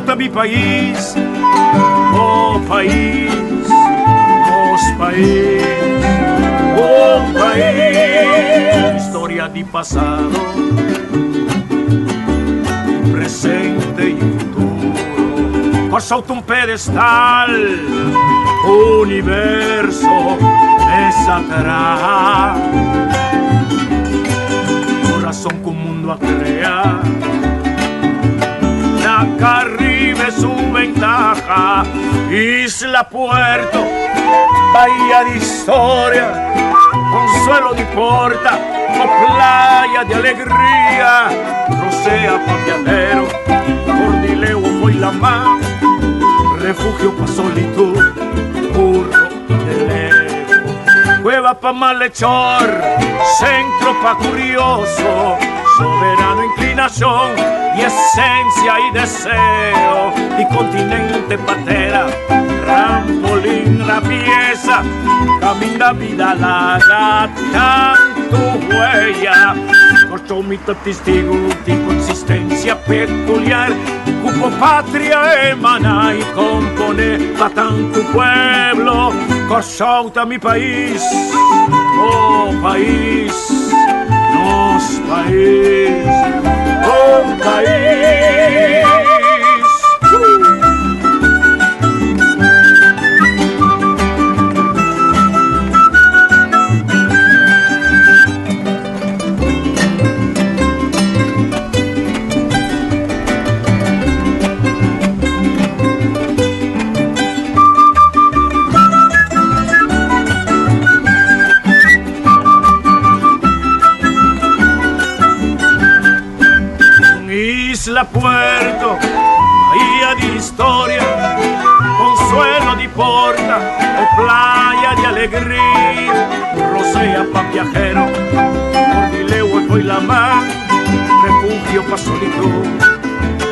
Kòrsou ta mi pais, oh pais, nos pais, oh pais. Historia di pasado, presente i futuro. Kòrsou ta un pedestal, universo mes a traha. Kurason ku mundu a krea. Na Caribe su ventaha, Isla Puerto, bahía di historia, consuelo di porta, o playa di alegria, rosea pa viajero, Cordileo foi la mar, refugio pa solitud, burro y de lejos, cueva pa malhechor, centro pa curioso, soberano inclinación y esencia y deseo, y continente patera, trampolín la pieza, caminda vida laga tanto huella, Corcho mi ta testigo di consistencia peculiar, cupo patria emana y compone pa tanto pueblo, Kòrsou ta mi pais, oh pais, nos pais, oh pais. Isla Puerto, bahía di historia, consuelo di porta o playa di alegria, rosea pa viajero, Cordileo y la mar, refugio pa solitud,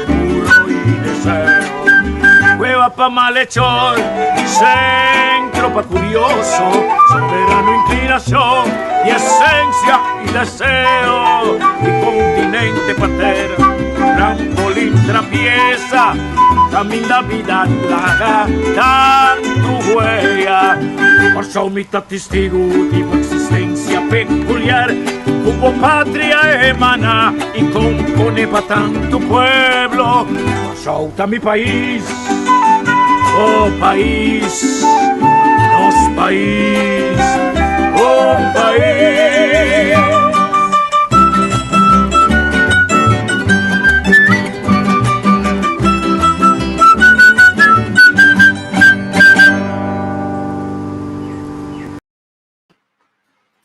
puro y deseo. Cueva pa malhechor, centro pa curioso, soberano inclinación y esencia y deseo, y continente patera, trampolín trapieza, caminda vida laga tantu huella. Kòrsou mi ta testigu di bo existencia peculiar, ku bo patria emana y compone pa tantu pueblo. Kòrsou ta mi pais, oh pais, nos pais, oh pais.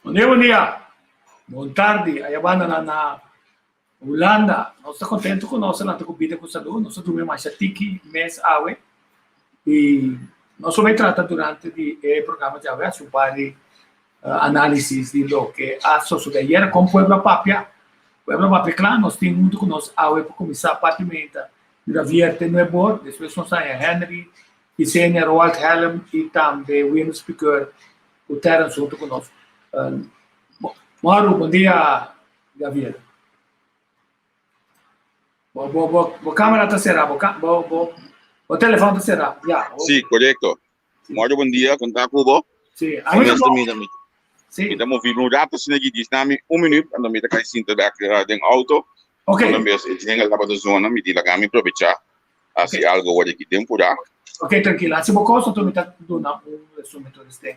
Bon dia, bon dia. Bon tardi. Aya banda na na Hulanda. Nos ta contento cu nos a lanta cu bida cu salud. Nos a drumi masha tiki mes awe. Y nos lo bay trata durante di e programa di awe haci un par di analisis di loke a sosode ayer con pueblo a papia. Pueblo a papia cla. Nos tin hunto cu nos awe pa cuminsa parti menta Javier te Nuebor. Despues nos haya Henry Isenia, Roald Helm y tambe Winus Piqueur cu Terence hunto cu nos. Maru, bon dia Javier. Bo, bo, bo, bo camera ta cera, bo, bo, bo, bo telefon ta cera. Ya. Sí, correcto. Sí. Maru, bon dia, con ta cu bo? Sí, a mi Honesto, mi, mi, Sí. mi ta movi un rato asina aki, djis na mi un minuut, ando mi ta kai sinta bek den auto. Ok. Una bes e jingle tabata zona, mi di laga mi probecha hasi algo word aki den pura. Ok, trankil. Hasi bo kos, anto mi ta duna un resumen tur esei.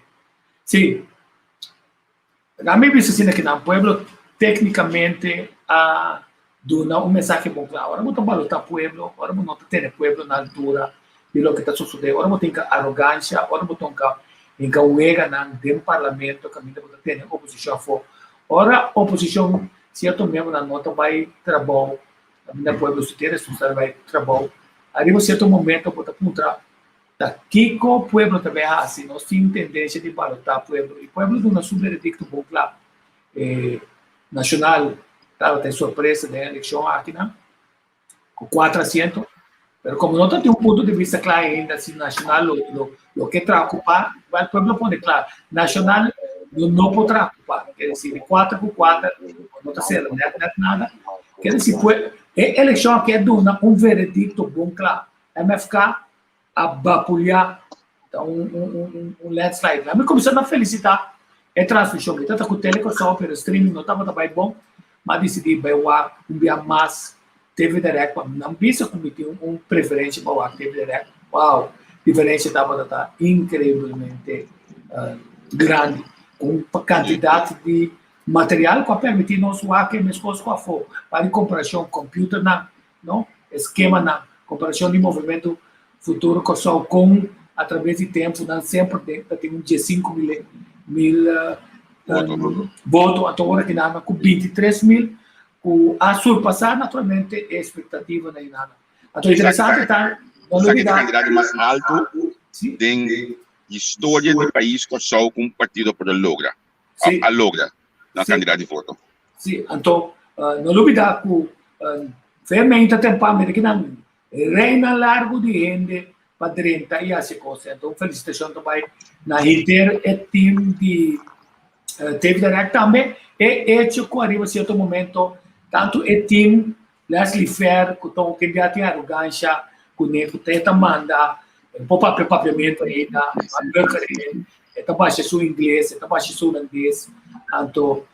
Sí. Laga mi bisa asina ki nan pueblo téknikamente a duna un mensahe bon kla. Ora bo ta balotá pueblo, ora bo no ta tene pueblo na altura di loke ta sosodé, ora bo tin ka arogansha, ora bo tonka hinka weganan den parlamento kaminda bo ta tene oposishon afó. Ora oposishon sierto miembronan no ta bai trabou, kaminda pueblo si tin responsabilidat bai trabou, ariba sierto momento bo ta puntra ta kiko pueblo ta bai hasi. Nos tin tendensia di balotá pueblo i pueblo duna su veredikto bon kla. E Nacional tabata e sorpresa den e elekshon akinan ku kuater asiento, pero komo no ta tin un punto di bista kla ainda si Nacional lo lo lo ke traha ku pa, igual pueblo a pone kla, Nacional lo no por traha ku pa, ker desi di kuater ku kuater no ta sera nèt nèt nada, ker desi pue e elekshon aki a duna un veredikto bon kla. MFK a bapuliá ta un un un un landslide. Mi kuminsá na felisitá e transmishon. Mi tabata ku Tele Kòrsou pero streaming no tabata bai bon. Mi a disidí bai wak un bia mas TV Direct pa nan bisa ku mi tin un preferensia pa wak TV Direct. Wow! Diferensia tabata ta inkreibelmente grandi. Ku un kantidat di material ku a permití nos wak e meskos ku afó. Pa di komparashon kòmpiuternan no? Eskemanan, komparashon di Movementu Futuro Kòrsou kon atraves di tempu nan semper den ta tin un diesinku mil mil voto anto ora ki nan ku 23 mil ku a surpasá naturalmente e ekspektativanan i nan. Anto interesante ta no lubidá kandidat mas altu den historia di pais Kòrsou ku un partido por a logra a logra na kandidat di voto. Sí, anto no lubidá ku vehemente tempan mira kinan reina largu di hende pa drenta i hasi kos. Anto un felisitashon ta bai na henter e team di TV Direct tambe. E hecho ku ariba sierto momento tantu e team Leslie Fer ku ta un kende tin arogansha kuné ku ta manda por papia papiamentu ainda, e ta basha su ingles, e ta basha su hulandes, anto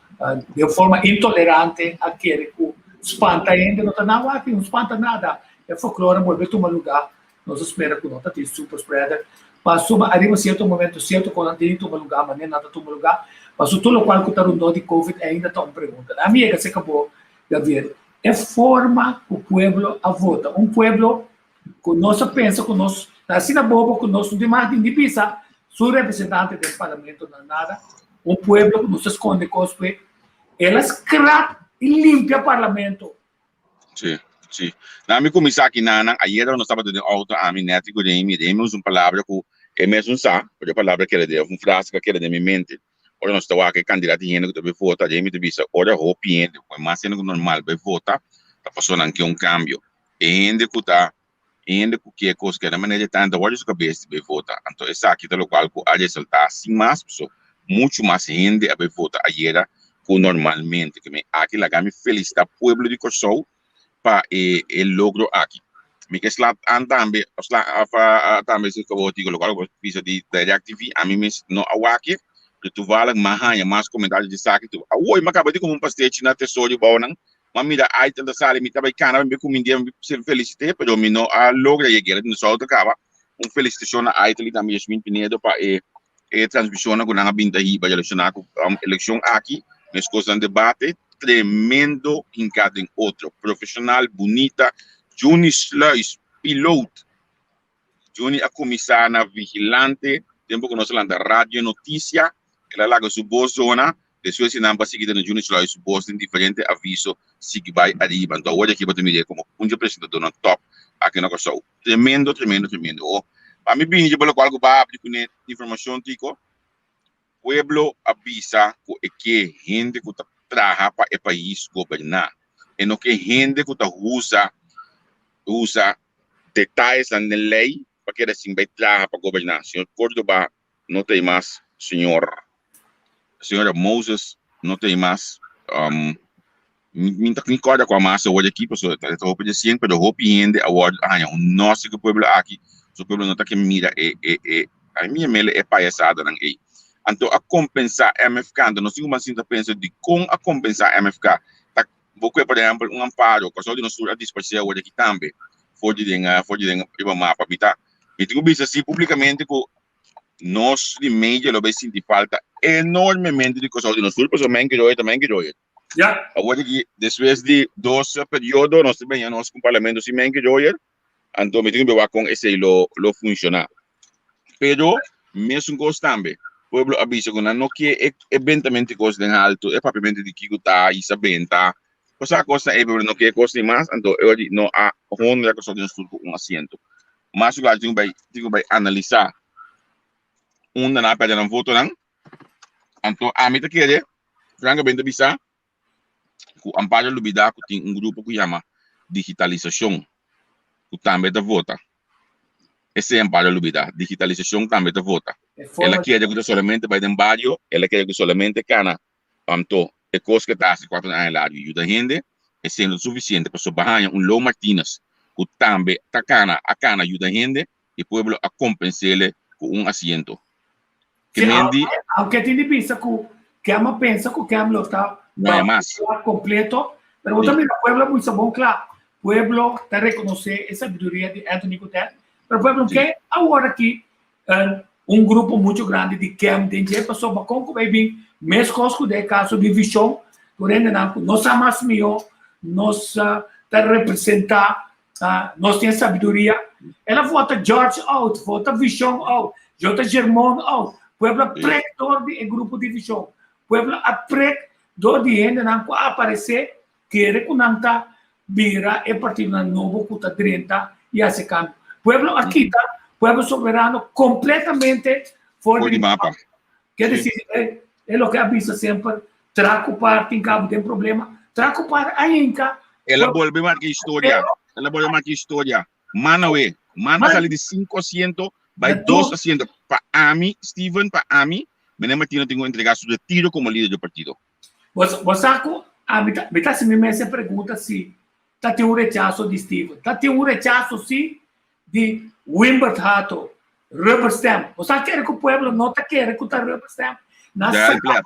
den forma intolerante a kere ku spanta hende, no ta nada aki, no spanta nada. E folklore a bolbe tuma lugá, nos a spera ku no ta tin super spreader, pasobra ariba sierto momento sierto kosnan tin di tuma lugá, manera nan ta tuma lugá, pasobra tur lokual ku ta rondó di covid ainda ta un pregunta. Ami yega serka bo, Gabriel, e forma ku pueblo a vota, un pueblo ku nos a pensa ku nos ta asina bobo ku nos no tin mas di bisa su representante den parlamento na nada, un pueblo ku nos ta skonde kos p'e, el a skrap i limpia parlamento. Sí, sí. Na mi kuminsá aki nan, ayera nos tabata den outo ami Netty ku Remy, Remy usa un palabra ku e mes un sa, pero e palabra keda den, un frase ku a keda den mi mente. Ora nos ta wak e kandidat di hende ku ta bai vota, Remy ta bisa ora hopi hende, mas hende ku normal bai vota, ta pasobra nan ke un kambio. E hende ku ta e hende ku ke kos ke na manera di tanta wòrdu su kabes di bai vota. Anto esaki ta lokual ku a resaltá sin mas paso muchu mas hende a bai vota ayera ku normalmente. Ke mi aki laga mi felisitá pueblo di Kòrsou pa e e logro aki. Mi ke sla an tambe sla af tambe si kabo digo lokual ku bisa di Direct TV ami mes no a wak e pero tuvallig mi a haña mas komentario di esaki. Awor mi a kaba di kumpra un pastechi na Tesoro bou nan. Ma mira Aitel ta sali, mi ta bai cana mi cumindia mi felicite, pero mi no a logra yega den su auto caba. Un felicitacion na Aitel y tambe Yasmin Pinedo pa e e transmisionnan cu nan a bin ta hiba relaciona cu eleccion aki. Mescos nan debate tremendo hinca den otro. Profesional, bunita. Juni Sluis, piloot. Juni a kuminsá na Vigilante tempu ku nos a lanta Radio Noticia. El a laga su bos zona. Despues di nan bo a sigui tene Juni Sluis su bos den diferente aviso sigui bai ariba. Anto awor aki bo ta mir'é komo un dje presentadornan top aki na Kòrsou. Tremendo, tremendo, tremendo. O, pa mi bini dje bo lokual ku bo a abri kuné informashon Tico. Pueblo a bisa ku e ke hende ku ta traha pa e pais goberná. E no ke hende ku ta usa usa detayesnan den lei pa keda sin bai traha pa goberná. Señor Cordoba no ta ei mas, señor señora Moses no ta ei mas. Mi ta kòrda kua mas awor aki pasobra ta ta hopi resien pero hopi hende awor a haña un nòsi ku pueblo aki so pueblo no ta ke mira e e e a mi mele e payasadanan ei. Anto a kompensá MFK anto nos tin ku mas sinta pensa dikon a kompensá MFK ta bo kue por ehèmpel un amparo Kòrsou di nos tur a disparsé awor aki tambe for di den for di den riba mapa mi ta mi tin ku bisa si públikamente ku nos di media lo bai sinti falta enormemente di Kòrsou di nos tur pasobra men kiroye ta men kiroye. Ja. Awor aki, despues di dos periodo, nos ta benya nos ku parlamento sin Menke Royer, anto mi tin ku wak kon esei lo lo funshoná. Pero mesun kos tambe, pueblo a bisa ku nan no ke e e bentamento di kos den haltu, e papiamento di kiko ta hisa benta, kos kosnan ei pueblo no ke e kos ni mas, anto e ora di no a honra Kòrsou di nos tur ku un asiento. Mas ku tin ku bai tin ku bai analisá unda nan a pèrdè nan votonan, anto ami ta kere Francamente bisa ku Amparo lubidá ku tin un grupo ku yama digitalisashon ku tambe ta vota. Esei Amparo lubidá, digitalisashon tambe ta vota. El a kere ku ta solamente bai den bario, el a kere ku solamente kana. Anto e kos ku e ta hasi kuater aña largu yuda hende, esei no ta sufisiente pasobra bo a haña un Lo Martinez. ku tambe ta kana a kana yuda hende i pueblo a kompens'ele ku un asiento. Ke men di. Aunke tin di bisa ku Kem a pensa ku Kem lo ta No hay mas. Kompleto, pero bo ta mira pueblo a bisa bon kla. Pueblo ta rekonosé e sabiduria di Anthony Guterres, pero pueblo ke awor aki un grupo mucho grandi di Kem den dje pasobra kon ku bay bin meskos ku den e kaso di Vishon tur hendenan ku no sa mas mihó nos ta representá nos tin e sabiduria. El a vota George out, vota Vishon out, vota Germon out. Pueblo a prek dor di e grupo di Vishon. Pueblo a prek dor di hendenan ku a aparesé kere ku nan ta bira e partidonan nobo ku ta drenta i hasi kambio. Pueblo a kita Pueblo Soberano kompletamente for di mapa. Ke desir, e loke a bisa semper, Tra ku par tin kabo den problema, tra ku par a hinka. El a bolbe marka historia, el a bolbe marka historia. Mana we, mana sali di sinku asiento bai dos asiento. Pa ami, Steven, pa ami, Meneer Martino tin ku entrega su retiro komo lider di partido. Bo sa ku ami ta, mi ta hasi mi mes e pregunta si ta tin un rechaso di Steven. Ta tin un rechaso si di Wimbert Hato, rubber stamp. Bo sa kere ku pueblo no ta kere ku ta rubber stamp. Na saka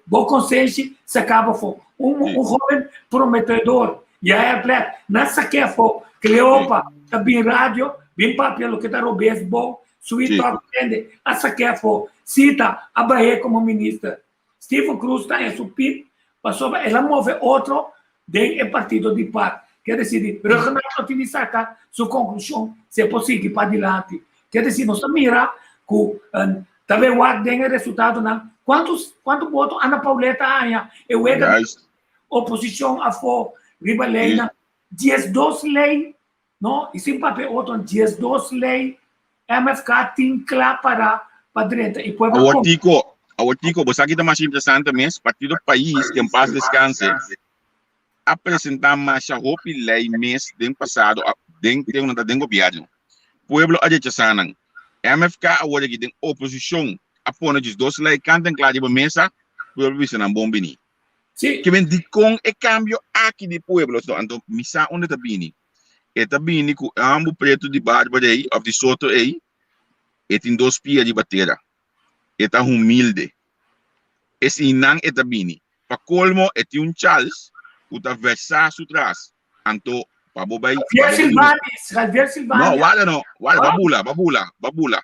bo konsenshi saka bo afó. Un un hoben prometedor, Yael Plet, na sak'é afó. Cleopa ta bin radio, bin papia loke ta robes bon, sweet talk hende, a sak'é afó. Sita a bah'é komo minister. Steven Cruz ta en su pit pasobra el a move otro den e partido di par. Ke desi di Rhuggenaath lo tin di saka su konklushon si e por sigui padilanti. Ke desi nos ta mira ku ta bay wak den e resultadonan kuantu kuantu boto Ana Pauletta a haña e wega di oposishon afó riba leynan 12 ley No, y sin papia otro, 12 ley MFK tin cla para pa drenta y pueblo Awor Tico, awor Tico, bo sa ki ta masha interesante mes? Partido Pais, que en paz descanse, a presenta masha hopi ley mes den pasado, den den nan ta den gobierno. Pueblo a rechasa nan. MFK awor aki den oposicion a pone 12 ley kant en kla riba mesa, pueblo bisa nan bon bini. Sí. Ke men dikon e kambio aki di pueblo? So, anto mi sa unda ta bini. E ta bini ku e hambu pretu di Bárbara ei, òf di Soto ei, e tin dos pia riba tera. E ta humilde. Eseinan e ta bini. Pa kolmo e tin un Charles ku ta versá su tras. Anto pa bo bai. Javier Silvani, Javier Silvani. No, wada no, wada, ba bula, ba bula, ba bula.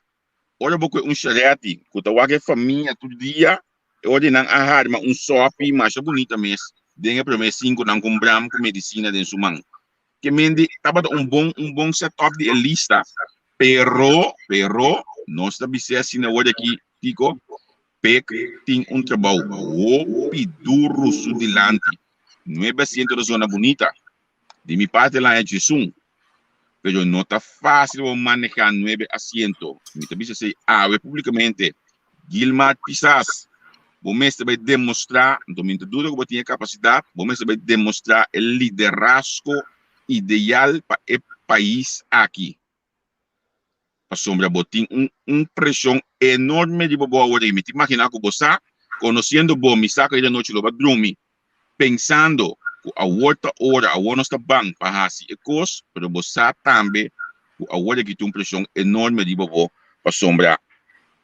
Ora bo kue un shereti ku ta wak e famia tur dia, e ora di nan a harma un sòpi masha bunita mes den e promé sinkunan ku un bram ku medisina den su man. Ke mende tabata un bon un bon setup di e lista, pero, pero, nos ta bis'é asina awor aki, Tico, Pek tin un trabou hopi duru su dilanti. Nuebe asiento ta zona bunita. Di mi parti el a haña djesun. Pero no ta fácil pa maneha nuebe asiento. Mi ta bisa esei awe públicamente. Gilmar Pisas, bo mester bai demostrá, anto mi no ta duda ku bo tin e kapasidat, bo mester bai demostrá e liderazgo ideal pa e pais aki. Pasobra bo tin un un preshon enorme riba bo awor i mi ta imaginá ku bo sa, konosiendo bo, mi sa ku ayera nochi lo bo a drumi pensando ku awor ta ora, awor nos ta ban pa hasi e kos, pero bo sa tambe ku awor aki tin un preshon enorme riba bo pasobra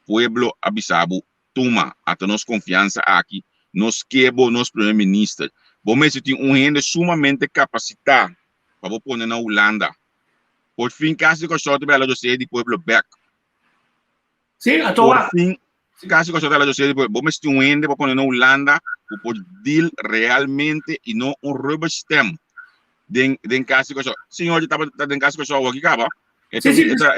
pueblo a bisa bo tuma ata nos konfiansa aki, nos ke bo nos primer minister. Bo mester tin un hende sumamente kapasitá pa bo pone na Hulanda. Por fin Kas di Kòrsou ta bela José di pueblo bèk. Sí, a Por fin Kas di Kòrsou ta bela José di pueblo. Bo mester tin un hende pa pone na Hulanda ku por deal realmente i no un rubber stamp den den Kas di Kòrsou. Señor tabata den Kas di Kòrsou awor ki kaba. E ta, sí, sí, e ta,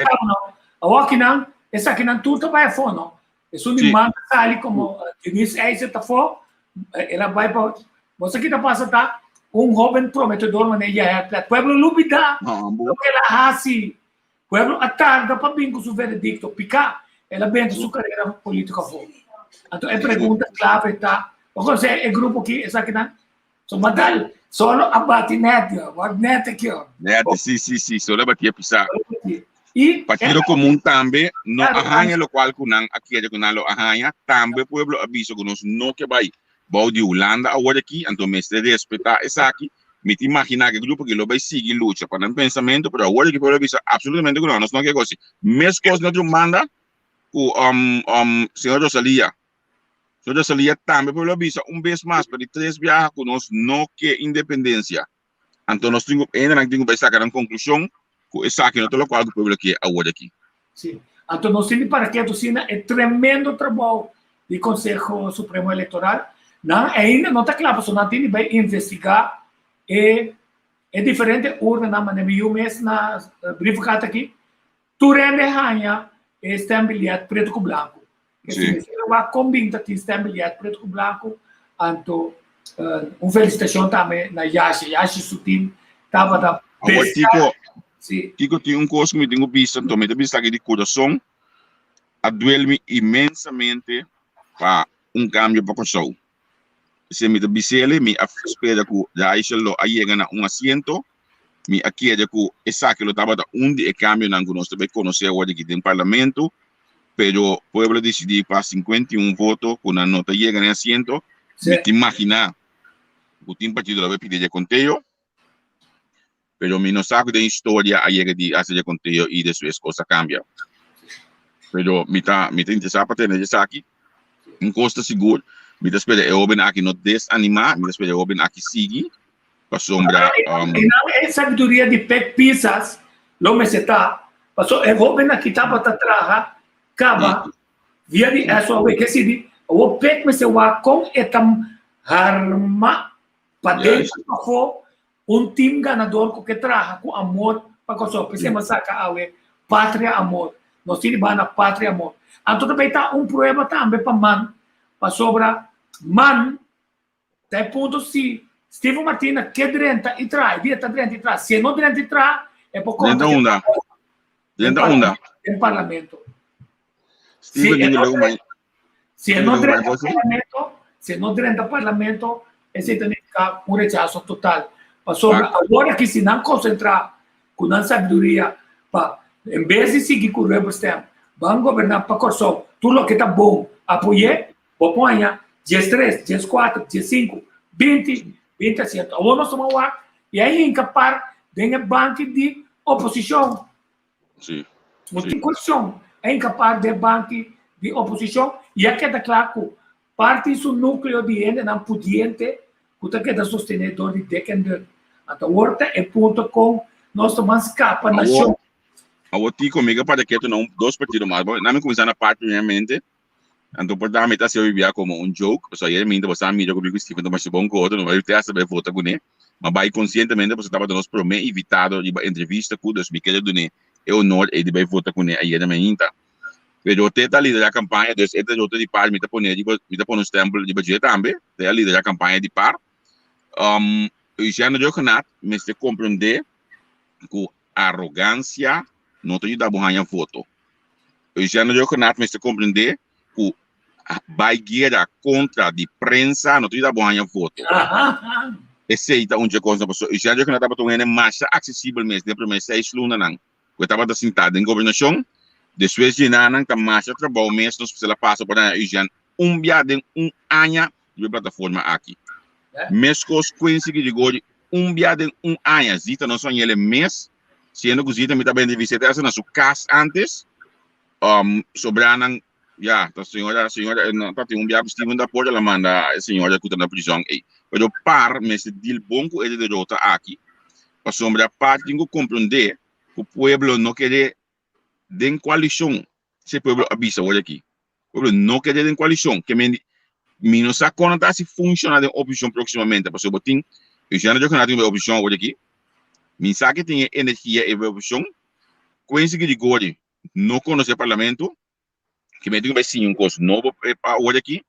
awor ki nan, esakinan tur ta bai afó, no? Esun di manda sali komo Denise IJzer ta afó, el a bai pa, bo sa ki ta pasa ta un hoben prometedor manera Yael Plet. Pueblo lubida loke el a hasi. Pueblo a tarda pa bin ku su veredikto. Piká, el a benta su karera polítiko afó. Anto e pregunta klave ta, bo konosé e grupo ki esakinan? So madal, solo a bati net yo, wat net aki yo. Net, si, si, si, solo a bati a pisa. I Partido Komun tambe no a haña lokual ku nan a kere ku nan lo a haña. Tambe pueblo a bisa ku nos no ke bai bou di Hulanda awor aki, anto mester respetá esaki. Mi ta imaginá ku e grupo aki lo bai sigui lucha pa nan pensamentu, pero awor aki pueblo a bisa absolutamente ku no, nos no ke gosi. Meskos na otro banda ku señor Rosalia. Señor Rosalia tambe pueblo a bisa un bes mas pa di tres biaha ku nos no ke independensia. Anto nos tin ku, hendenan tin ku bai saka nan konklushon ku esaki no ta lokual ku pueblo ke awor aki. Sí. Anto nos tin di para ketu asina e tremendo trabou di Conseho Supremo Electoral. Nan ainda no ta kla pasobra nan tin di bai investigá e e diferente urnanan manera mi yu mes na brievengat aki. Tur hende haña e stembiljet pretu ku blanku. Si mester a wak kon bin ta tin stembiljet pretu ku blanku, anto un felisitashon tambe na Yashi. Yashi su tim tabata Awor Kiko, Kiko tin un kos ku mi tin ku bisa, anto mi ta bisa aki di kurason, a duel mi inmensamente pa un kambio pa Kòrsou. P'esei mi ta bis'el, mi a spera ku Raichel lo a yega na un asiento. Mi a kere ku esaki lo tabata un di e kambionan ku nos ta bai konosé awor aki den parlamento, pero pueblo a disidí pa 51 voto ku nan no ta yega na e asiento. Mi ta imaginá ku tin partido lo bai pidi rekonteo. Pero mi no sa ku den historia a yega di hasi rekonteo i despues kos a kambia. Pero mi ta mi ta interesá pa tende esaki. Un kos ta sigur, mi ta spera e hóben aki no desanimá, mi ta spera e hóben aki sigui pasobra. I nan e sabiduria di Pek Pisas lo mester ta, pasobra e hóben aki tabata traha kaba via di SOAW, ke sibi awor Pek mester wak kon e ta harma paden i pafó Un team ganador ku ke traha ku amor pa Kòrsou. P'esei mi a saka awe Patria Amor. Nos tin di baha na Patria Amor. Anto ta bay ta un prueba tambe pa man, pasobra man ta e punto si Steven Martina ke drenta i traha, e dia ta drenta i traha. Si e no drenta i traha, e por konta Drenta unda? Drenta unda? Den parlamento. Si e no Si e no drenta parlamento, si e no drenta parlamento, esei ta nifiká un rechaso total. Pasobra awor aki si nan konsentrá ku nan sabiduria pa en bes di sigui ku rubber stamp, ban goberná pa Kòrsou, tur loke ta bon apoy'é, bo por haña 13, 14, 15, 20, 20 asiento. Awor nos tuma wak i a hinka par den e banki di oposishon. Sí. No tin cuestion. A incapaz den banki di oposicion y a keda cla cu parti su nucleo di hendenan pudiente cu ta keda sostene door di dik en dun. Anto awor ta e punto con nos ta ban scapa nacion. Awor Tico, mi ke para ketu na un dos partido mas. Bo, na mi cuminsa na parti primeramente. Anto por ta mi ta haci bia como un joke, pasobra ayer mi ta mira cu mi cu Steven ta masha bon cu otro, no bai te hasta bai vota cune. Ma bai conscientemente pasobra tabata nos prome invitado riba entrevista cu, dus mi kere dune e honor ey di bai vota cune ayer na mainta. Pero te ta lidera campaña, dus e ta rota di par, mi ta pone riba, mi ta pone un stempel riba dje tambe, te a lidera campaña di par. Um, Luciano Rhuggenaath mester comprende cu Arogancia no ta yuda bo haña voto. Luciano Rhuggenaath mester comprende cu bay guera contra di prensa no ta yuda bo haña voto. Esey ta un dje cosnan pasobra Luciano Rhuggenaath tabata un hende masha accesibel mes den prome seis lunanan cu e tabata sinta den gobernacion. Despues dje nanan ta masha trabou mes nos mester a pasa por haña Luciano un bia den un aña riba e plataforma aki. Mescos Quincy Girigorie un bia den un aña. Zita no soñ'el mes, siendo cu Zita mi tabata entrevist'e hasta na su cas antes. Um, sobranan, ya, ta señora, señora, no, ta tin un bia cu Steven da Porta la manda e señora cu ta na prison ey. Pero par mester deal bon cu e derota aki, pasobra par tin cu comprende cu pueblo no kere den coalicion, si pueblo a bisa awor aki. Pueblo no kere den coalicion. Ke men mi no sa kon ta si funciona den oposicion próximamente. Pasobra bo tin, Luciano Rhuggenaath tin oposicion awor aki. Mi sa ke tin e energia e oposicion. Quincy Girigorie no conoce parlamento. Ke men tin ku bai siña un kos nobo awor aki.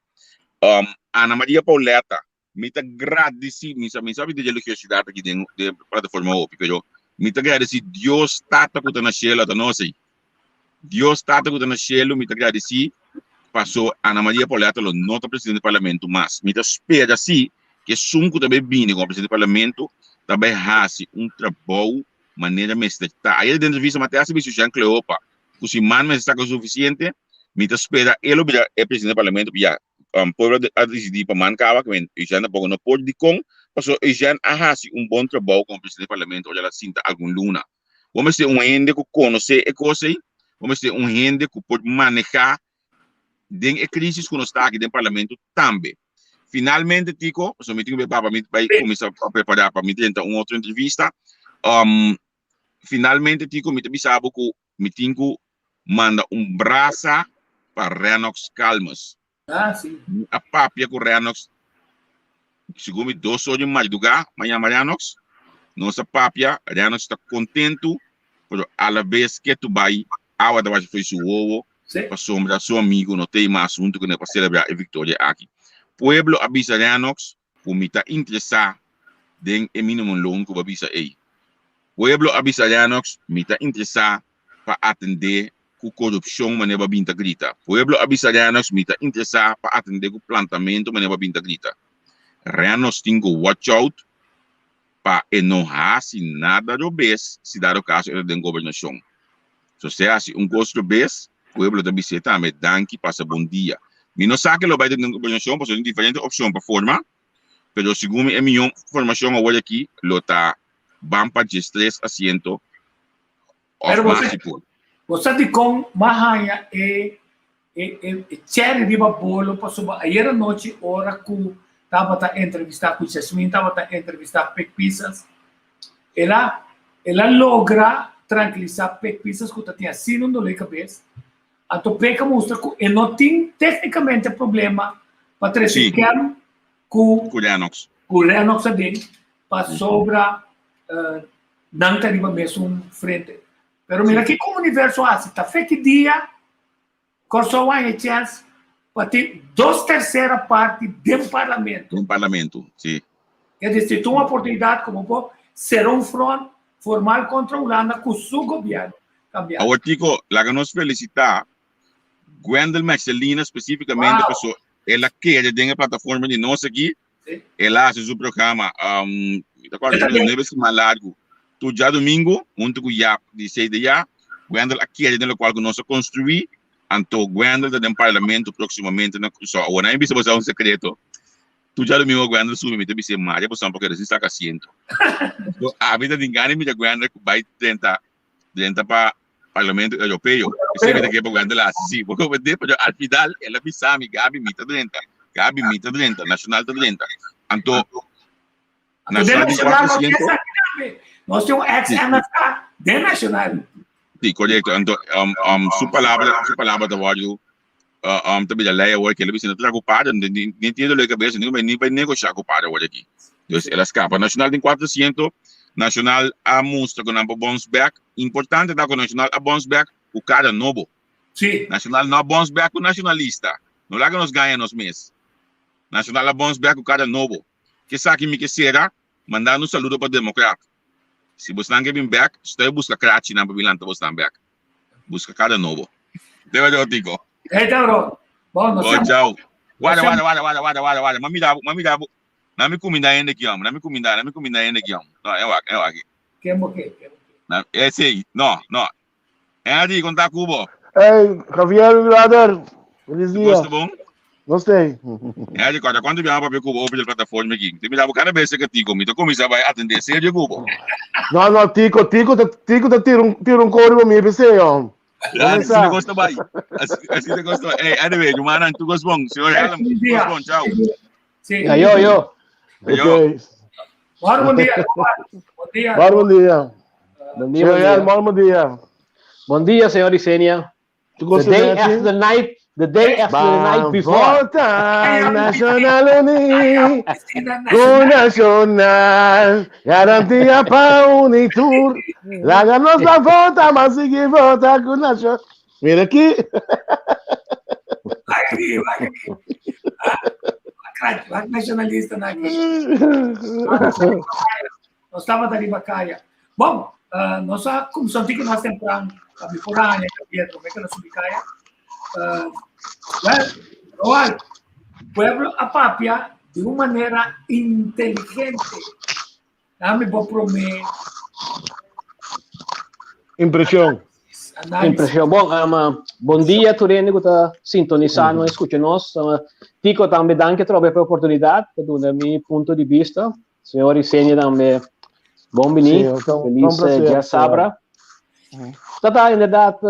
Um, Ana Maria Pauletta Mi ta gradisí, mi sa, mi sa di religiosidad aki den, den plataforma hopi, pero mi ta gradisí Dios Tata ku ta na shelu, ata nos ei. Dios Tata ku ta na shelu, mi ta gradisí paso Ana Maria Pauletta lo no ta presidente di parlamento mas. Mi ta spera sí ku esun ku ta bai bini komo presidente di parlamento ta bai hasi un trabou manera mester ta. Ayer den entrevista mi a te hasi bisa Jean Cleopa ku si man mester saka sufisiente, mi ta spera e lo bira e presidente di parlamento, ya. Pueblo a disidí pa man kaba, kimen Luciano tampoco no por dikon, Pasobra Eugène a hasi un bon trabou komo presidente di parlamento ora el a sinta algun luna. Bo mester un hende ku konosé e kos ei, bo mester un hende ku por manehá den e krísis ku nos ta aki den parlamento tambe. Finalmente Tico, pasobra mi tin ku bai pa mi bai kuminsá prepará pa mi drenta un otro entrevista. Finalmente Tico mi ta bisa bo ku mi tin ku manda un brasa pa Rennox Calmes. Ah, sí. Mi a papia ku Rennox segun mi dos or di madrugá, mi a yama Rennox. Nos a papia, Rennox ta kontentu, pero alabes ke tu bai awa ta basha fo'i su wowo pasobra su amigu no t'ei mas huntu kuné pa selebrá e viktoria aki. Pueblo a bisa Rennox ku mi ta interesá den e minimumloon ku bo a bisa ei. Pueblo a bisa Rennox mi ta interesá pa atendé ku korupshon manera bo a bin ta grita. Pueblo a bisa Rennox mi ta interesá pa atendé ku plantamentu manera bo a bin ta grita. Rennox tin ku watch out pa e no hasi nada robes si dado kaso e ta den gobernashon. So si e hasi un kos robes, pueblo ta bis'é tambe danki pasa bon dia. Mi no sa ke lo bai den gobernashon pasobra tin diferente opshon pa forma, pero segun mi e mihó formashon awor aki lo ta ban pa 13 asiento Pero bo sa, bo sa dikon m'a haña e e e cherry riba bolo pasobra ayer anochi ora ku tabata entrevistá ku Jasmine tabata entrevistá Pik Pisas el a el a logra trankilisá Pik Pisas ku ta tin asina un doló di kabes anto Pik a mustra ku e no tin teknikamente problema pa trese kèm ku Ku Renox. Ku Renox aden pasobra Nan ta riba mesun frente. Pero mira kiko universo hasi. Ta fe ki dia Kòrsou a haña chèns pa tin dos tersera parti den parlamento. Den parlamento, si. Ke disi ta un oportunidat komo por sera un front formal kontra Hulanda ku su gobièrnu kambiá. Awor Tico, laga nos felisitá Gwendel Mercelina spesífikamente paso el a kere den e plataforma di nos aki. El a hasi su programa, um, mi ta acuerdo, e nueve siman largu. Tur djadomingo, hunto ku Jaap di CDA, Gwendel a kere den lokual ku nos a konstruí, anto Gwendel ta den parlamento próksimamente na Kòrsou. Awor nan a bisa boso un sekreto. Tur djadomingo Gwendel subi, mi ta bis'é, Maria boso por keda sin saka asiento. So, ami ta tin gana di mira Gwendel ku bai drenta drenta pa Parlamento Europeo. Esei mi ta ke pa Gwendel hasi, sí. Bo comprende? Pero al final el a bisa mi, Gaby, mi ta drenta. Gaby, mi ta drenta. Nacional ta drenta. Anto, Nacional tin 400. Nos tin un ex-MFK den Nacional. Sí, correcto. Anto, um, um, su palabra, su palabra ta wordu, uh, um, ta bira lei awor, ke el a bisa, no ta ku padre, ni, ni tiene dolor de cabeza, ni, ni bai negociar ku padre awor aki. Dus el a skapa. Nacional tin 400, Nacional a mustra ku nan por bounce back. Importante ta ku Nacional a bounce back ku kara nobo. Sí. Nacional no a bounce back ku nacionalista. No laga nos gaña nos mes. Nacional a bounce back ku kara nobo. Kesaki mi ke sera, mandando un saludo pa Democrat. Si bosnan ke bin bek, stoi buska krachinan pa bin lanta bosnan bek. Buska kara nobo. Te wak Tico. Hey, te bro. Bon, nos Bon, chao. Guarda, guarda, guarda, guarda, guarda, guarda, guarda. Ma mira, ma mira. Na mi kuminda hende aki, hombre. Na mi kuminda, na mi kuminda hende aki, hombre. No, e wak, e wak. Ken bo ke? Ken bo ke? Na, eh, sí. No, no. Henry, konta ku bo. Hey, Javier, brother. Feliz dia. Gosto bom? Gostei. Henry, corda quando viamo papia cubo over de plataforma aqui. Te mirava cada vez que Tico, mi te começa vai atender sério cubo. No, no, Tico, Tico, Tico te tira un, tira un código mi PC, hombre. Ah, así te gusta bai. Así, así te gusta. Hey, anyway, Jumana, tu goes bom. Señor Helm, tu goes bom. Ciao. Sí. Ya, yo, yo. Yo. Ok. Bom dia. Bom dia. Bom dia. Bom dia. Bom dia. Bom dia. Bom dia, señor Isenia. The day after the night, the day after the night before. Vota Nacional Uni, Ku Nacional, garantia pa Unitur. Laga nos la vota, mas sigui vota ku Nacional. Mira aki. Aki, aki. Wak nacionalista na aki. Nos tabata riba kaya. Bon, uh, nos a kumsa un tiki mas tempran, pa mi por haña Javier promé ke nos subi kaya. Uh, well, Roald, pueblo a papia di un manera inteligente. Dame bo promé Impresión. análisis. Impresión. Bon, um, bon dia tur hende ku ta sintonisá nos, eskucha nos. Um, Tico tambe danki atrobe pa e oportunidat pa duna mi punto di bista. Señor Isenia tambe. Bon bini. Sí, un Feliz placer, dia sabra. Tata, inderdaad,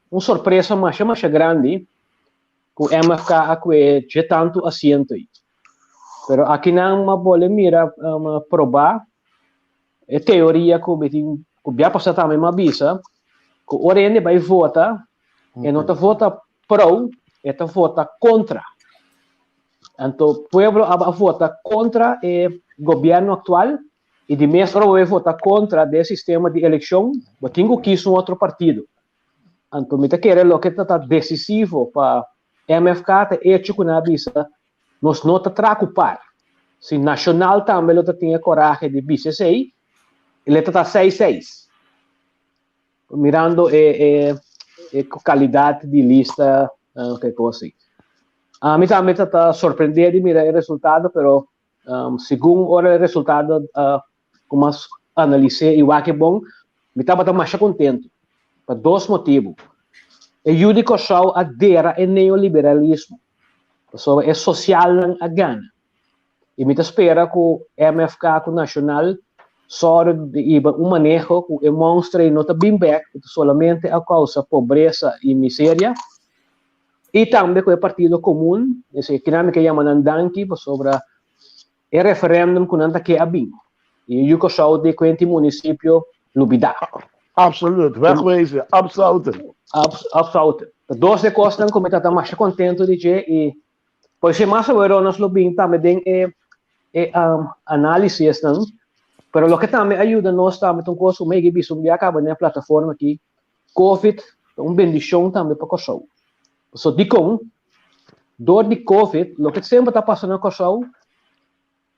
un sorpresa masha masha grandi ku MFK a kue dje tantu asiento ei. Pero akinan m'a bole mira proba e teoria ku mi tin ku bia pasá tambe m'a bisa ku ora hende bai vota e no ta vota pro, e ta vota kontra. Anto pueblo a vota kontra e gobièrnu aktual i di mes ora bo bai vota kontra den sistema di elekshon bo tin ku kis un otro partido. Anto mi ta kere loke ta ta desisivo pa MFK ta echo ku nan a bisa nos no ta traha ku par. Si Nashonal tambe lo ta tin e korahe di bisa esei, e ta ta seis seis. Mirando e e e kalidat di lista ke kos ei. Ami tambe ta ta sorprendé di mira e resultado pero segun ora e resultado ku mas analis'é i wak e bon, mi tabata masha kontentu pa dos motibu. E yu di Kòrsou a dera e neoliberalismo, pasobra e sosialnan a gana. I mi ta spera ku MFK ku Nashonal sòru di hiba un maneho ku e monstre ei no ta bin bèk, ku ta solamente a kousa pobresa i miseria. I tambe ku e Partido Komun, esei kinan mi ke yama nan danki pasobra E referendum ku nan ta ke a bin. I yu Kòrsou di kuenti munisipio lubidá. Absoluut, wegwezen, afsluiten. Afsluiten. Ta dos de kosnan ku mi ta ta masha kontentu di dje i por esei mas awor nos lo bin tambe den e e análisisnan. Pero loke tambe a yuda nos tambe ta un kos ku mi a yega bisa un bia kaba den e plataforma aki, Covid ta un bendishon tambe pa Kòrsou. Pasobra dikon? Dor di Covid, loke semper ta pasa na Kòrsou,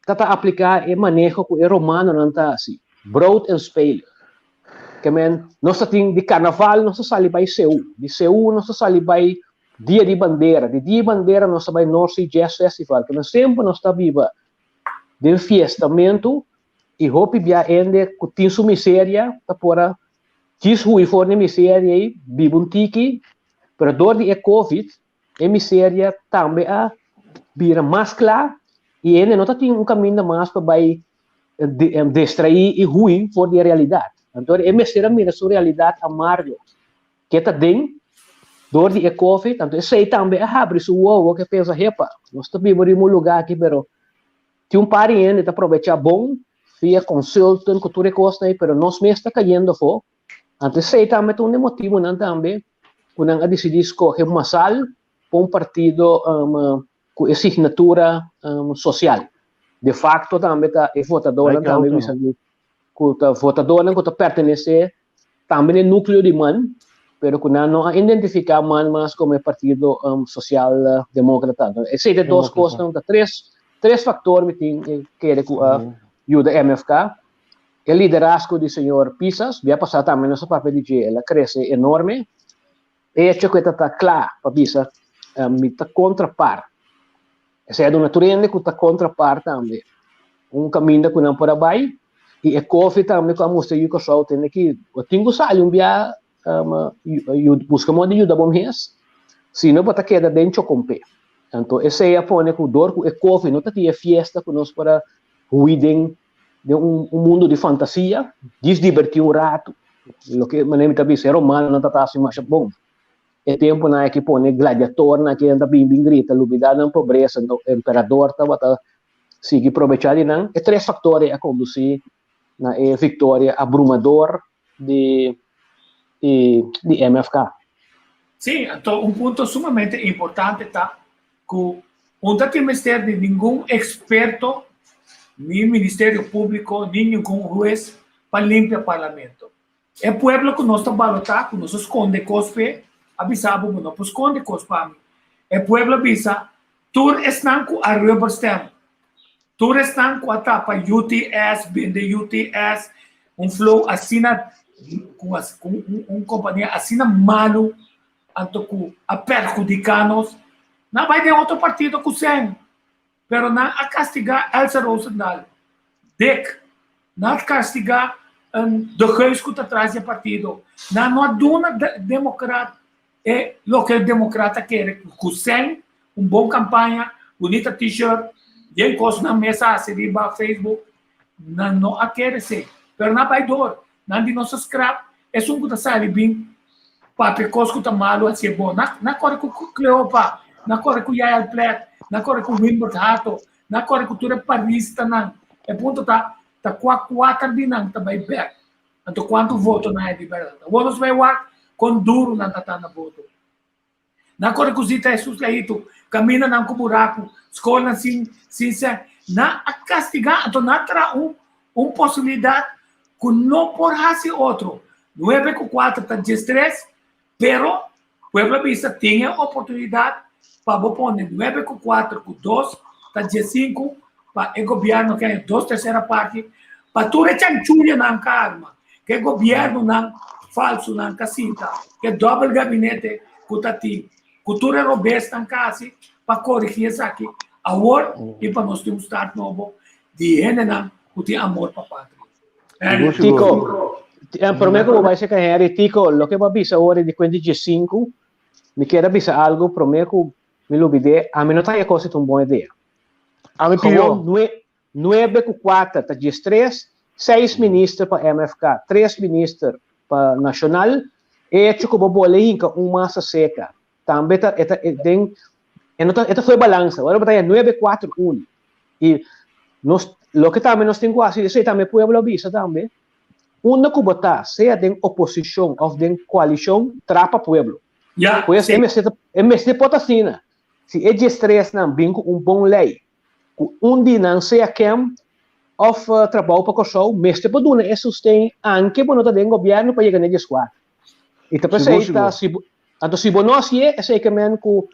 ta ta apliká e maneho ku e romanonan ta hasi, brood en spelen. Ke men, nos ta tin di karnaval nos ta sali bai Seú, di Seú nos ta sali bai Dia di Bandera, di Dia di Bandera nos ta bai North Sea Jazz Festival. Ke men semper nos ta biba den fiestamentu i hopi bia hende ku tin su miseria ta por a djis hui for di miseria ei, biba un tiki. Pero dor di e covid, e miseria tambe a bira mas kla i hende no ta tin un kaminda mas pa bai distraí i hui for di e realidat. Anto e mester a mira su realidat amargo ke ta den dor di e covid, anto esei tambe a habri su wowo ke pensa, hepa, nos ta biba riba un lugá aki pero tin un par di hende ta probechá bon via consultant ku tur e kosnan ei pero nos mes ta kayendo afó. Anto esei tambe ta un di e motibunan tambe ku nan a disidí skohe masal pa un partido ku e signatura sosial. De fakto tambe ta e votadónan tambe bisa di ku ta votadónan ku ta pertenesé tambe na e núkleo di man, pero ku nan no a identifiká man mas komo e partido sosial demókrata. Esei ta e dos kosnan, ta tres tres faktor mi tin kere ku a yuda MFK. E liderazgo di señor Pisas, bia pasá tambe nos a papia di dje, el a krese enorme. E hecho ku e ta ta kla pa bisa mi ta kontra par. Esei a duna tur hende ku ta kontra par tambe un kaminda ku nan por a bai. I e kofi tambe ku a mustra yu Kòrsou tende ki bo tin ku sali un bia buska moda di yuda bo mes, si no bo ta keda den chokompé. Anto esei a pone ku dor ku e kofi no ta tin e fiesta ku nos por a hui den den un un mundo di fantasia, djis dibertí un ratu. Loke manera mi ta bisa, e romanonan ta ta hasi masha bon. E tempunan aki pone gladiatornan aki nan ta bin bin grita, lubidá nan pobresa, no emperador tabata sigui probechá di nan. E tres faktor ei a kondusí na e viktoria abrumador di di di MFK. Sí, anto un punto sumamente importante ta ku un ta tin mester di ningun eksperto, ni Ministerio Públiko, ni ningun hues pa limpia Parlamento. E pueblo ku nos ta balotá, ku nos a skonde kos p'e, a bisa bo, bo no por skonde kos pa mi. E pueblo a bisa, Tur esnan ku a rubberstamp, tur esnan ku a tapa UTS, bende UTS, un flow asina, ku un kompania asina malu, anto ku a perhudiká nos, nan bai den otro partido ku sèn, pero nan a kastigá Elsa Rozendal, Dick, nan a kastigá De Geus ku ta tras di e partido, nan no a duna demokrat e loke e demokrat a kere ku sèn, un bon kampaña, bunita t-shirt, bien kos nan mes a hasi riba Facebook. Nan no a kere esei. Pero nan a bai dor. Nan di nos a skrap esun ku ta sali bin papia kos ku ta malu hasié bon. Nan a kore ku Cleopa, nan a kore ku Yael Plet, nan a kore ku Wimbert Hato, nan a kore ku tur e paristanan. E punto ta, ta kua kuater di nan ta bai bèk. Anto kuantu voto nan a di bèrdat? Awor nos bai wak kon duru nan ta ta na voto. Nan kore ku zita Hesus Leito, kamindanan ku buraku, skolnan sin sin sèn. Nan a kastigá, anto nan a traha un un posibilidat ku no por hasi otro. Nuebe ku kuater ta diestres, pero pueblo a bisa tin e oportunidat pa bo pone nuebe ku kuater ku dos ta diesinku pa e gobièrnu ke haña dos tersera parti pa tur e chanchuyanan ka arma. Ke gobièrnunan falsunan ka sinta, ke dòbel gabinete ku ta tin, ku tur e robesnan ka hasi pa korigí esaki awor i pa nos tin un start nobo di hendenan ku tin amor pa patria. Tico, promé ku bo bai seka Henry, Tico, loke bo a bisa awor di kuenta diesinku, mi kier a bisa algu promé ku mi lubid'é, ami no ta haña kos ta un bon idea. Ami pió. Nuebe ku kuater ta diestres, seis minister pa MFK, tres minister pa Nashonal. E hecho ku bo bole hinka un masa seka tambe ta e ta den e no ta e ta fo'i balansa. Ora bo ta haña nuebe kuater un i nos loke tambe nos tin ku hasi esei tambe pueblo a bisa tambe unda ku bo ta sea den oposishon òf den koalishon traha pa pueblo. Pues e mester ta e mester por ta asina si e diestresnan bin ku un bon lei ku un di nan sea kem òf trabou pa Kòrsou mester por duna e sosten anke bo no ta den gobièrnu pa yega na e dieskuater. I ta p'esei ta si bo anto si bo no hasié esei ke men ku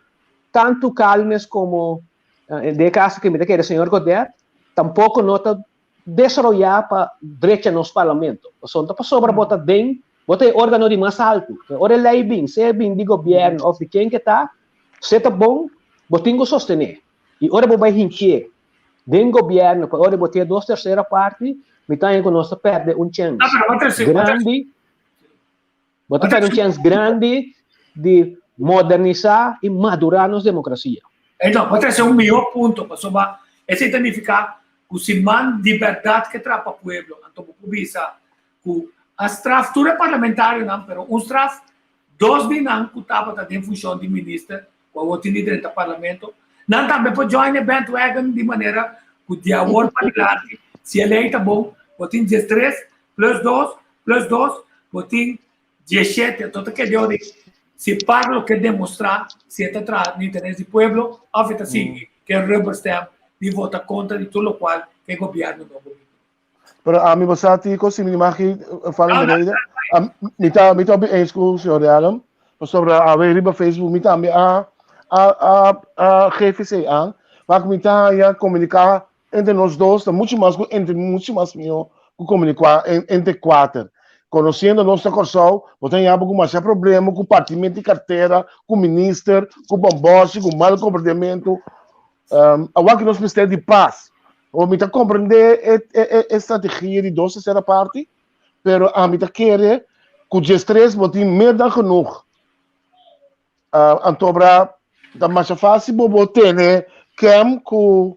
tantu Calmes komo den e kaso ke mi ta kere señor Godett tampoko no ta desaroyá pa drecha nos parlamento. Pasobra no ta pasobra bo ta den bo ta e órgano di mas altu. Ora e lei bin sea bin di gobièrnu òf di ken ke ta se ta bon bo tin ku sostené. I ora bo bai hinkié den gobièrnu pa ora bo tin e dos tersera parti, mi ta haña ku nos ta pèrdè un chèns grandi, bo ta pèrdè un chèns grandi di modernisá i madurá nos demokrasia. Enton, bo trese un mihó punto, pasobra esei ta nifiká ku si man di bèrdat ke traha pa pueblo, anto bo por bisa ku a straf tur e parlamentarionan, pero un straf dos di nan ku tabata den funshon di minister ku awor tin di drenta parlamento, nan tambe por join e bandwagon di manera ku di awor pa dilanti si e lei ta bon bo tin diestres plus dos plus dos bo tin diesshete, anto ta keda di si par lo ke demostrá si e ta traha na interes di pueblo òf e ta sigui ke rubber stamp di vota kontra di tur lokual ke gobièrnu nobo bini. Pero ami bo sa Tico, si mi magi fala de rede, mi ta mi ta eens ku señor Adam, pasobra awe riba Facebook mi tambe a a a a geef esei aan, maar mi ta haña komuniká entre nos dos ta mucho mas ku entre mucho mas mihó ku komuniká entre kuater. Konosiendo nos na Kòrsou, bo ta haña bo ku masha problema ku partimento di kartera, ku minister, ku bòmbòshi, ku mal komprendementu. Awor ku nos mester di pas. O mi ta komprendé e, e, e, e strategia di dos tercera parti, pero ami ta kere ku diestres bo tin meer dan genoeg. Antobra ta masha fácil bo bo tene kem ku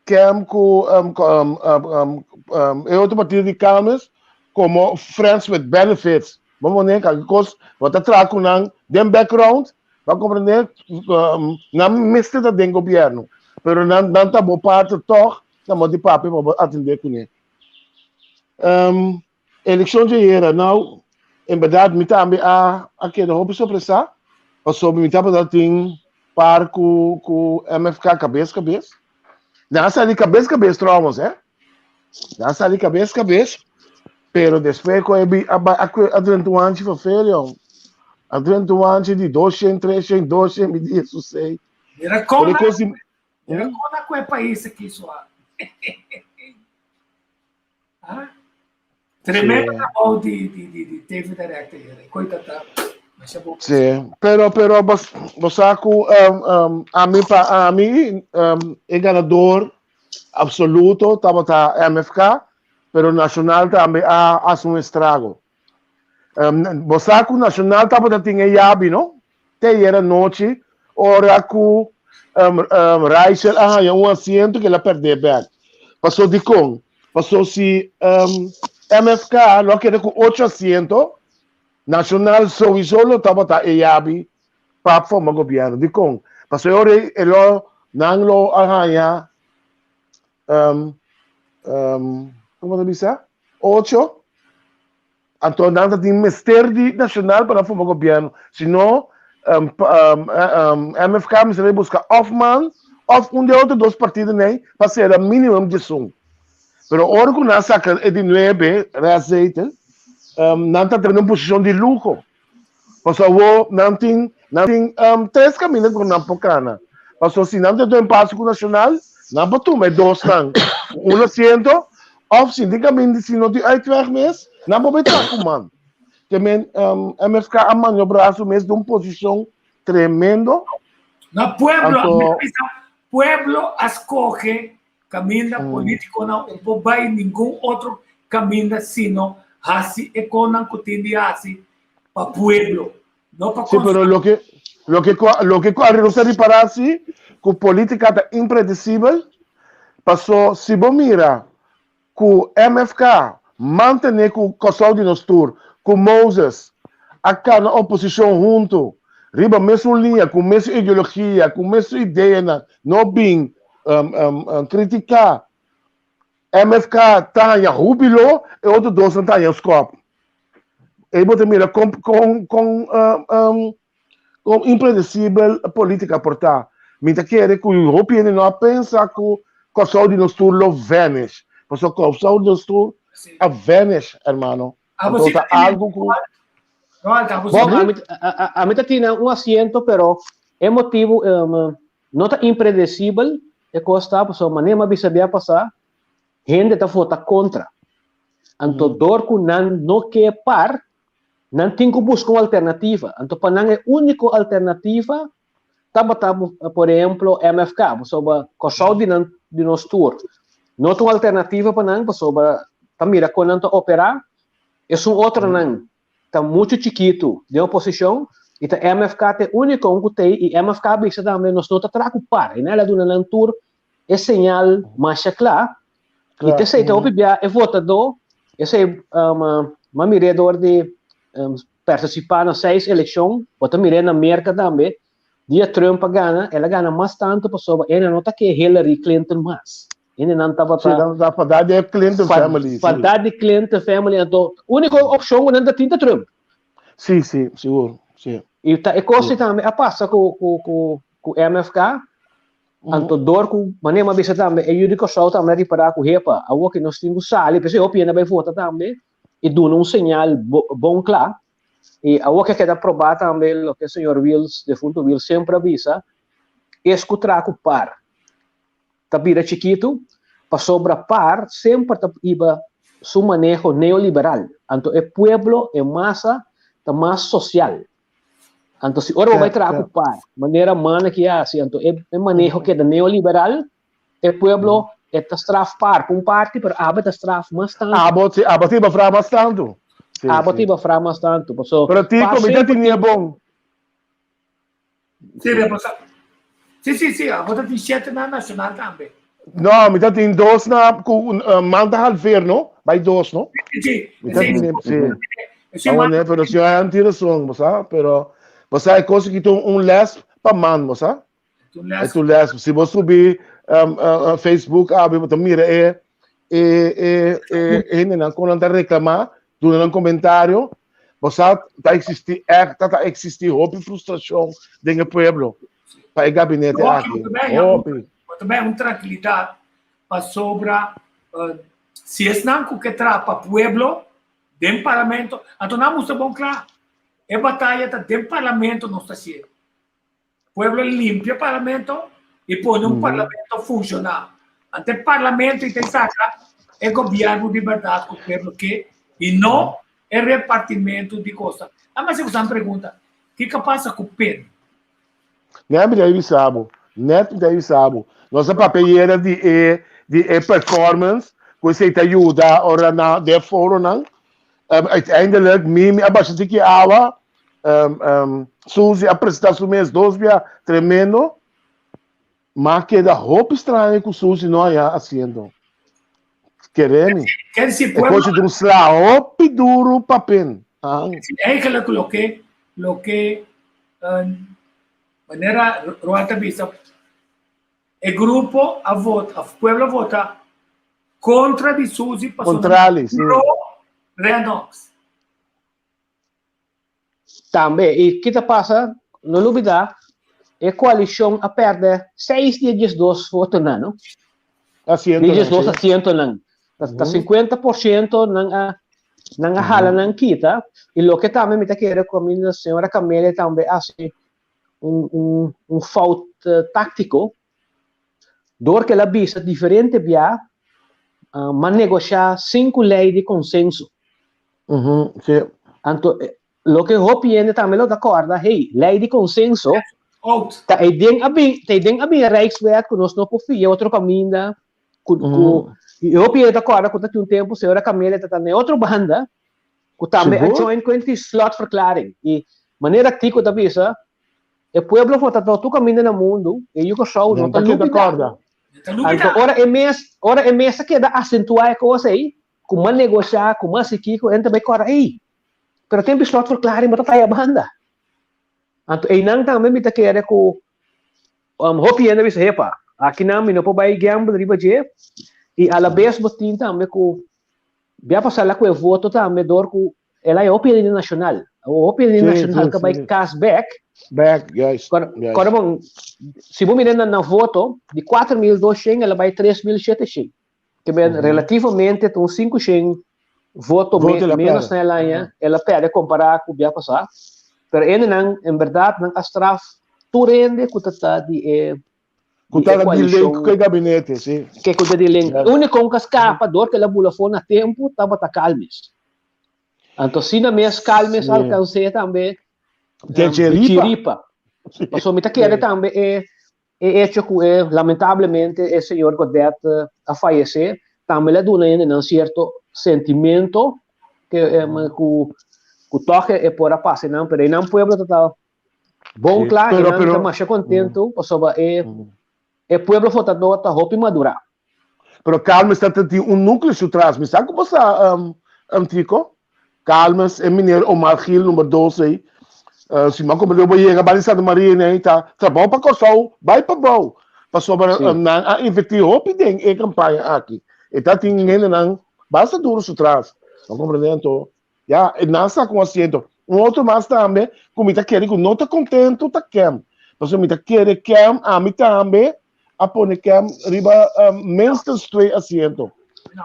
kem ku um, um, um, um, um, e otro partido di Calmes como friends with benefits. Bo pone kalke kos, bo ta traha ku nan den background, Bo a comprende? Nan mester ta den gobierno, pero nan nan ta bo parte toch, nan bo di papia pa bo atende kuné. Um, elekshon dje nou, en berdad mi tambe a a keda hopi sorpresá, pasobra mi tabata tin par ku ku MFK kabes kabes. Nan a sali kabes kabes trouwens, hè. Nan a sali kabes kabes, pero despues ku e a bai a a drenta un hanchi vervel, jong. A drenta un hanchi di 200, 300, 200, mi di Jesus sei. Mira kona, mira kona ku e pais aki so. Ah? Tremendo trabou di, di, di, di TV Director hier. Coita ta. Sí, pero pero bos bos sa ku um, um, ami pa ami um, e ganador absoluto tabata MFK, pero Nacional tambe a hace un estrago. Um, bos sa ku Nacional tabata tin e yabi, no? Te ayer anochi, ora ku um, um, Rachel a haña un asiento ku el a perdé bèk. Pasó dikon? Paso si um, MFK lo a keda ku ocho asiento, Nacional sowieso lo tabata e yabi pa forma gobierno. Dikon? Paso e ora e lo, nan lo a haña um, um, como ta bisa? Ocho. Anto nan ta tin mester di Nacional pa nan forma gobierno. Si no, um, um, um, MFK mester a busca of man of un de otro dos partido nei pa sera minimum diesun. Pero ora ku nan saka e di nuebe restzetel, um, nan ta den un posishon di luho. Pasobra awor nan tin nan tin um, tres kaminda ku nan por kana. Pasobra si nan ta den paso ku Nacional, nan por tuma e dosnan ku un asiento, òf si tin kaminda si no tin uitweg mes, nan por bai traha ku man. Te men um, MFK a maniobrá su mes den un posishon tremendo. Na pueblo, Anto, pueblo a skohe Kaminda polítikonan un por bai ningun otro kaminda sino hasi e konan ku tin di hasi pa pueblo, no pa Sí, pero loke loke ku loke ku nos ta ripará sí ku polítika ta impredisibel, paso si bo mira ku MFK mantené ku Kòrsou di nos tur, ku Moses a kana oposishon huntu riba mesun liña, ku mesun ideologia, ku mesun ideanan, no bin kritiká MFK ta haña húbilo, e otro dosnan ta haña skòp. Ei bo ta mira kon kon kon kon impredesibel polítika por ta. Mi ta kere ku hopi hende no a pensa ku Kòrsou di nos tur lo vanish. Pasobra Kòrsou di nos tur a vanish, hermano. Anto ta algu ku. Bon, ami ta tina un asiento, pero e motibu no ta impredesibel e kos ta, pasobra manera mi a bisa bia pasá, hende ta vota kontra. Anto dor ku nan no ke par, nan tin ku buska un alternativa. Anto pa nan e úniko alternativa tabata por ehemplo MFK, pasobra Kòrsou di nan di nos tur no ta un alternativa pa nan pasobra ta mira kon nan ta operá, esun otronan ta muchu chikitu den oposishon i ta MFK ta e úniko un ku t'ei i MFK a bisa tambe nos no ta traha ku par i nan el a duna nan tur e señal masha kla i t'esei ta hopi bia e votadó esei m'a mir'é dor di partisipá na seis elekshon bo ta mir'é na Merka tambe dia Trump a gana el a gana mas tantu pasobra e no ta ke Hillary Clinton mas. Hendenan tabata. Sí, nan ta fadá di e Clinton family. Sí. Fadá di Clinton family. Anto, úniko opshon ku nan ta tin ta Trump. Sí, sí, sigur, sí. I ta e kos tambe a pasa ku ku ku ku MFK. Anto dor ku manera mi a bisa tambe e yu di Kòrsou tambe a ripará ku hepa awor ku nos tin ku sali p'esei hopi hende a bai vota tambe i duna un señal bon kla. I awor ku a keda probá tambe loke señor Wiels, defunto Wiels semper a bisa, es ku traha ku par. ta bira chikitu pasobra par semper ta hiba su maneho neoliberal. Anto e pueblo, e masa, ta mas sosial. Anto si ora bo bai traha ku par, manera mana ki hasi, anto e maneho keda neoliberal, e pueblo e ta straf par pa un parti, pero abo ta straf mas tantu. Abo si, abo ta hiba fra mas tantu. Abo ta hiba fra mas tantu. Paso, Pero ti komite tinia bon. Sí, sí, sí, sí, abo ta tin siete na nacional tambe. No, mi ta tin dos na ku uh, manda halveer, no? Bai dos, no? Sí, sí. Mi ta tin, sí. Sí, Ah, nee, pero si han tiene razón, bo sa, pero bo sa e cosa ki un un les pa man, bo sa? Un E tu les. Si bo subi um, uh, uh, Facebook, abi, bo ta mira e e e e hendenan kon nan ta reklamá, duna nan komentario, bo sa ta eksistí ègt, ta ta eksistí hopi frustrashon den e pueblo pa e gabinete aki. Hopi. Bo ta bay un trankilidat pasobra si esnan ku ke traha pa pueblo den parlamento, anto nan mustra bon kla, e bataya ta den parlamento nos ta hasié. Pueblo limpia parlamento y pone un parlamento funcional. Ante parlamento y te saca e gobierno di berdad cu pueblo ke y no e repartimento di cosa. Ama si bosan pregunta, kiko pasa cu pen? Net mi ta bisa bo, net mi ta bisa bo. Nos a papia yera di e di e performance cu esey ta yuda ora na den foronan. Uiteindelijk mi mi a basha tiki awa Um, um, Suzy a presentá su mes dos bia tremendo. Ma keda hopi straño ku Suzy no haya asiento. Kere mi. Ker si E pueblo kochi un sla hopi duro pa pen. Ah. Eigenlijk loke loke um, manera Roa ta bisa e grupo a vota, of pueblo a vota kontra di Suzy pasobra Kontrali, sí. pro Renox. Tambe, i ki ta pasa, no lubida, e koalishon a pèrdè seis di e diesdos votonan, no? Asientonan, Di diesdos sí. asientonan. Ta ta 50% nan a nan a hala nan kita, i loke tambe mi ta kere ku kaminda señora Camelia tambe a hasi un un un fout táktiko, dor ku el a bisa diferente bia, m'a negoshá sinku lei di konsenso. Sí. Anto, loke hopi hende tambe lo ta kòrda, hey, lei di konsenso Out. ta ei den a bin, ta ei den a bin e Rijkswet ku nos no por fia otro kaminda, ku, ku, i hopi hende ta kòrda ku ta tin un tempu señora Camelia ta ta na e otro banda, ku tambe a Sigur? join ku e slotverklaring. I manera Tico ta bisa, e pueblo for ta tur kaminda na mundu, e yu Kòrsou no Nan ta ta keda lubidá. kòrda. Ta lubidá. Anto ora e mes, ora e mes a keda asentuá e kos ei, Ku m'a negoshá, ku m'a hasi kiko, hende ta bai kòrda, ey, pero tempu e slotverklaring bo ta faya banda. Anto einan tambe mi ta kere ku hopi hende a bisa, hepa, akinan mi no por bai gamble riba dje, i alabes bo tin tambe ku bia pasá la ku e voto tambe dor ku el a hopi hende di Nacional. Hopi hende di Nacional ka bai kas bek. Bek, juist. Kòrda bon, si bo mira nan voto, di 4200 el a bai 3700. Ke men relativamente ta un 500 voto Voto el a menos perde. na el aña, el a perde kompará ku bia pasá. Pero hendenan, en bèrdat, nan a straf tur hende ku ta ta di e Ku di e ta di link koalishon ku e gabinete, sí. ke ku ta di link. Yes. Úniko ku a skapa dor ku el a bula afó na tempu tabata Calmes. Anto asina mes Calmes a alkans'é tambe De di Chiripa. Chiripa. Pasobra mi ta kere tambe e E echo ku e lamentablemente e señor Godett a fayesé tambe lo a duna hendenan sierto sentimento ke ku ku tòg e por a pasa einan, pero einan pueblo ta ta bon kla, einan ta masha kontentu pasobra e e pueblo votadó ta hopi madurá. Pero Calmes ta tin un núcleo su tras. Mi sa ku bo sa, um, Tico. Calmes, e meneer Omar Gil, number 12 ei. Uh, si man komprende bo yega bali Santa Maria nei ta trabou pa Kòrsou, bai pa bou. Pasobra Sí. um, nan a invertí hopi den e kampaña aki. E ta tin hendenan basta duro su tras. Man komprende anto? Ya, e nan sa ku asiento. Un otro mas tambe ku mi ta kere ku no ta kontentu ta Kem. Pasobra mi ta kere Kem, ami tambe a pone Kem riba um, minstens twee asiento.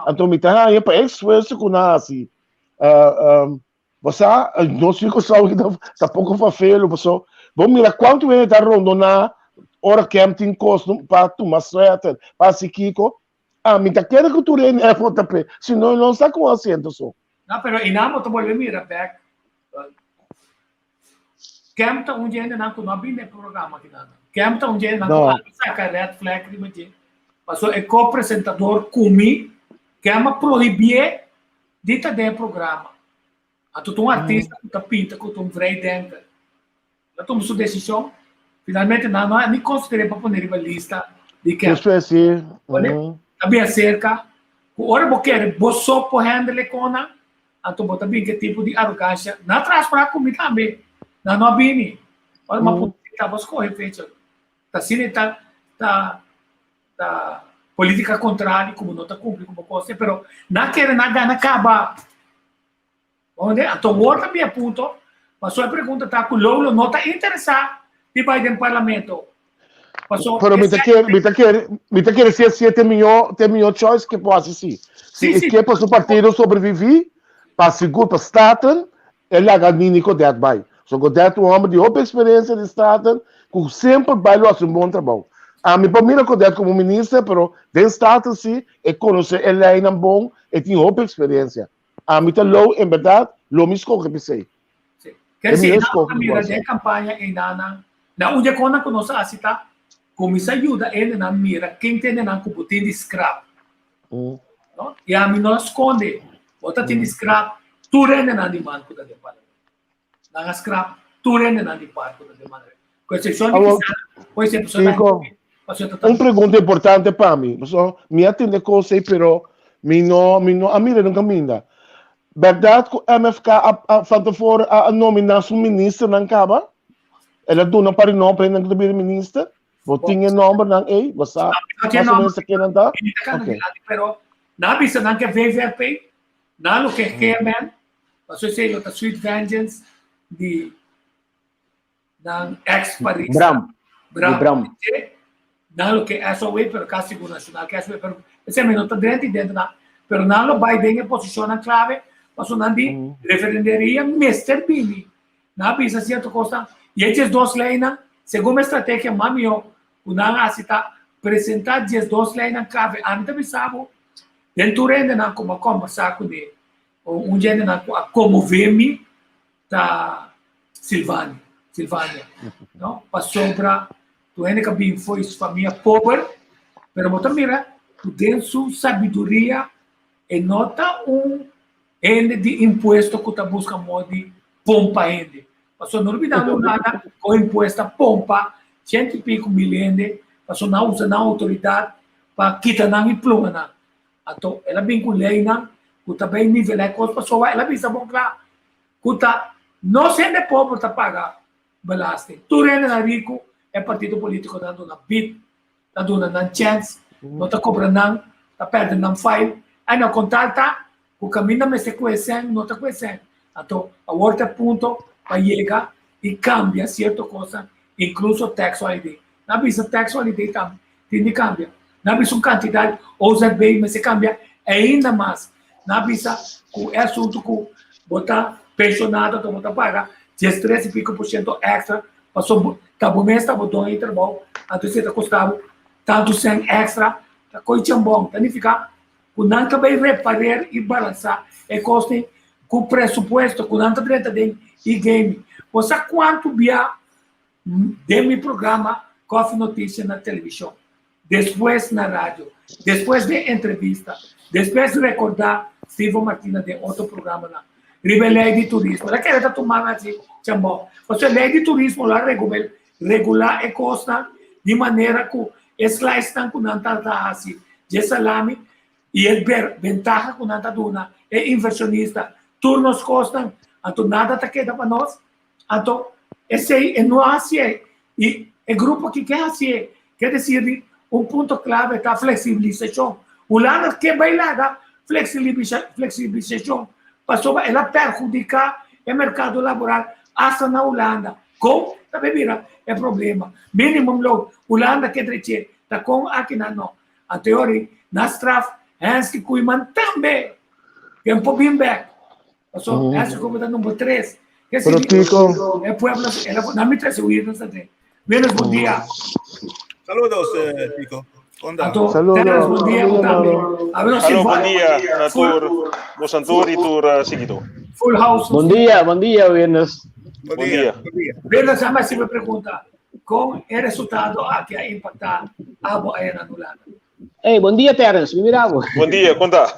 Anto mi ta haña pa e esfuerso ku nan hasi. Uh, um, bo sa, nos fico sa ki ta, ta poko fafelo, paso bo mira kuantu hende ta rondoná ora Kem tin kos pa tuma suèter, pa hasi kiko. Ah, mi ta kere ku tur hende a vota p'e, si no, no sa ku un asiento so. No, pero einan bo ta bolbe mira bek. Kem ta un dje hendenan ku no a bini e programa akinan. Kem ta un dje hendenan ku No. a saka red flag riba dje. Paso e ko-presentador ku mi, Kem a prohibié di ta den e programa. Anto ta un artista ku ta pinta ku ta un vrijdenker. El a tuma su desishon. Finalmente nan no a ni konsider'é pa pone riba lista di Kem. Despues si. Pone, ta bin aserka ku ora bo kere bo so por handle e konan, Anto bo ta bin ke tipo di arogansha. Nan a traspra ku mi tambe. Nan no a bini. Ora mi a puntra si ta bo skohe fecha. Ta asina ta ta ta politica contrario ku bo no ta kumpli ku bo kos. Pero nan kere nan gana kaba. Bo Anto wor ta bin e punto. Paso e pregunta ta ku Lolo no ta interesa di bai den parlamento. Paso Pero mi ta kere, mi ta kere, mi ta kere si e si e mihó, te mihó choice ke por hasi si. Si e ke pa su partido sobreviví, pa sigur pa Staten, e laga Nini Godett bai. So Godett un hòmber di hopi eksperensia di Staten, ku semper bai lo hasi un bon trabou. Ami por mira Godett komo minister, pero den Staten si, e konosé e leinan bon, e tin hopi eksperensia. Ami ta lou, en bèrdat, lo mi skohe p'esei. Sí. Ker si nan a mira den campaña einanan, na un dje konan ku nos a hasi ta kuminsá yuda hendenan mira ken ta hendenan ku bo tin di scrap. No? I ami no a skonde. Bo ta tin di scrap tur hendenan di man ku ta den parlamento. Nan a scrap tur hendenan di par ku ta den parlamento. Ku eksepshon di Awor, kisas, por esemplo, Tico, un pregunta importante pa mi. Pasobra mi a tende kos ei, pero. Mi no, mi no a mira den kaminda. Bèrdat ku MFK a, a, van tevoren a, a nominá su ministernan kaba? El a duna par di nòmber hendenan ku ta bira minister? Bo tin e nòmbernan ei? Bo sa No tin mas o menos nòmber. ken nan ta? Mi ta kana Oké. dilanti, pero nan a bisa nan ke VVRP, nan lo ke GMN, pasobra esei lo ta sweet vengeance di nan ex Paris. Bram. Bram. Di Bram. Nan lo ke SOW, pero kasi sigur nacional ke SOW, pero esei mi no ta drenta i dentro nan. Pero nan lo bai den e posishonnan klave, pasobra nan di referenderia mester bini. Nan a bisa sierto kosnan, i e 12 leinan, segun mi estrategia mas mihó ku nan a hasi ta presentá 12 leinan klave. Ami ta bisa bo, den tur hendenan ku mi a kombersá kuné, un di hendenan ku a konmové mi ta Silvani, Silvania, no? Pasobra tur hende ka bin fo'i su famia pober, pero bo ta mira ku den su sabiduria e no ta un hende di impuesto ku ta buska modo di pompa hende. Pasobra no olbida no nada ku impuesto a pompa siento i piko mil hende, pasobra nan usa nan outoridat pa kita nan i pluma nan. Anto el a bin ku leinan ku ta bay nivelá e kos pasobra el a bisa bon kla ku ta nos hende pober ta paga belasting. Tur hendenan riku e partido politikonan duna bit, ta duna nan chèns, no ta kobra nan, ta pèrdè nan fail. Ai no kontal ta ku kaminda mester kue sèn no ta kue sèn. Anto awor ta e punto pa yega i kambia sierto kosnan inkluso tax holiday. Nan a bisa tax holiday tambe tin di kambia. Nan a bisa un kantidat OZB mester kambia ainda mas. Nan a bisa ku e asuntu ku bo ta penshonado anto bo ta paga diestres i piko por shento èkstra pasobra ta bo mes ta bo doño di trabou anto esei ta kosta bo tantu sèn èkstra ta koi chambon. Ta nifiká ku nan ta bai reparer i balansá e kosnan ku presupuesto ku nan ta drenta den e game. Bo sa kuantu bia den mi programa Koffie Noticia na televishon, despues na radio, despues den entrevista, despues rekordá Steven Martina den otro programanan riba e lei di turismo. El a kere ta tuma nan asi chambò. Pasobra e lei di turismo lo a regulá e kosnan di manera ku e slicenan ku nan ta hasi dje salami i e bentaha ku nan ta duna e invershonista tur nos kosnan, anto nada ta keda pa nos. Anto, esei e no a hasié. I e grupo aki ke hasié. Ke desir di un punto klave ta fleksibilisashon. Hulanda ke bai laga fleksibilisashon pasobra el a perhudiká e merkado laboral asta na Hulanda. Kon ta bai bira e problema? Minimumloon, Hulanda ke drech'é, ta kon aki nan no. Anto e ora na straf Hensley Koeiman tambe. Ken por bin bek. Paso, mm. ese como número 3. Que Pero Tico. El pueblo, el, na mi tres huir, no sé. Menos buen día. Saludos, eh, Tico. Onda. Saludos. Buen día, A ver, Aló, buen día, Natur. Bosantur y tur uh, seguidor. Full house. Buen día, buen día, Viernes. Buen día. Buen día. Viernes, además, si me pregunta, ¿con el resultado a que ha impactado a en Anulada? Hey, bon dia Terence, mi mira bo. Bon dia, konta.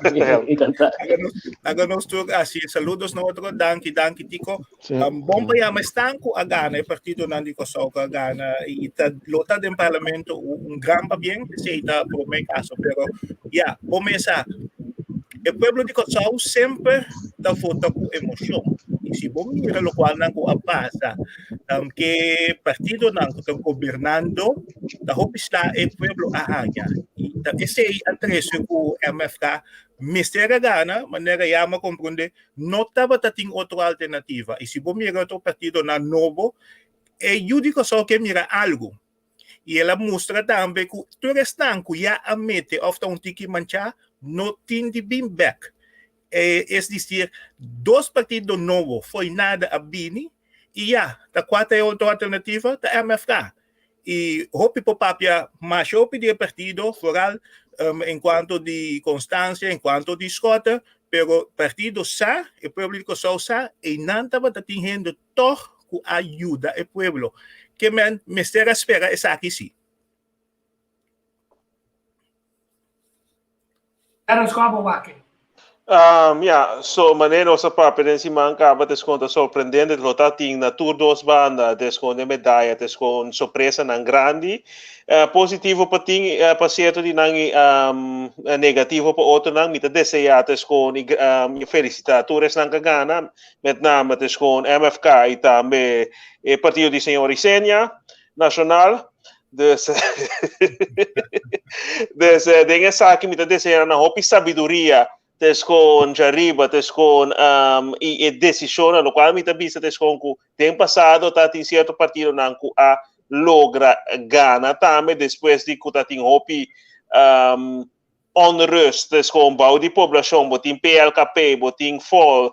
Laga nos tur hasi saludos na otro. Danki, danki Tico. Sí. Um, bon pa yama estan ku a gana e partidonan di Kòrsou ku a gana i ta lo ta den parlamento un, un gran pabien, esei ta promé kaso, pero ya, bo mes sa e pueblo di Kòrsou semper ta vota ku emoshon. I si bo mira lokualnan ku a pasa um, ke partidonan ku ta gobernando ta hopi sla e pueblo a haña. I ta esei a trese ku MFK mester a gana, manera ya mi a komprondé, no tabata tin otro alternativa. I si bo mira otro partidonan nobo, e yu di Kòrsou ke mira algu. I el a mustra tambe ku tur esnan ku ya a mete òf ta un tiki manchá, no tin di bin bèk. Es disir, dos partido nobo fo'i nada a bini i ya, ta kua ta e otro alternativa? Ta MFK. I hopi por papia masha hopi di e partido, foral en kuanto di Constancia, en kuanto di Schotte, pero partido sa, e pueblo di Kòrsou sa, einan tabata tin hende tòg ku a yuda e pueblo. Ke men mester a spera esaki si. Terence, kon abo wak? Um, ja, so manera nos a papia den siman kaba tes kon ta sorprendente lo ta tin na tur dos banda tes kon den medaya tes kon sorpresanan grandi. Uh, positivo pa tin uh, pa cierto di nan y um, negativo pa otronan. Mi ta desea tes kon y um, felicita tur esnan ka gana, met name tes kon MFK y tambe e partido di señor Isenia Nacional. Dus, dus den esaki mi ta desea nan hopi sabiduria tes kon djariba, tes kon um, y e decisionnan, locual mi ta bisa tes kon ku den pasado ta tin cierto partidonan ku a logra gana tambe despues di ku ta tin hopi um, onrust, dus gewoon bou di poblacion, bo tin PLKP, bo tin FOL,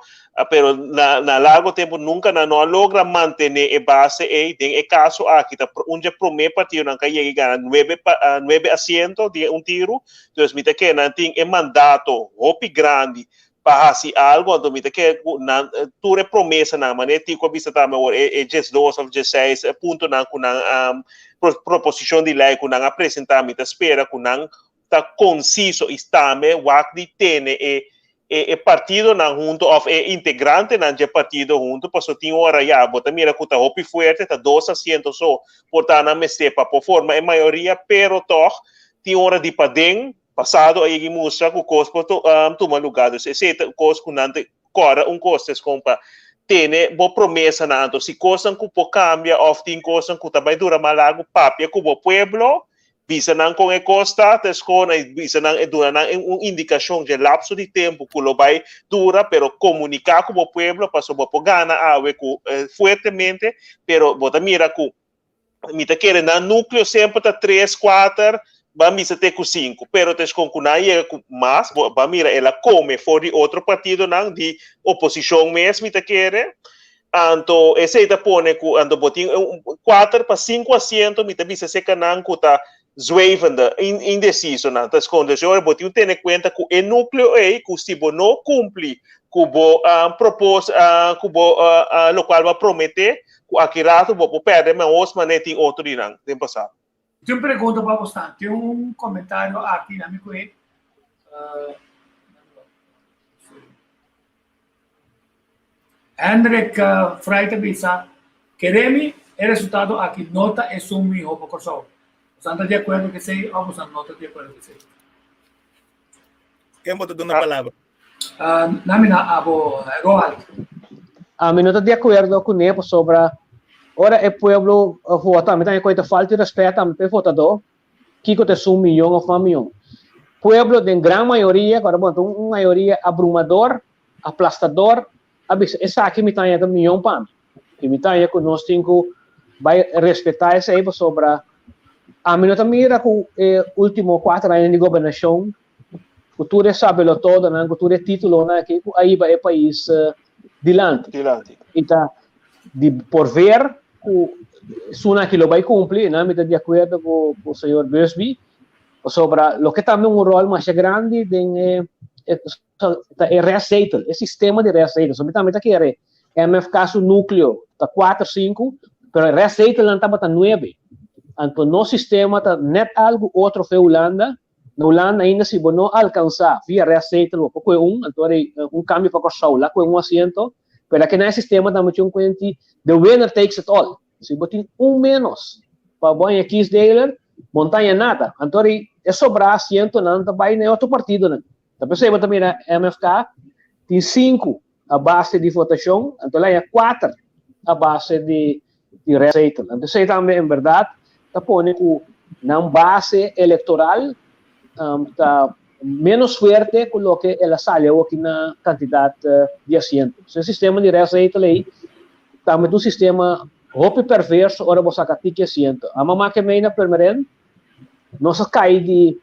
pero na, na largo tempo nunca nan no a logra mantene e base ei. Den e caso aki ta un dje prome partidonan ka yega y gana nuebe, nuebe asiento di un tiru, dus mi ta kere nan tin e mandato hopi grandi pa hasi algo, anto mi ta kere ku nan tur e promesanan, manera Tico a bisa tambe awor, e e diesdos of diesseis puntonan ku nan a proposicion di ley ku nan a presenta, mi ta spera ku nan ta conciso y tambe wak di tene e e partidonan hunto of e integrantenan dje partido hunto, paso tin ora ya bo ta mira cu ta hopi fuerte, ta dos asiento so por ta nan mester pa por forma e mayoria, pero toch tin ora di paden pasado a yega y mustra cu cos por tuma lugar. Dus esey ta cos cu nan ta cora un cos tes con pa tene bo promesanan. Anto si cosnan cu por cambia of tin cosnan cu ta bay dura mas largo, papia cu bo pueblo, Bisa nan kon e kos ta, ta eskona i bisa nan e duna nan un indikashon dje lapso di tempu ku lo bai dura, pero komuniká ku bo pueblo pasobra bo por gana awe ku fuertemente, pero bo ta mira ku mi ta kere nan núkleo semper ta tres, kuater, ban bisa te ku sinku, pero ta eskon ku nan yega ku mas, bo ban mira el a kome for di otro partidonan di oposishon mes mi ta kere. Anto esei ta pone ku anto bo tin un kuater pa sinku asiento mi ta bisa seka nan ku ta zwevende, indeciso nan ta skonde. Así ora bo tin tene kuenta ku e núkleo ei ku si bo no kumpli ku bo propos ku bo lokual bo a prometé ku aki rato bo por pèrdè mehos manera tin otro di nan den pasado. Tin un pregunta pa bo stan. Tin un komentario aki na mi ku e. Hendrik Vrij ta bisa, Keremi, e resultado aki no ta esun mihó pa Kòrsou. Bosan ta di akuerdo ku esei òf bosan no ta di akuerdo ku esei? Ken bo ta duna palabra? Nami na abo, Roald. Ami no ta di akuerdo kuné pasobra ora e pueblo vota, mi ta haña ku e ta falta di rèspèt tambe pa e votadó. Kiko ta esun miyon of mas miyon? Pueblo den gran mayoria, ku ora bo ta un mayoria abrumador, aplastador, a bisa esaki mi ta haña ta miyon pa mi. I mi ta haña ku nos tin ku bai respetá esei pasobra ami no ta mira ku e último kuater aña di gobernashon ku tur e sabelotodonan, ku tur e titulonan aki ku a hiba e pais dilanti. Dilanti. I ta di por ver ku esunnan aki lo bai kumpli, nan mi ta di akuerdo ku ku señor Busby, pasobra loke tambe un ròl masha grandi den e ta e restzetel, e sistema di restzetel. So mi tambe ta kere MFK su núkleo ta kuater, sinku, pero e restzetelnan tabata nuebe. Anto nos sistema ta nèt algu otro fe Hulanda. Na Hulanda ainda si bo no alkansá via restzetel bo por kohe un, anto ora un kambio pa Kòrsou la kohe un asiento, pero aki na e sistema tambe tin un kuenti the winner takes it all. Si bo tin un ménos pa bo haña kiesdeler, bo no ta haña nada. Anto ora e sobrá asientonan ta bai na e otro partidonan. Ta p'esei bo ta mira MFK tin sinku a base di votashon, anto el a haña kuater a base di di restzetel. Anto esei tambe en bèrdat ta pone ku nan base elektoral ta ménos fuerte ku loke el a sali awoki na kantidat di asiento. So e sistema di restzetel ei tambe ta un sistema hopi perverso ora bo saka tiki asiento. A mama ke mei na Purmerend nos a kai di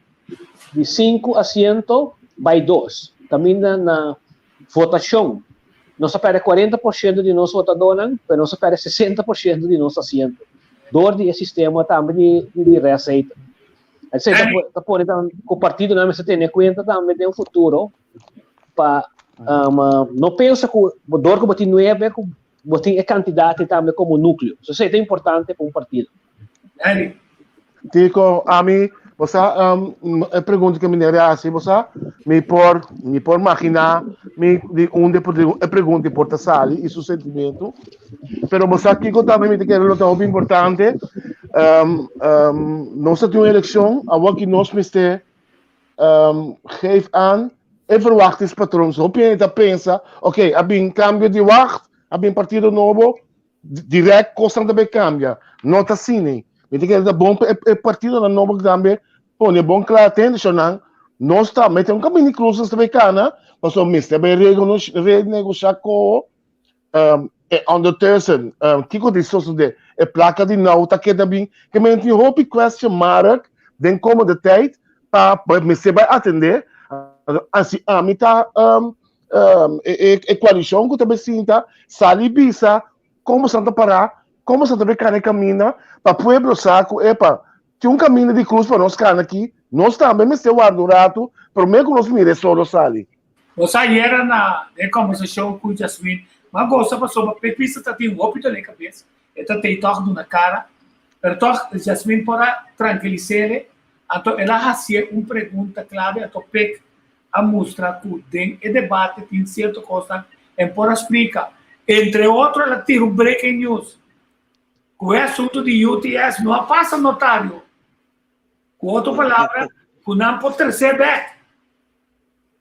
di sinku asiento bai dos. Kaminda na votashon nos a pèrdè 40% di nos votadónan, pero nos a pèrdè 60% di nos asiento dor di e sistema tambe di di restzetel. Esei ta ta pone ku partidonan mester tene kuenta tambe den futuro pa no pensa ku dor ku bo tin nuebe ku bo tin e kantidat tambe komo núkleo. So esei ta importante pa un partido. Tiko, ami. Bo sa, e pregunta ku meneer a hasi, bo sa, mi por, mi por maginá mi di unda e pregunta por ta sali i su sentimentu. Pero bo sa kiko tambe mi ta kere lo ta hopi importante. Nos ta tin un elekshon, awor ki nos mester geef aan e verwachtingspatroon. So hopi hende ta pensa, oké, a bin kambio di wacht, a bin partido nobo, direct kosnan ta bay kambia. No ta asina. Mi ta kere ta bon pa e partidonan nobo tambe pone bon kla atende shownan. Nos ta mete un kaminda di krus nos ta bay kana, pasobra mester bay renegosha ko e ondertussen kiko di sosode e plaka di nou ta keda bin. Ke men tin hopi question mark den komende tijd pa mester bay atende. Asi ami ta e koalishon ku ta bay sinta sali bisa kon boso ta pará, kon boso ta bay kana e kaminda pa pueblo sa ku epa tin un kaminda di krus pa nos kana aki, nos tambe mester warda un ratu promé ku nos mira e solo sali. Nos ayera na den kombersashon ku Jasmin, m'a gosa pasobra Pepisa ta tin hopi dolé kabes, e ta tei tòg duna kara, pero tòg Jasmin por a trankilis'é, anto el a hasié un pregunta klabe, anto Pek a mustra ku den e debate tin sierto kosnan en por a splika. Entre otro el a tira un breaking news ku e asuntu di UTS no a pasa notario. Ku otro palabra, ku nan por tres'é bèk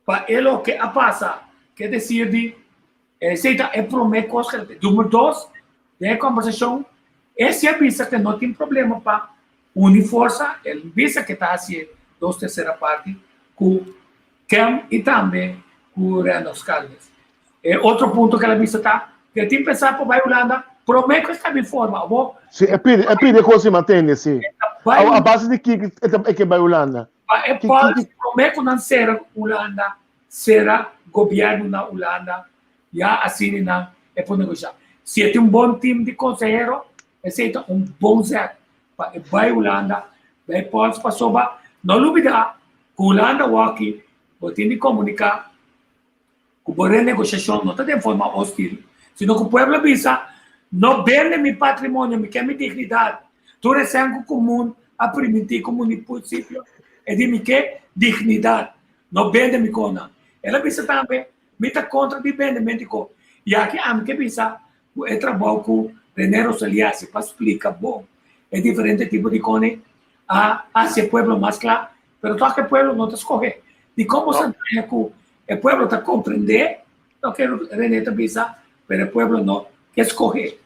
pa e loke a pasa. Ke desir di esei ta e promé kos ku el a tira. Number dos, den e kòmbersashon e si a bisa ku no tin problema pa Uni forsa, el bisa ke ta hasié dos tersera parti ku Kem i tambe ku Rennox Calmes. E otro punto ke el a bisa ta ku e tin pensá pa bai Hulanda promé ku e ta bin forma. Abo. Si, e pidi, e pidi e kos di mantene, si. A base di kiko e ta e ke bai Hulanda? Pa e pòls promé ku nan sera Hulanda, sera gobièrnu na Hulanda, ya asina nan e por negoshá. Si e tin un bon tim di konsehero, Esei ta un bon zet pa e bai Hulanda bai pols pasobra no lubida ku Hulanda wòki bo tin di komuniká ku bo renegosiashon no ta den forma hostil sino ku pueblo a bisa no bende mi patrimonio mi ke mi dignidat tur esei ku komun a primintí ku munisipio e di mi ke dignidat no bende mi konan el a bisa tambe mi ta kontra di bendemento di ko i aki ami ke bisa Ku e trabou ku René Roselli hasi pa splika bon e diferente tipo di kone a hasi e pueblo mas kla, pero tòg e pueblo no ta skohe. Dikon bo sa daña ku e pueblo ta komprendé loke René ta bisa, pero e pueblo no ke skohe?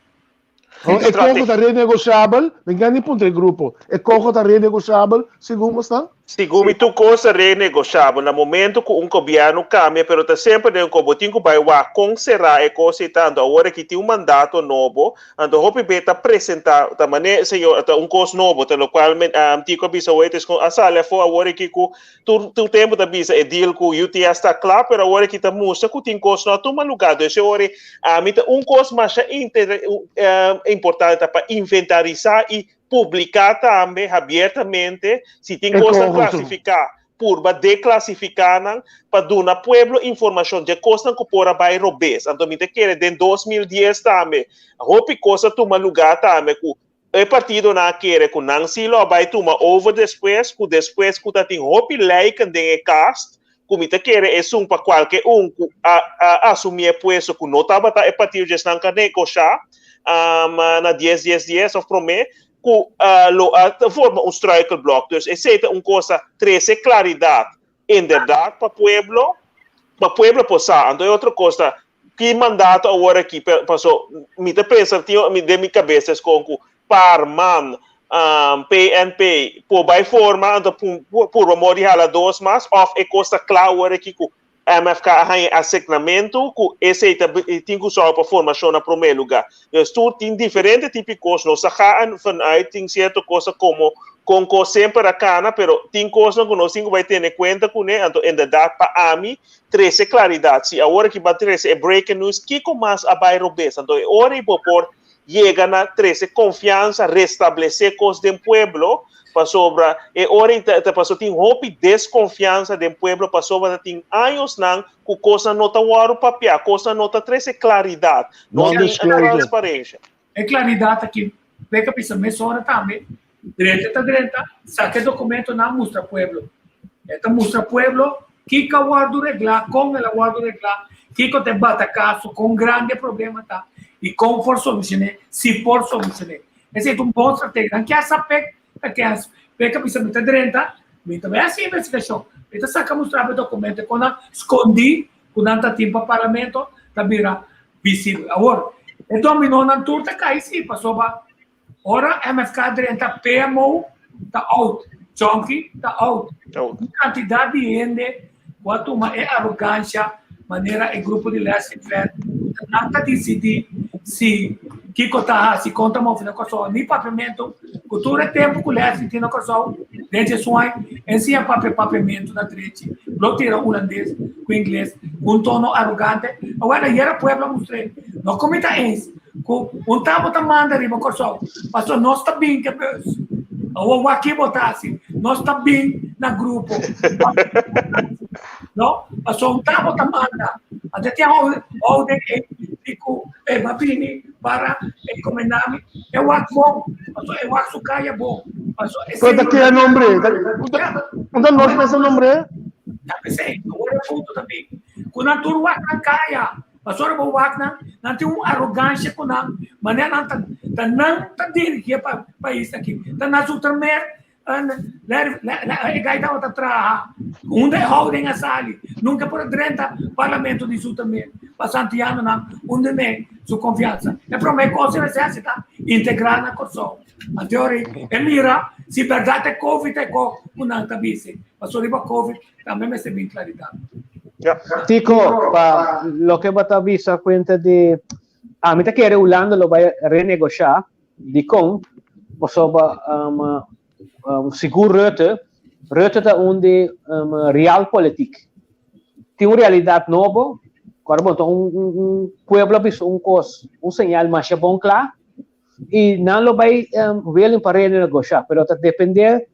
E koho ta renegoshabel? Mi gana di puntra e grupo. E koho ta renegoshabel segun bo stan? Segun mi tur kos ta renegoshabel na momento ku un gobièrnu kambia pero ta semper den ku bo tin ku bai wak kon será e kos ei ta anto awor aki tin un mandato nobo anto hopi be ta presentá ta mane señor ta un kos nobo ta lokual Tico a bisa awor es kon a sali afó awor aki ku tur tur tempu ta bisa e deal ku UTS ta kla pero awor aki ta mustra ku tin kos no a tuma lugá dus e ora ami ta un kos masha importante ta pa inventarisá i Publiká tambe habiertamente si tin kosnan klasifiká, purba deklasifiká nan pa duna pueblo informashon dje kosnan ku por a bai robes. Anto mi ta kere den 2010 tambe hopi kos a tuma lugá tambe ku e partidonan a kere ku nan si lo a bai tuma over despues, ku despues ku ta tin hopi lijken den e kast ku mi ta kere esun pa kualke un ku a a asumí e puesto ku no tabata e partido dje esnan ku a negoshá na dies dies dies òf promé ku lo a forma un struikelblok. Dus esei ta un kos ta trese klaridat inderdat pa pueblo, pa pueblo por sa. Anto e otro kos ta ki mandato awor aki paso mi ta pensa tin den mi kabes es kon ku par man PNP por bai forma anto purba mor di hala dos mas of e kos ta kla awor aki ku MFK a haña e asignamentu ku esei ta tin ku sòru pa formashon na promé lugá. Dus tur tin diferente tipo di kos nos ta gaan vanuit tin sierto kos komo kon kos semper a kana pero tin kosnan ku nos tin ku bai tene kuenta kuné anto inderdat pa ami trese klaridat si awor aki bo a trese e breaking news kiko mas a bai robes anto e ora ei bo por yega na trese konfiansa, restablesé kos den pueblo, pasobra e ora ei ta pasobra tin hopi deskonfiansa den pueblo pasobra ta tin añosnan ku kosnan no ta wòrdu papiá, kosnan no ta trese klaridat, no tin transparensha. E klaridat aki, Peka bisa mesora tambe. Drenta ta drenta, saka e dokumentonan mustra pueblo. E ta mustra pueblo kiko a wòrdu reglá, kon el a wòrdu reglá, kiko ta e batakaso, kon grandi e problema ta i kon por solushoné, si por solushoné. Esei ta un bon strategia. Nan kier sa pek ta kens. Pek a bisa mi ta drenta, mi ta bai hasi investigashon. Mi ta saka mustra bo e dokumento kon nan skondí ku nan ta tin pa parlamento ta bira visibel. Awor, e dominónan tur ta kai sí, pasobra Ora MFK drenta PMO ta out, Chonky ta out. Un kantidat di hende ku a tuma e arogansha manera e grupo di Leslie Fred, nan ta disidí si kiko ta hasi kon ta move na Kòrsou. Ni papiamentu, ku tur e tempu ku Leslie tin na Kòrsou, den dje suai, e siña papia papiamentu na drechi, lo tira hulandes ku ingles ku un tono arogante. Awor ayera pueblo a mustr'é, no ku mi ta eens. Ku un ta bo ta manda riba Kòrsou, pasobra nos ta bin ke bus. Awor wak ki bo ta hasi? Nos ta bin na grupo. No, pasobra un ta bo ta manda. Anto tin houden ei di ku e ba bini para encomendá mi. E wak bon, pasobra e wak su kaya bon. Pasobra Pero esei ta krea nombre. Un ta nos mester nombre. Ta p'esei, awor e punto ta bin. Ku nan tur wak nan kaya. Pasobra bo wak nan, nan tin un arogansha ku nan, manera nan ta, ta nan ta dirigi e pais aki. Ta na Zoetermeer e gai tabata traha, unda e houding a sali, nunka por a drenta parlamento di Zoetermeer pa Santianonan unda me su konfiansa. E prome kos e mester hasi ta integra na Kòrsou. Anto ora e mira si bèrdat e covid ta e ko ku nan ta bisa. Pasobra riba covid tambe mester bin klaridat. Tico, pa loke bo ta bisa cuenta di ami ta kere Hulanda lo bai renegosha dikon pasobra um, um, sigur Rutte, Rutte ta un di um, realpolitiek. Tin un realidat nobo, kor bon ta un, un, un pueblo bisa un kos, un señal masha bon kla i nan lo bai um, willing pa renegosha, pero ta depende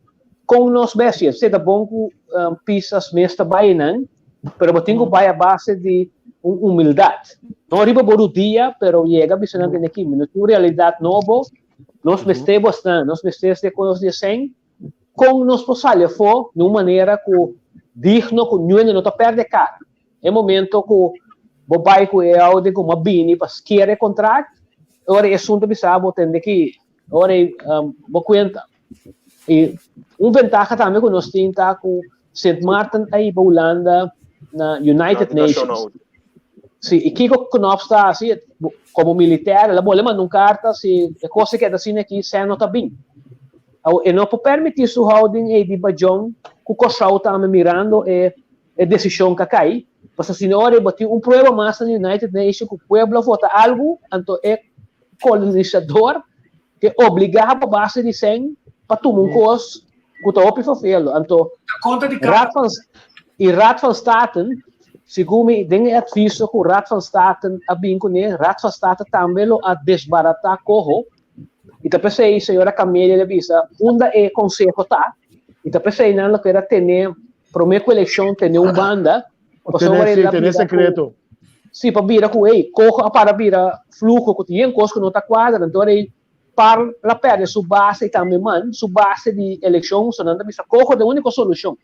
kon nos bestia. Se ta bon ku um, pisas mes ta bai nan, pero bo tin ku bai a base di un humildad. No riba bo rudia, pero yega bisa nan tene ki, no tin un realidad nobo, nos mester bosnan, nos mester este kon nos desen, kon nos por sali afó di un manera ku digno, ku niun no ta perde kara. E momento ku bo bai ku e oude ku bo a bini pa skier e kontrakt, ora e asuntu bisa bo tende ki, ora e bo kuenta. I un ventaha tambe ku nos tin ta ku Sint Maarten a hiba Hulanda na United Nations. Si, i kiko Knops ta hasi komo militer, el a bole manda un karta si e kos a keda asina aki, sèn no ta bin. Awor e no por permití su houding ei di bajon ku Kòrsou tambe mirando e e desishon ka kai, pasobra si no ora bo tin un prueba mas na United Nation ku pueblo a vota algu, anto e kolonisador ke obligá bo base di sèn pa tuma un kos ku ta hopi fervelo. Anto Raad van i Raad van Staten, segun mi den e adviso ku Raad van Staten a bin kuné, Raad van State tambe lo a desbaratá koho I ta p'esei señora Camelia a bisa unda e conseho ta, i ta p'esei nan lo keda tene prome ku elekshon tene un banda, pasobra Tene, sí, tene sekreto. Sí, pa bira ku ey, koho a para bira fluho ku tin yen kos ku no ta kuadra, anto ey par la perde su base i tambe man su base di elekshon, so nan ta bisa koho ta e uniko solushon.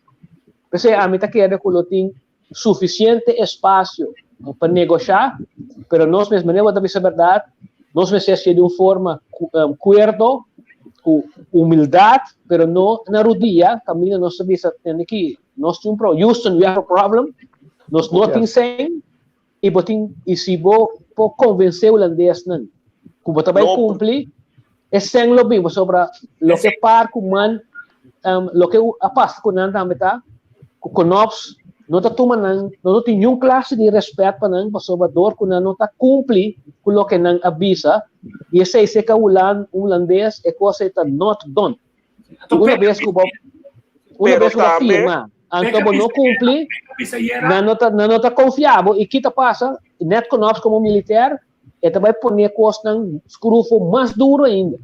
P'esei ami ta kere ku lo tin sufisiente espasio pa negoshá, pero nos mes, manera bo ta bisa bèrdat, nos mester hasié di un forma kuerdo, ku humildat, pero no na rudia, kaminda nos ta bisa tende ki nos tin un pro, Houston we have a problem, nos no tin sèn, i bo tin, i si bo por konvensé hulandesnan ku bo ta bai kumpli, e sèn lo bin, pasobra loke par ku man, loke a pasa ku nan tambe ta ku Knops no ta tuma nan, no ta tin niun klase di rèspèt pa nan, pasobra dor ku nan no ta kumpli ku loke nan a bisa, i esei seka hulandes e kos ei ta not done. I una bes ku bo, una bes ku bo firma, anto bo no kumpli, nan no ta, nan no ta konfia bo, i ki ta pasa? Nèt Knops komo militèr E ta bai pone kosnan skrufo mas duro ainda.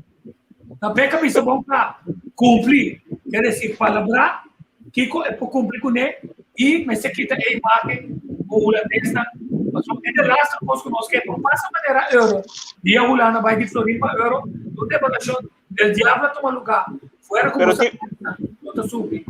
Ta peka bisa bon kla, kumpli, ke desi palabrá kiko e por kumpli kuné i mester kita e imágen ku hulandesnan, pasobra e de laster kos ku nos ke por pasa manera euro, dia Hulanda bai di florin pa euro, tur devaluashon del diablo a tuma lugá. Fuera ku Pero bo sa ti- no ta subi.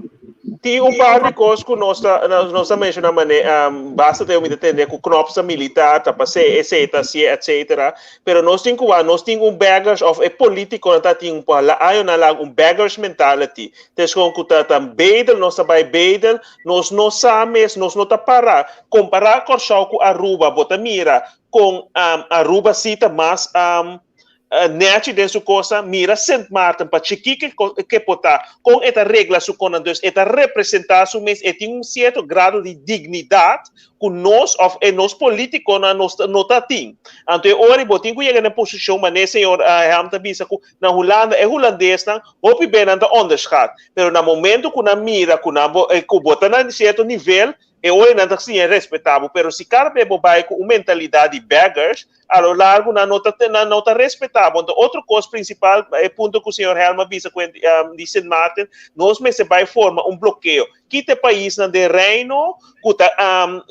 Tin un par di kos ku nos ta nos ta menshoná mane um, basta te mi ta tende ku knops ta militar ta pasé esei ta hasié etcetera pero nos tin ku wak nos tin un beggars of e politikonan ta tin un pa la añonan largu un beggars mentality tes kon ku ta ta bedel nos ta bai bedel nos no sa mes nos no ta para kompará Kòrsou ku Aruba bo ta mira kon um, Aruba si ta mas um, Nechi den su cosa, mira Sint Maarten pa chikí ke ke por ta, kon e ta regla su konan, dus e ta representá su mes, e tin un sierto grado di dignidat ku nos òf e nos polítikonan nos no ta tin. Anto e ora bo tin ku yega na e posishon manera señor Helm ta bisa ku na Hulanda e hulandesnan hopi be nan ta onderschat, pero na momento ku nan mira ku nan bo ku bo ta na sierto nivel e ora nan ta siña respetá bo, pero si kada be bo bai ku un mentalidat di beggars, A lo largo nan no ta nan no ta respetá bo. Anto otro kos prinsipal, e punto ku señor Helm a bisa ku di Sint Maarten, nos mester bai forma un blokeo. Kita e paisnan den Reino ku ta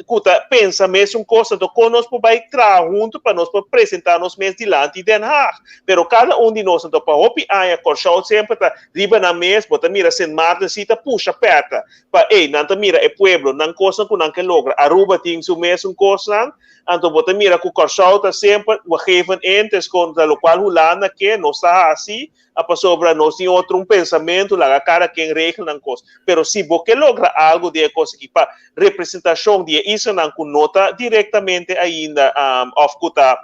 ku ta pensa mesun kos, anto kon nos por bai traha huntu pa nos por presentá nos mes dilanti Den Haag. Pero kada un di nos, anto pa hopi aña Kòrsou semper ta riba nan mes, bo ta mira Sint Maarten si ta pusha pèrta pa ey nan ta mira e pueblo, nan kosnan ku nan ke logra. Aruba tin su mesun kosnan. Anto bo ta mira ku Kòrsou ta semper we geven in, ta eskon ta lokual Hulanda ke, nos ta hasi, a pasobra nos tin otro un pensamentu, laga kada ken regel nan kos. Pero si bo ke logra algu di e kos aki pa representashon di e islanan ku no ta direktamente ainda òf ku ta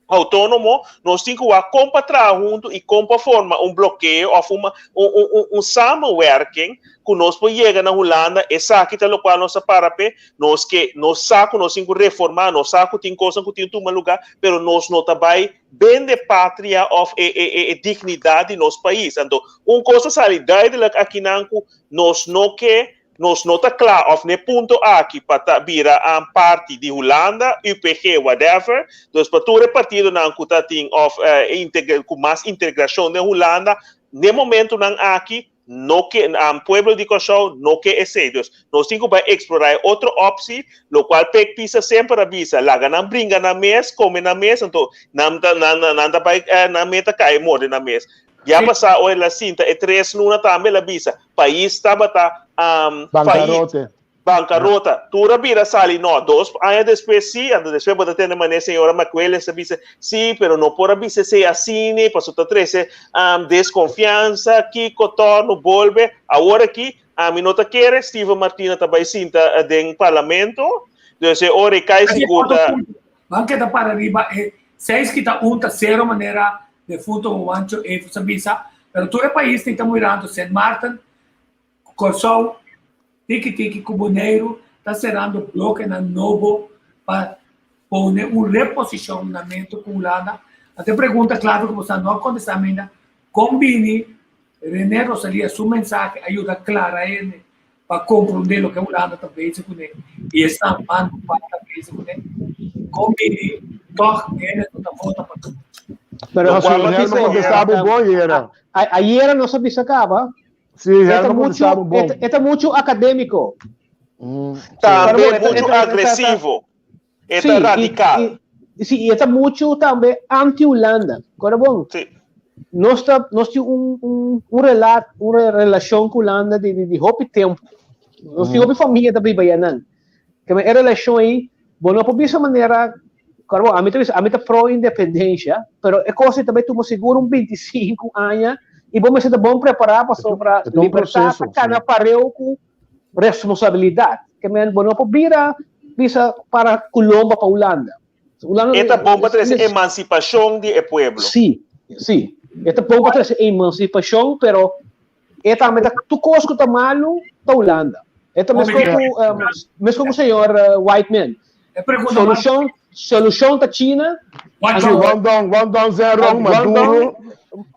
outónomo, nos tin ku wak kon pa traha huntu i kon pa forma un blokeo òf un un un samenwerking ku nos por yega na Hulanda, esaki ta lokual nos a para p'e, Nos ke, nos sa ku nos tin ku reformá, nos sa ku tin kosnan ku tin tuma lugá, pero nos no ta bai bende patria òf e e e dignidat di nos pais. Anto, un kos ta sali duidelijk akinan ku nos no ke, nos no ta kla òf n'e punto aki pa ta bira parti di Hulanda, UPG, whatever. Dus pa tur e partidonan ku ta tin òf ku mas integrashon den Hulanda, n'e momentunan aki No ke, pueblo di Kòrsou no ke esei. Dus, nos tin ku bai eksplorá e otro opsi, lokual Pek Pisa semper a bisa, laga nan bringa nan mes, kome nan mes, anto nan ta, nan, nan ta bai, nan meta kai morde nan mes. Ya pasá ora el a sinta e tres luna tambe el a bisa, pais tabata fayit. Bankarote. Bankarota. Tur a bira sali no. Dos aña despues si, anto despues bo ta tende manera señora McWilliams ta bisa, si, pero no por a bisa esei asina, pasobra ta trese deskonfiansa, kiko, torno, bolbe. Awor aki, ami no ta kere Steven Martina ta bai sinta den parlamento, dus e ora e kai sigur ta. Ban keda para riba e seis kita un ta sero manera defunto Juancho Evers a bisa, pero tur e paisnan ta mirando Sint Maarten, Kòrsou, tiki tiki ku Boneiru ta serando blokenan nobo pa pone un reposishonamentu ku Hulanda. Anto e pregunta klave ku bo sa no a kontestá ainda, kon bini René Rosalia su mensahe a yuda klara hende pa komprondé loke Hulanda ta bezig kuné i esnan man ku pa ta bezig kuné? Kon bini tòg hende no ta vota pa tur? Pero Helma kontestá bo bon yera. Ayera nos a bisa kaba Sí, E ta Helma mucho, contestaba e bon. ta, e ta mucho académico. Sí. Tambe Pero bueno, mucho e ta- e ta- agresivo. E Sí, ta radical. I, sí, i e ta mucho tambe anti-Hulanda. Kore bon? Sí. Nos ta, nos tin un, un, un relat, un re- relacion ku Hulanda di, di, di hopi tempo. Nos tin hopi familia ta biba yanan. Ke men e relacion ei, bo no por bisa manera, kore bon, ami ta bisa, ami ta pro independencia, pero e cosa ei ta bai tuma sigur un 25 aña i bo mester ta bon prepará pasobra E ta un libertad proceso, ta kana sí. pareu ku responsabilidad. Ke men bo no por bira bisa para ku lomba pa Hulanda. Hulanda E ta bon pa trese es- emansipashon di e pueblo. Sí, sí. E ta bon pa trese emansipashon, pero E tambe ta tur kos ku ta malu ta Hulanda. E ta meskos ku meskos ku señor Whiteman. Solushon solushon ta China. Sí, Guangdong, Guangdong Zhenrong, Maduro,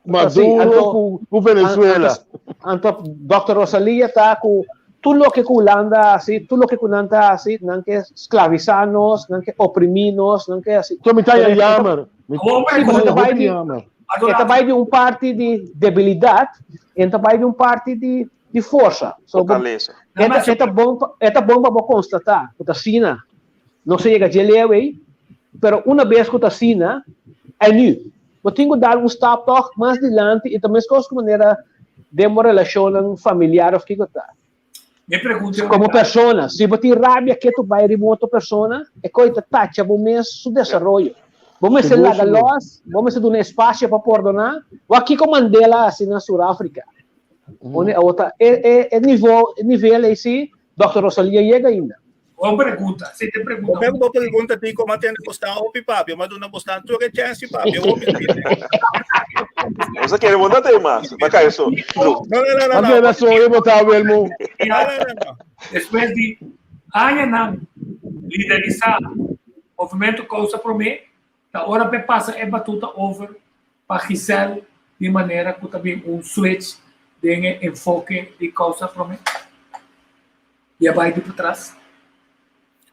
Maduro ku ku Venezuela. Anto Dòkter Rosalia ta ku tur loke ku Hulanda hasi, tur loke ku nan ta hasi, nan ke sklavisá nos, nan ke oprimí nos, nan ke hasi. So mi ta jammer. Mi Sí, pero ta bai di, e ta bai di un parti di debilidat, e ta bai di un parti di di forsa. So, bo, Fortalesa. e ta, e ta bon pa, e ta bon pa bo konstatá ku ta asina. Nos a yega dje leu ei, pero una bes ku ta asina, en nu, bo tin ku dal un stap tòg mas dilanti i ta meskos ku manera den bo relashonnan familiar òf kiko ta. Mi pregunta Komo persona, si bo tin rabia ketu bai riba un otro persona, e koi ta tacha bo mes su desaroyo. Bo mester laga lòs, bo mester duna espasio pa pordoná. Wak kiko Mandela a hasi na Sur-Afrika. Pone awor ta e e e nivo e nivel ei si Dòkter Rosalia yega ainda. Bon pregunta. Si te pregunta. Bo bo pregunta ti como atende bosnan hopi papia, ma duna bosnan tur e chance papia hopi tine. Nos a kere bo no tin mas, ba kai so. No, no, no, no. Ma keda so e bo ta Wilmo. No, no, no, no. Despues di añanan liderisá Movimento Kousa Promé, ta ora p'e pasa e batuta over pa Giselle di manera ku ta bin un switch den e enfoke di Kousa Promé i a bai di patras.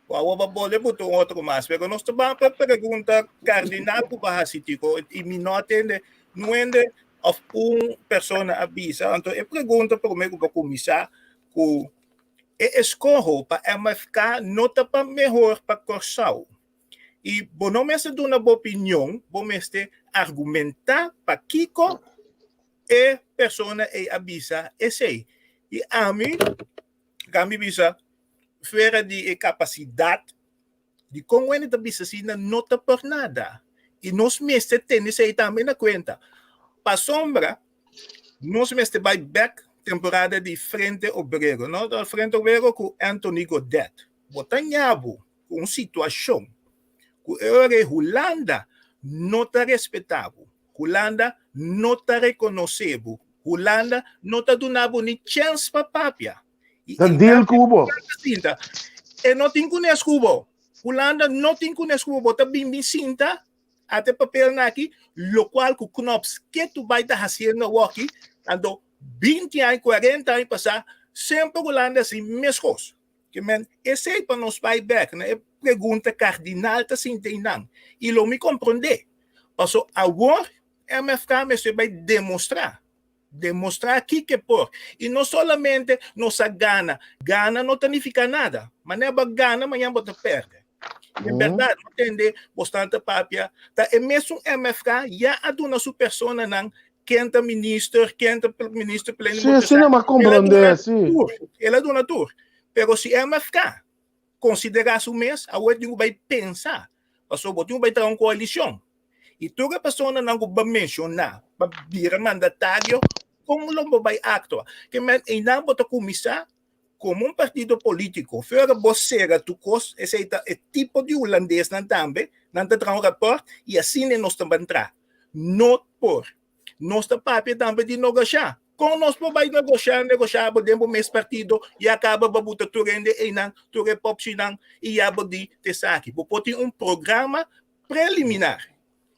Awor bo bolbe buta un otro mas, pero nos ta ban pa pregunta kardinal ku bo a hasi Tico i mi no a tende nuende of un persona a bisa, anto e pregunta prome ku bo kuminsá ku e eskoho pa MFK no ta pa mehor pa Kòrsou. I bo no mester duna bo opinion, bo mester argumentá pakiko e persona ei a bisa esei. I ami, ami bisa, fuera di e kapasidat di kon wende ta bisa asina no ta por nada. I nos mester tene esei tambe na kuenta. Pasobra nos mester bai bèk temporada di Frente Obrero, no? Frente Obrero ku Anthony Godett. Bo ta ñabu ku un situashon ku e ora ei Hulanda no ta respetá bo, Hulanda no ta rekonosé bo, Hulanda no ta duna bo ni chèns pa papia. I Ta deal ku bo. Sinta. E no tin kunes ku bo. Hulanda no tin kunes ku bo. Bo ta bin bin sinta ate papelnan aki, lokual ku Knops ketu bai ta hasiendo awoki, anto binti aña, kuarenta aña pasá, semper Hulanda hasi meskos. Ke men, esei pa nos bai bek na e pregunta kardinal ta sinta einan. I lo mi komprondé. Paso awor MFK mester bai demostrá, demostrá kiko e por. I no solamente nos a gana. Gana no ta nifiká nada. Manera bo a gana, mañana bo ta pèrdè. I en bèrdat, bo tende bosnan ta papia, ta e mesun MFK ya a duna su personanan ken ta minister, ken ta minister Sí, sí, no, ma comprende, sí. El a duna tur. Pero si MFK considera su mes, awor tin cu bay pensa. Pasobra bo tin cu bay traha un coalicion. Y tur e personanan cu bo menciona pa bira mandatario, con lo bo bay actua? Ke men einan bo ta cuminsa como un partido politico. Fuera bo cera tur cos, esey ta e tipo di hulandesnan tambe, nan ta traha un rapport y asina nos ta ban traha. No por. Nos ta papia tambe di nogashá. Kon nos por bai negoshá, negoshá bo den bo mes partido i a kaba bo buta tur hende einan, tur e popshinan i ya bo di t'esaki. Bo por tin un programa preliminar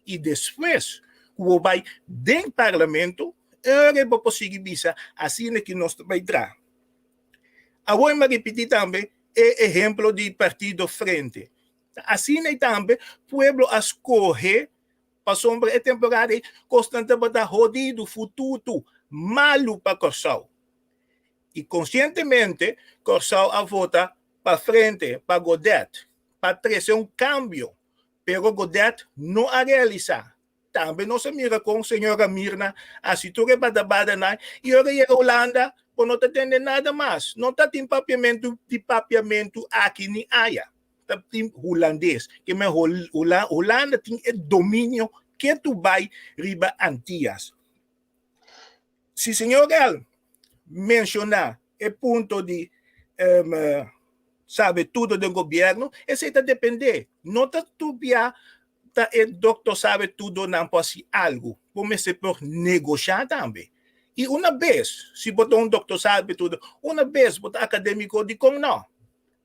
i despues ku bo bai den parlamento, e ora bo por sigui bisa asina ki nos ta bai traha. Awor mi a ripití tambe e ehemplo di partido Frente. Asina i tambe pueblo a skohe Pasobra e temporada ei kosnan tabata hodidu, fututu, malu pa Kòrsou. I konsientemente Kòrsou a vota pa Frente, pa Godett, pa trese un kambio. Pero Godett no a realisá. Tambe nos a mira kon señora Mirna hasi tur e badabadanan i ora yega Hulanda bo no ta tende nada mas. No ta tin papiamentu di papiamentu aki ni aya. ta tin hulandes ke men Hulanda tin e dominio ketu bai riba Antias. Si señor El menciona e punto di um, sabe todo den gobierno, esei ta depende. No ta tubia ta e doctor sabe todo nan por hasi algo. Bo mester por negosha tambe. Y una bes, si bo ta un doctor sabe todo, una bes bo ta academico, dikon no?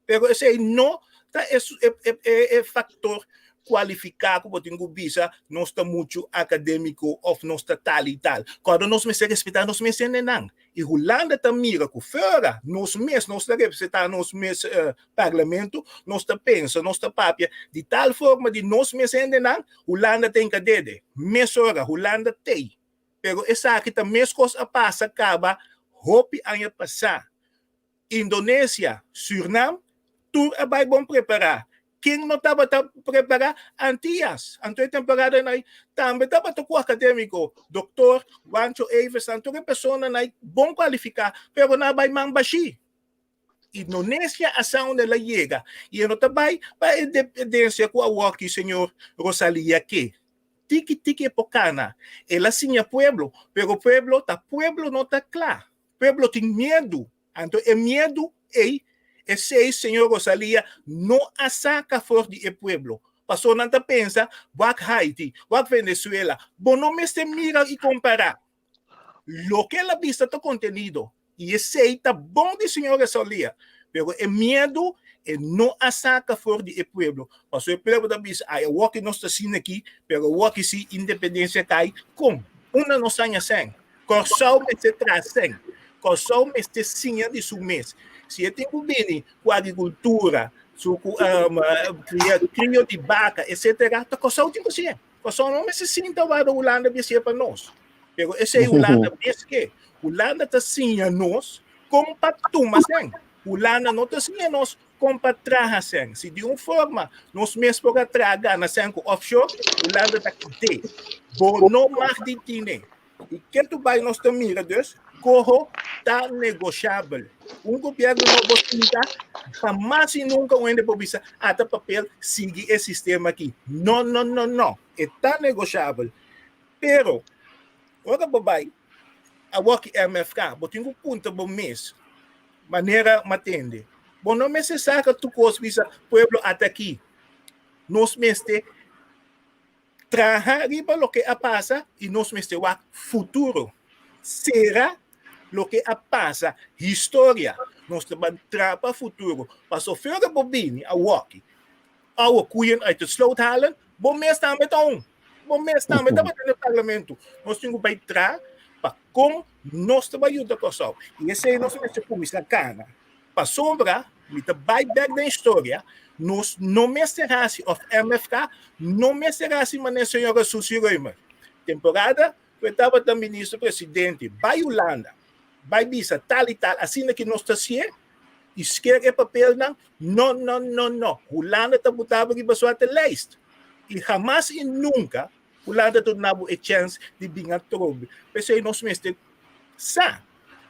Pero esei no ta e, e, e, e factor cualificá ku bo tin ku bisa nos ta muchu académico of nos ta tal y tal. Cuando nos mester respetá nos mes hendenan. Y Hulanda ta mira ku fuera nos mes nos ta representá nos mes uh, parlamento, nos ta pensa, nos ta papia di tal forma di nos mes hendenan, Hulanda ta enkadede. Mesora Hulanda tei. Pero esaki ta meskos a pasa kaba hopi aña pasá. Indonesia, Surnam, tur a bai bon prepará. Ken no tabata prepará? Antias. Anto e temporada nai tambe tabata ku akadémiko, doktor Juancho Evers, nan tur e persona nai bon kualifiká, pero nan a bai man bashí. Indonesia a sa unda el a yega i e no ta bai pa e independensia ku awoki señor Rosalia ke. Tiki tiki e por kana. El a siña pueblo, pero pueblo ta pueblo no ta kla. Pueblo tin miedu. Anto e miedu ei, esei señor Rosalia no a saka for di e pueblo. Pasobra nan ta pensa, wak Haiti, wak Venezuela. Bo no mester mira i kompará. Loke el a bisa ta kontenido i esei ta bon di señor Rosalia, pero e miedu e no a saka for di e pueblo. Pasobra e pueblo ta bisa, ai awoki nos ta asina aki, pero awoki si independensia kai, kon? Unda nos haña sèn? Kòrsou mester traha sèn. Kòrsou mester siña di su mes. Si e tin ku bini ku agrikultura, su ku krio di baka, etsetera, ta Kòrsou tin ku siña. Kòrsou no mester sinta wak Hulanda biasié pa nos. Pero esei Hulanda mes ke. Hulanda ta siña nos kon pa tuma sèn. Hulanda no ta siña nos kon pa traha sèn. Si di un forma nos mes por a traha gana sèn ku offshore, Hulanda ta kité. Bo no mag di tine. I ketu bai nos ta mira dus, koho ta negoshabel. Un gobierno nobo sinta, jamás y nunca un hende por bisa, ata papel, sigui e sistema aki. No, no, no, no. E ta negoshabel. Pero, ora bo bai awoki MFK, bo tin ku punta bo mes, manera m'atende. Bo no mester saka tur kos bisa, pueblo ata aki. Nos mester Traha riba loke a pasa i nos mester wak futuro. Sera loke a pasa, historia. Nos ta ban traha pa futuro. Paso fero bo bini awoki, ouwe koeien uit het sloot halen, bo mes tambe ta un. Bo mes tambe tabata den parlamento. Nos tin ku bai traha pa kon nos ta bai yuda Kòrsou. I esei nos mester kuminsá kana. Pasobra, mi ta bai bek den historia, nos no mester hasi, of MFK no mester hasi manera señora Susie Römer. Temporada ku e tabata minister presidente, bai Hulanda, bai bisa tal i tal, asina ki nos ta hasié, i sker e papelnan, no, no, no, no. Hulanda ta buta bo riba zwarte lijst. I hamas i nunka Hulanda ta duna bo e chèns di bin atrobe. P'esei nos mester sa.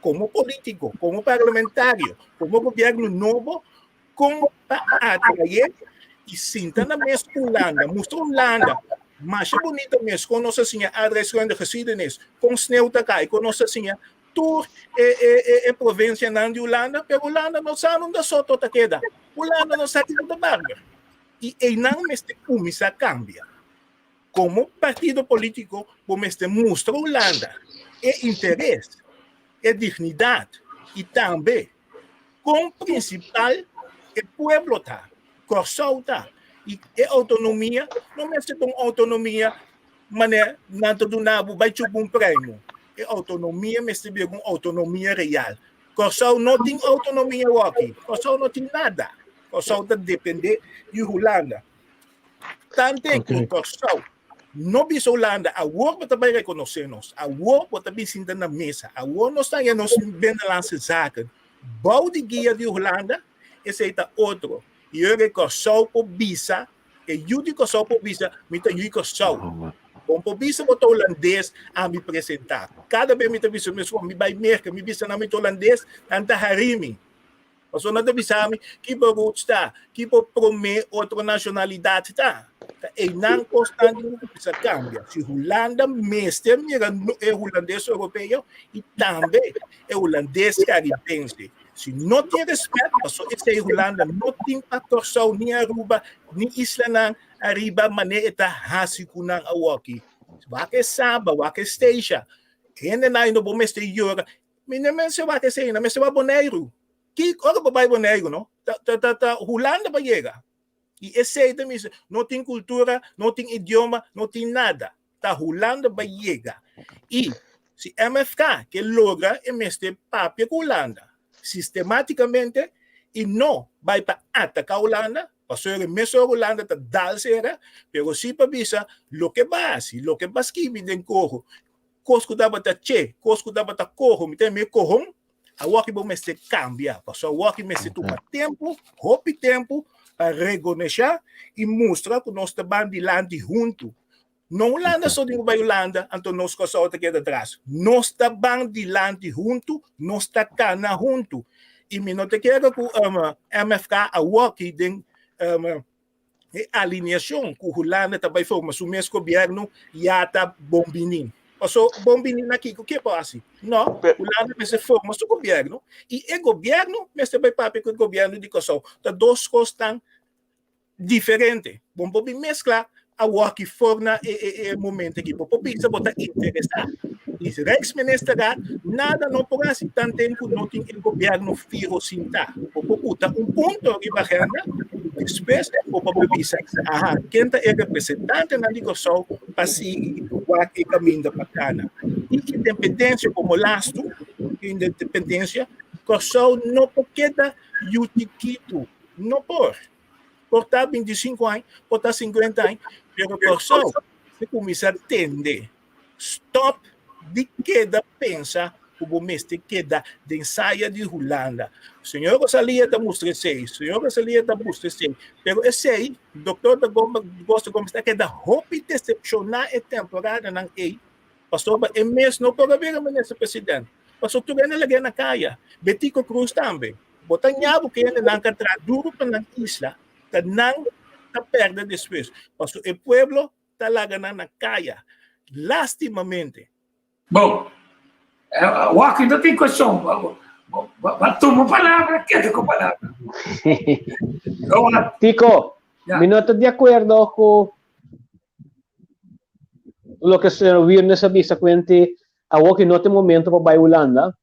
Komo polítiko, komo parlamentario, komo gobièrnu nobo, kon pa atraé i sinta na mes ku Hulanda, mustra Hulanda masha bunita mes kon nos a siña aardrijkskunde, geschiedenis, kon sneu ta kai, kon nos a siña tur e e e e provinsianan di Hulanda, pero Hulanda no sa unda Soto ta keda, Hulanda no sa kiko ta Barber. I einan mester kuminsá kambia. Komo partido polítiko bo mester mustra Hulanda e interes, e dignidat i tambe kon prinsipal e pueblo ta, Kòrsou ta. I e outonomia no mester ta un outonomia manera nan ta duna bo bai chupa un prèimo. E outonomia mester bira un outonomia real. Kòrsou no tin outonomia awor-aki. Kòrsou no tin nada. Kòrsou ta dependé di Hulanda. Tante ku Kòrsou no bisa Hulanda, awor bo ta bai rekonosé nos, awor bo ta bin sinta na mesa, awor nos ta haña nos binnenlandse zaken bou di guia di Hulanda, esei ta otro. I ora Kòrsou por bisa, e yu di Kòrsou por bisa, mi ta yu di Kòrsou. Bon por bisa bo ta hulandes, ami presentá. Kada bes mi ta bisa mi esposa, mi bai Merka, mi bisa nan mi ta hulandes, nan ta hari mi. Pasobra nan ta bisa mi ki bo roots ta, ki bo promé otro nashonalidat ta. Ta einan kosnan tin ku kuminsá kambia. Si Hulanda mester mira e hulandes europeo i tambe e hulandes karibense. Si no tin rèspèt, pasobra esei Hulanda no tin pa Kòrsou ni Aruba ni islanan ariba manera e ta hasi ku nan awoki. Wak e Saba, wak e Statia. Hendenan no bo mester yora. Mi no mester wak esei, no mester wak Boneiru. Ki ora bo bai Boneiru, no? Ta, ta, ta, ta Hulanda pa yega. I esei ta mester, no tin kultura, no tin idioma, no tin nada. Ta Hulanda pa yega. I si MFK ke logra, e mester papia ku Hulanda sistematikamente i no bai pa ataka Hulanda, pasobra e mes ora Hulanda ta dal sera, pero si pa bisa loke ba hasi, loke ba skibi den koho, Kos ku tabata che, kos ku tabata koho, mi ta mi kohon, awoki bo mester kambia, pasobra awoki mester tuma tempu, hopi tempu, Pa regonesha i mustra ku nos ta ban dilanti huntu. No Hulanda so tin ku bai Hulanda, anto nos Kòrsou ta keda tras. Nos ta ban dilanti huntu, nos ta kana huntu. I mi no ta kere ku MFK awoki den e alineashon ku Hulanda ta bai forma su mes gobièrnu ya ta bon bini. Paso bon bini na kiko ke por hasi? No, Hulanda mester forma su gobièrnu i e gobièrnu mester bai papia ku e gobièrnu di Kòrsou. Ta dos kos tan diferente. Bon por bin meskla awor ki for na e, e, e momento aki. Bo por bisa bo ta interesá. I Rijksministerraad nada no por hasi tanten ku no tin e gobièrnu fiho sintá. Bo por buta un punto riba agenda, despues bo por bisa, aha, ken ta e representantenan di Kòrsou pa sigui wak e kaminda pa kana. I independensia komo lastu, independensia, Kòrsou no por keda yu chikitu. No por. Por ta 25 aña, por ta 50 aña, pero Kòrsou se kuminsá tende. Stòp di keda pensa ku bo mester keda den saya di Hulanda. Señor Rosalia ta mustra esei, señor Rosalia ta mustra esei, pero esei, Doctor da Gomba, Gosto Gomez ta keda hopi desepshoná e temporadanan ei, pasobra e mes no por a bira minister president. Pasobra tur hende lag'é na kaya. Betico Croes tambe. Bo ta ña bo kende nan ka traha duru pa nan isla, ta nan ta pèrdè despues. Pasobra e pueblo ta laga nan na kaya. Lastimamente. Bon, wak no tin kueshon. Bo tuma palabra, keda ku palabra. Tico, mi no ta di akuerdo ku loke señor Wiernes a bisa kuenti awor ki no ta e momento pa bai Hulanda.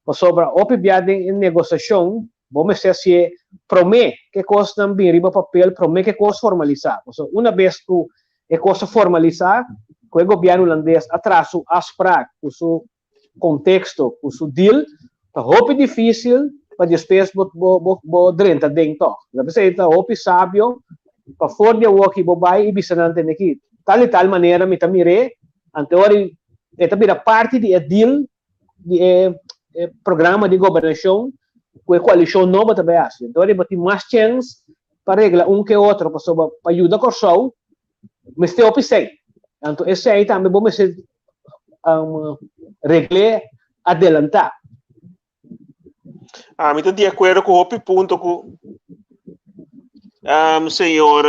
Pasobra hopi bia den e negosiashon bo mester hasié promé ku e kosnan bin riba papel, promé ku e kos formalisá. Pasobra una bes ku e kos a formalisá, ku e gobièrnu hulandes a traha su afsprak ku su konteksto, ku su deal, ta hopi difísil pa despues bo bo bo drenta den tòg. Ta p'esei ta hopi sabio pa for di awoki bo bai i bisa nan tende ki tal i tal manera mi ta mir'é, anto ora e ta bira parti di e deal di e programa di gobernashon ku e koalishon nobo ta bai hasi. Enton bo tin mas chèns pa regla un ke otro pasobra pa yuda Kòrsou mester hopi sèi. Anto e sèi tambe bo mester regl'é adelantá. Ami ta di akuerdo ku hopi punto ku señor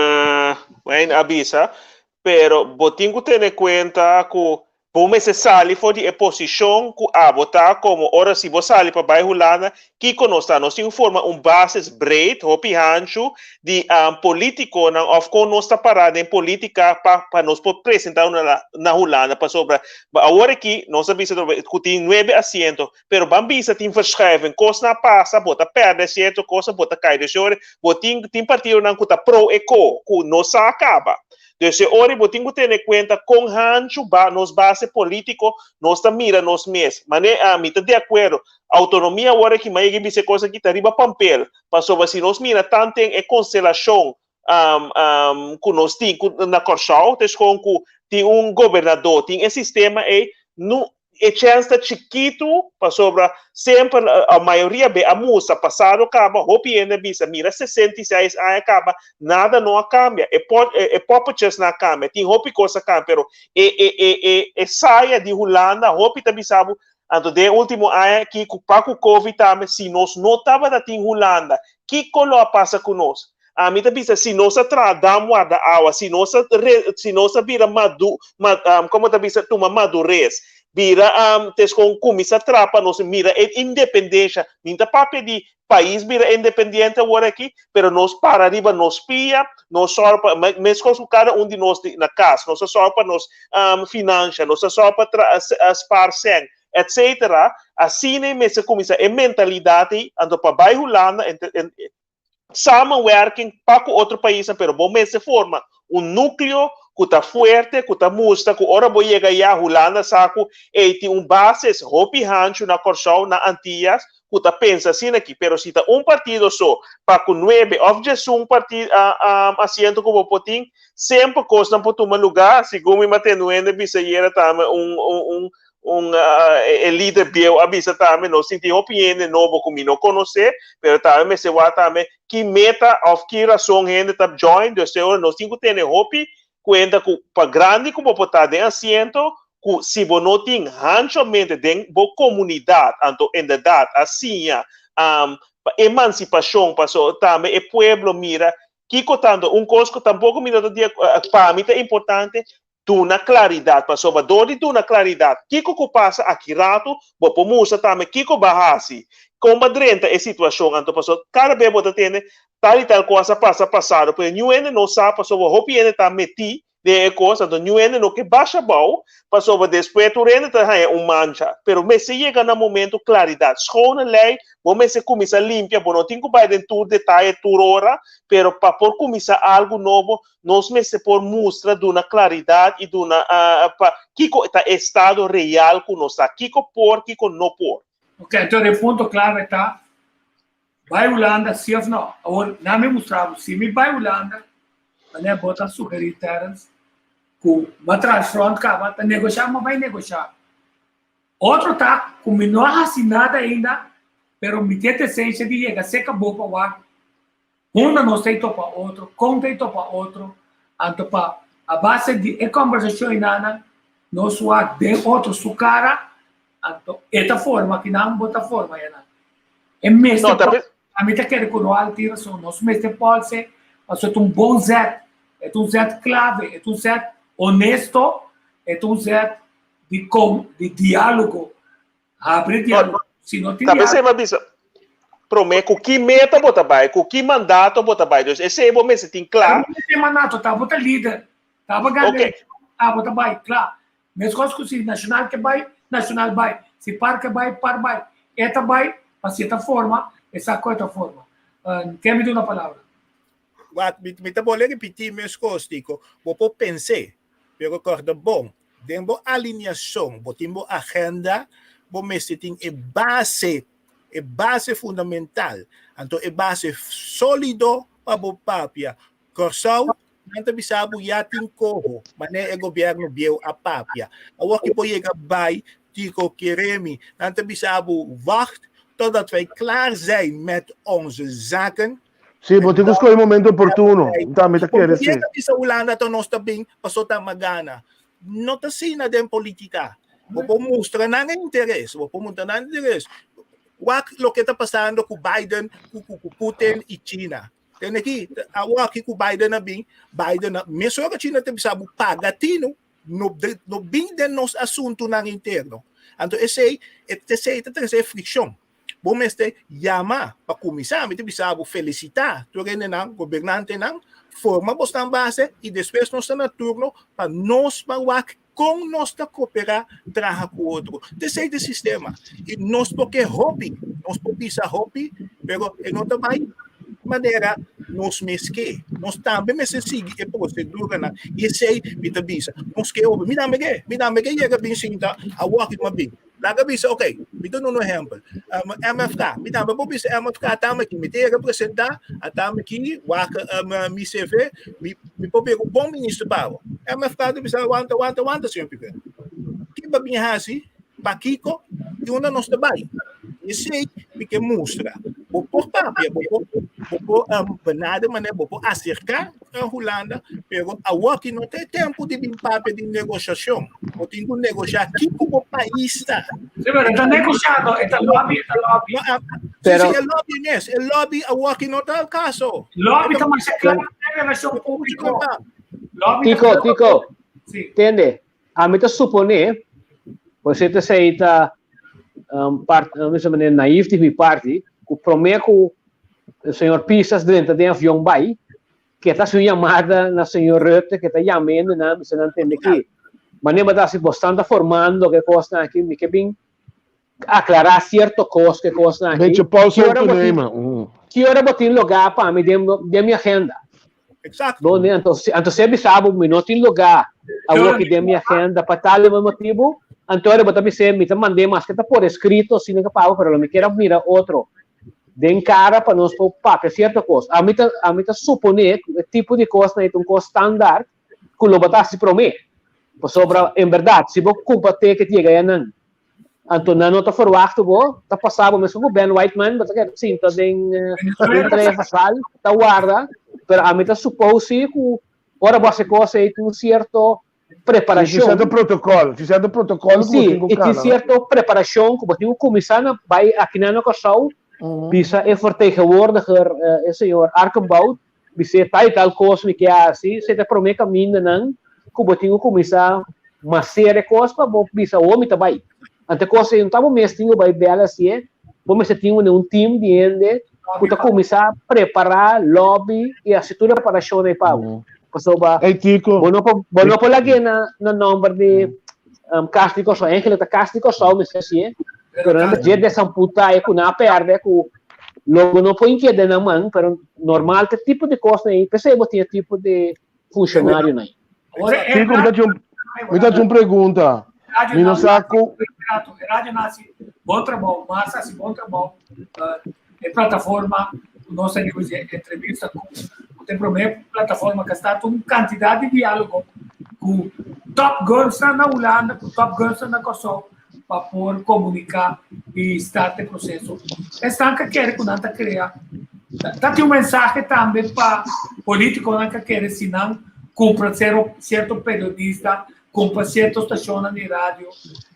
Wayne a bisa, pero bo tin ku tene kuenta ku bo mester sali for di e posishon ku abo ta komo ora si bo sali pa bai Hulanda, kiko nos ta? Nos tin ku forma un basis breed, hopi hanchu, di politikonan òf kon nos ta pará den politika pa pa nos por presentá na Hulanda pasobra awor aki nos a bisa ku tin nuebe asiento, Pero ban bisa tin verschuiving, kosnan a pasa, bo ta pèrdè sierto kosa, bo ta kai. Dus e ora bo tin tin partidonan ku ta pro e ko, ku no sa a kaba. Dus e ora bo tin ku tene kuenta kon hanchu ba nos base polítiko nos ta mira nos mes. Mane mi ta di akuerdo, outonomia awor aki, mi a yega bisa e kos aki ta riba pampel, pasobra si nos mira tanten e konstelashon ku nos tin ku na Kòrsou, ta eskon ku tin un gobernadó, tin e sistema ei, no e chèns ta chikitu pasobra semper a mayoria be a mustra pasado kaba hopi hende a bisa mira 66 aña kaba nada no a kambia e pot e poppetjesnan a kambia tin hopi kos a kambia pero e e e e e saya di Hulanda hopi ta bisa bo anto den e ultimo aña aki ku pa ku covid tambe si nos no tabata tin Hulanda kiko lo a pasa ku nos Ami ta bisa si nos a traha dam warda awa, si nos a re, si nos a bira madu, ma, um, como ta bisa tuma madurez, bira um, tes con cuminsa traha pa nos mira e independencia. Nin ta papia di pais bira independiente awor aki, pero nos para riba nos pia, nos sor pa, mescos cu cada un di nos di, na cas, nos a sor pa nos um, financia, nos a sor pa tra, spaar cen, etcetera. Asina mester cuminsa e mentalidad ei, anto pa bay Hulanda, en, en, samenwerking pa ku otro paisnan, pero bo mester forma un núkleo ku ta fuerte, ku ta mustra ku ora bo yega ya Hulanda sa ku ei tin un basis hopi hanchu na Kòrsou, na Antias, ku ta pensa asina aki. Pero si ta un partido so pa ku nuebe òf diesun parti asiento ku bo por tin, semper kosnan por tuma lugá, segun mi matende un hende bisa ayera tambe un un un. un e lider bieu a bisa tambe nos tin tin hopi hende nobo ku mi no konosé, pero tambe mester wak tambe ki meta òf ki rason hende ta join, dus te ora nos tin ku tene hopi kuenta ku pa grandi ku bo por ta den asiento ku si bo no tin hanchomente den bo komunidat anto inderdat a siña pa emansipashon paso tambe e pueblo mira kiko tanto un kos ku tampoko mi no ta di pa mi ta importante duna klaridat pasobra dor di duna klaridat kiko ku pasa aki ratu bo por mustra tambe kiko bo a hasi kon bo a drenta e situashon anto pasobra kada bes bo ta tende tal i tal kos a pasa pasado pero niun hende no sa pasobra hopi hende ta metí den e kos anto niun hende no ke basha abou pasobra despues tur hende ta haña un mancha pero mester yega na momento klaridat schone lei bo mester kuminsá limpia bo no tin ku bai den tur detaye tur ora pero pa por kuminsá algu nobo nos mester por mustra, duna claridad y duna pa kico ta e estado real cu nos ta, kico por, kico no por. Ok, entonces e punto clave ta, bai Hulanda si of no? Awor, na mi mustra bo, si mi bai Hulanda, wanneer bo ta sugeri, Terence, cu bo a traha front caba, ta negosha, mi bai negosha. Otro ta cu mi no a haci nada ainda, pero mi tin e desencia di yega cerca bo pa wak Unda nos ta i topa otro, kon ta i topa otro, anto pa a base di e kòmbersashon einanan nos wak den otro su kara, anto e ta forma kinan bo ta forma enan. E mester No, ta pòlse, ami ta kere ku Roald tin rason, nos mester pòlse pasobra e ta un bon zèt, e ta un zèt klave, e ta un zèt honesto, e ta un zèt di kon, di diálogo. Habri diálogo. Si no tin Ta besei diálogo. mi a bisa promé ku ki meta bo ta bai, ku ki mandato bo ta bai. Dus esei bo mester tin kla. Pero no tin mandato, ta bo ta lider. Ta bo gana Ok. elekshon, abo ta bai, kla. Meskos ku si Nacional ke bai, Nacional bai. Si par ke bai, par bai. E ta bai pa si e ta forma, e sa ku e ta forma. Ken mi duna palabra? Wak, mi, mi ta bole ripití meskos, Tico. Bo por pens'é, pero kòrda bon, den bo alineashon, bo tin bo agenda, bo mester tin e base, e base fundamental, anto e base sólido pa bo papia. Kòrsou, nan ta bisa bo ya tin koho, manera e gobièrnu bieu a papia. Awor ki bo yega bai, Tico Keremi, nan ta bisa bo wacht totdat wij klaar zijn met onze zaken. Sí, bo tin ku skohe momento oportuno. Tambe ta kere sí. Yega bisa Hulanda to nos ta bin paso ta magana. No ta asina den politica. Bo por mustra nan e interes, bo por mustra nan interes. Wak loke ta pasando ku Biden, ku ku ku Putin i China. Tende aki, awor aki ku Biden a bin, Biden a mesora China ta bisa bo paga tinu, no no bin den nos asuntunan interno. Anto esei, esei ta trese frikshon. Bo mester yama pa kuminsá, mi ta bisa bo felisitá tur hendenan, gobernantenan, forma bosnan base i despues nos ta na turno pa nos ban wak kon nos ta koperá traha ku otro. T'esei ta e sistema. I nos por ke hopi, nos por bisa hopi, pero e no ta bai manera nos mes ke. Nos tambe mester sigui e proseduranan. I esei mi ta bisa, nos ke hopi. Mi tambe ke, mi tambe ke yega bin sinta awor ki mi a bin. Laga bisa, ok, mi ta duna un ehempel. Um, MFK, mi tambe por bisa MFK tame aki, mi te representa, a tame aki, wak um, mi CV, mi, mi por bira un bon minister pa bo. MFK ta bisa, wanta, wanta, wanta, señor Piper. Ki ba bin hasi? Pakiko? I unda nos ta bai? Esei mi ke mustra. Bo por papia, bo por, bo por um, benade manera, bo por acerca a Hulanda, pero awor ki no ta e tempo di bin papia di negociacion. Bo tin ku negocia kiko bo pais ta. Sí, pero está negociando, está lobby, está lobby. No, ah, Pero- sí, sí, e lobby mes, e lobby awor ki no ta el caso. Lobby ta mas claro den relacion público. Lobby ta Tico, Tico, Sí. tende, a mi ta supone, por cierto esei ta um, part, um, bisa manera naïef di mi parti, ku promé ku e señor Pisas drenta den avion bai, ke ta hasi un yamada na señor Rutte, ke ta yama hendenan, bisa nan tende ki manera bo ta hasi, bosnan ta formando ke kosnan aki, mi ke bin aklará sierto kos ke kosnan aki. Beetje pauze Ki ora op te bo tin, nemen. Mm. ki ora bo tin lugá pa mi den, den mi agenda? Exacto. Bo, anto, anto si a bisa bo mi no tin lugá awor ki den mi agenda pa tal motibu, anto ora bo ta bis'é mi ta mand'é maske ta por eskrito asina ke pa bo, pero lo mi kier a mira otro den kara pa nos por papia sierto kos. Ami ta, ami ta suponé ku e tipo di kosnan ei ta un kos standaard ku lo bo ta hasi promé. Pasobra, en berdad, si bo cumpra ticket yega ayanan, anto nan no ta verwacht bo, ta pasa bo mescos cu Ben Whiteman, bo ta keda sinta den den trefasaal, ta warda, pero ami ta suppose si cu ora bo haci cos ey tin un cierto Tin preparacion. cierto protocol, tin cierto protocol cu bo Sí, tin cu y tin cana, no? cierto preparacion cu bo tin cu cuminsa na bay akinan na Corsou, bisa e vertegenwoordiger, e señor Arkenbout, Bis'é tal i tal kos mi ke hasi, esei ta e promé kamindanan ku bo tin ku kuminsá maser e kos pa bo bisa awor mi ta bai. Anto e kos ei no ta bo mes tin ku bai bèl hasié, bo mester tin un tim di hende ku ta kuminsá prepará, lòbi i hasi tur e preparashon ei pa bo. Pasobra Ey Tico, bo no por bo no por lag'é na na nòmber di Kas di Kòrsou, eigenlijk ta Kas di Kòrsou mester hasié, pero nan ta dje desamputá e ku nan a pèrdè ku Lo bo no por inkeda nan man, pero normal ta tipo di kosnan ei, p'esei bo tin e tipo di funshonarionan ei. Kiko, mi ta haci un, mi ta haci un pregunta. Mi no sa ku. E radio nan hasi bon trabou, mas hasi bon trabou. E plataforma ku nos ta usa e entrevista ku ku ta e promé plataforma ku a start un kantidat di diálogo ku top gunsnan na Hulanda, ku top gunsnan na Kòrsou. pa por komuniká i start e proseso. Esnan ka kere ku nan ta krea ta tin un mensahe tambe pa polítikonan ka kere si nan kumpra sierto periodista, kumpra sierto stashonnan di radio,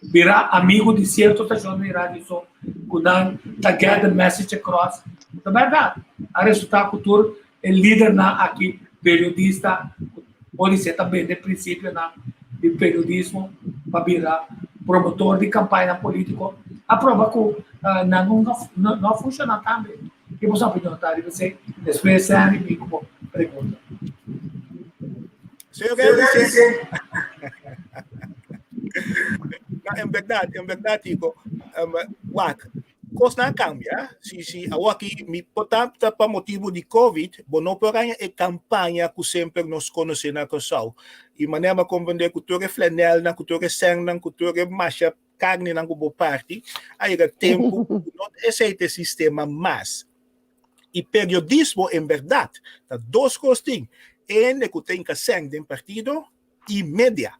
bira amigu di sierto stashonnan di radio so ku nan ta get the message across. Ta bèrdat, a resultá ku tur e lidernan aki periodista Polisé ta bende prinsipionan di periodismo pa bira promotor di kampañanan polítiko. A proba ku nan no a funshoná tambe. Ki boso opinion ta riba esei? Despues Henry bin ku bo pregunta. Señor Henry, No, en berdad, en berdad, Tico, um, wak, Kosnan a kambia, si si awaki mi por ta ta pa motibu di Covid, bo no por haña e kampaña ku semper nos konosé na Kòrsou. I manera mi a komprendé ku tur e flanèlnan, ku tur e sènnan, ku tur e masha karninan ku bo parti, a yega tempu ku no ta esei ta e sistema mas. I periodismo en bèrdat ta dos kos tin, hende ku ta hinka sèn den partido i media.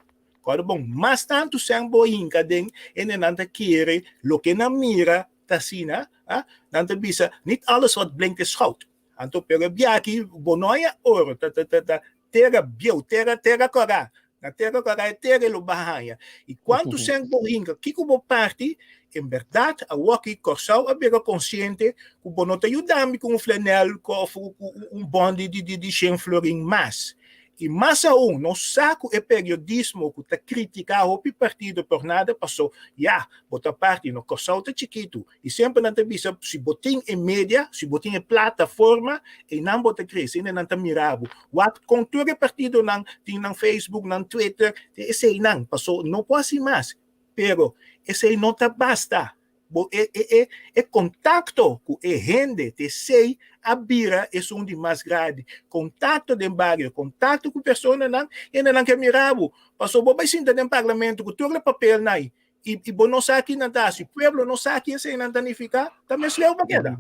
Kòrda bon, mas tantu sèn bo hinka den hende nan ta kere loke nan mira ta asina, ah, nan ta bisa niet alles wat blinkt is goud. Anto pero e biaha aki bo no haña oro, ta ta ta ta tera bieu, tera tera kòrá. Na tera kòrá e tera e lo baha haña. I kuantu sèn bo hinka, kiko bo parti, en bèrdat awoki Kòrsou a bira konsiente ku bo no ta yuda mi ku un flanèl òf ku un bòn di di di shen florin mas. I mas aun, nos sa ku e periodismo ku ta kritiká hopi partido por nada pasó, ya, bo ta parti, no, Kòrsou ta chikitu i semper nan ta bisa si bo tin e media, si bo tin e plataforma, einan bo ta krese, hende nan ta mira bo. Wak kon tur e partidonan tin nan Facebook, nan Twitter, tin eseinan, pasó no por hasi mas, pero esei no ta basta. Bo e e e e kontakto ku e hende te esei a bira esun di mas grandi. Kontakto den bario, kontakto ku personanan, hendenan ke mira bo. Pasobra bo bai sinta den parlamento ku tur e papelnan ei i i bo no sa kinan ta hasi, pueblo no sa ki eseinan ta nifiká, ta mes leu bo keda.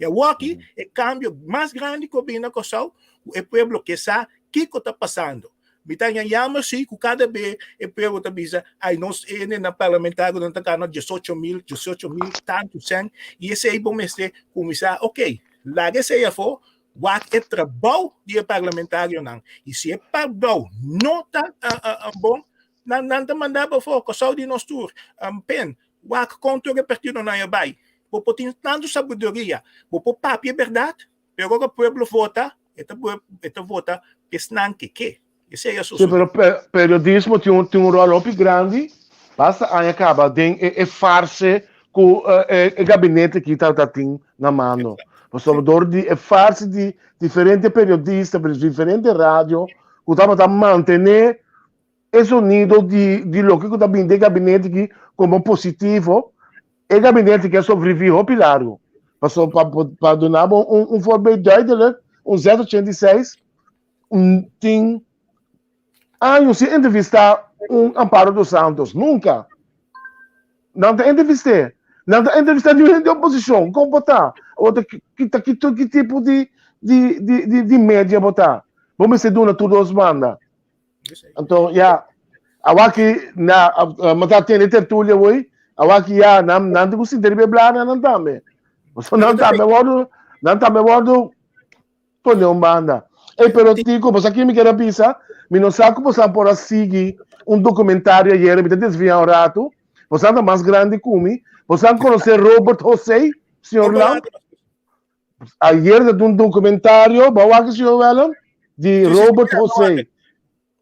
I awoki e kambio mas grandi ku a bini na Kòrsou ku e pueblo ke sa kiko ta pasando. Mi ta haña jammer si ku kada be e pueblo ta bisa ay nos hende na parlamentarionan ta gana diesocho mil, diesocho mil tantu sèn i esei bo mester kuminsá ok laga esei afó wak e trabou di e parlamentarionan i si e trabou no ta bon nan nan ta manda bo afó Kòrsou di nos tur pen wak kon tur e partidonan a bai bo por tin tantu sabiduria bo por papia e bèrdat Pero ora pueblo vota, e ta, e ta vota esnan ke ke. Esei a Sí, pero periodismo tin un, tin un rol hopi grandi. Basta aña kaba den e, e farse ku e, e gabinete ki ta, ta tin na mano. Pasobra dor di e farse di diferente periodista, diferente radio, ku tabata mantené e sonido di, di loke ku ta bini den gabinete ki komo positivo, e gabinete ki a sobrevivi hopi largu. Paso pa, pa duna bo un, un voorbeeld duidelijk, un Z86 un tin años sin entrevista un Amparo dos Santos, nunca. Nan ta entrevist'é. Nan ta entrevistá niun hende di oposishon. Kon bo ta? Bo ta ki ta ki ki tipo di di di di di media bo ta? Bo mester duna tur dos banda. Anto, ya. Awaki na mi ta tende tertulia hoy, awaki ya nan nan tin ku sinta riba e blana nan tambe. Pasobra nan tambe wordo nan tambe wordo pone un banda. Ey pero Tico, bo sa kin mi kier a bisa? Mi no sa ku boso a por a sigui un documentario ayer, mi ta desvia un ratu. Boso ta mas grandi ku mi. Boso a konosé Robert José, señor Lamp? Ayer ta un documentario, bo a wak señor Wellem? Di Robert José.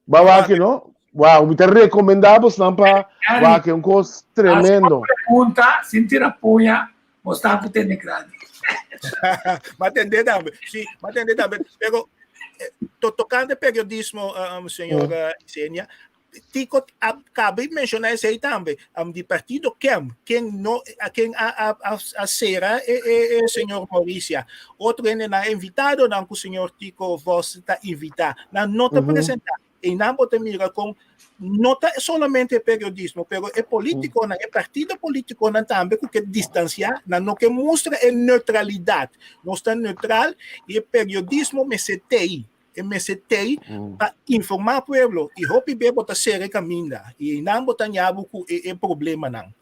Bo a wak, no? Wow, mi ta recomenda bosnan pa wak, un cos tremendo. Pregunta, sin tira puña, bos ta ku tende grandi. Ma tende tambe, si, ma tende tambe. Pero to tocante periodismo, um, señor mm. Senia, Tico a cabe menciona esey tambe, um, di partido Kem, ken no, a ken a, a, a, a cera e, e, e señor Mauricia. Otro hende nan invitado nan ku señor Tico Vos ta invita, nan no ta presenta. E nan bo ta mira con no ta solamente periodismo, pero e político nan, e partido político nan tambe ku ke distancia, nan no ke mustra e neutralidad. Nos ta neutral y e periodismo mester tei. E mester tei pa informá pueblo i hopi be bo ta sera e kaminda i einan bo ta ñabu ku e e problemanan.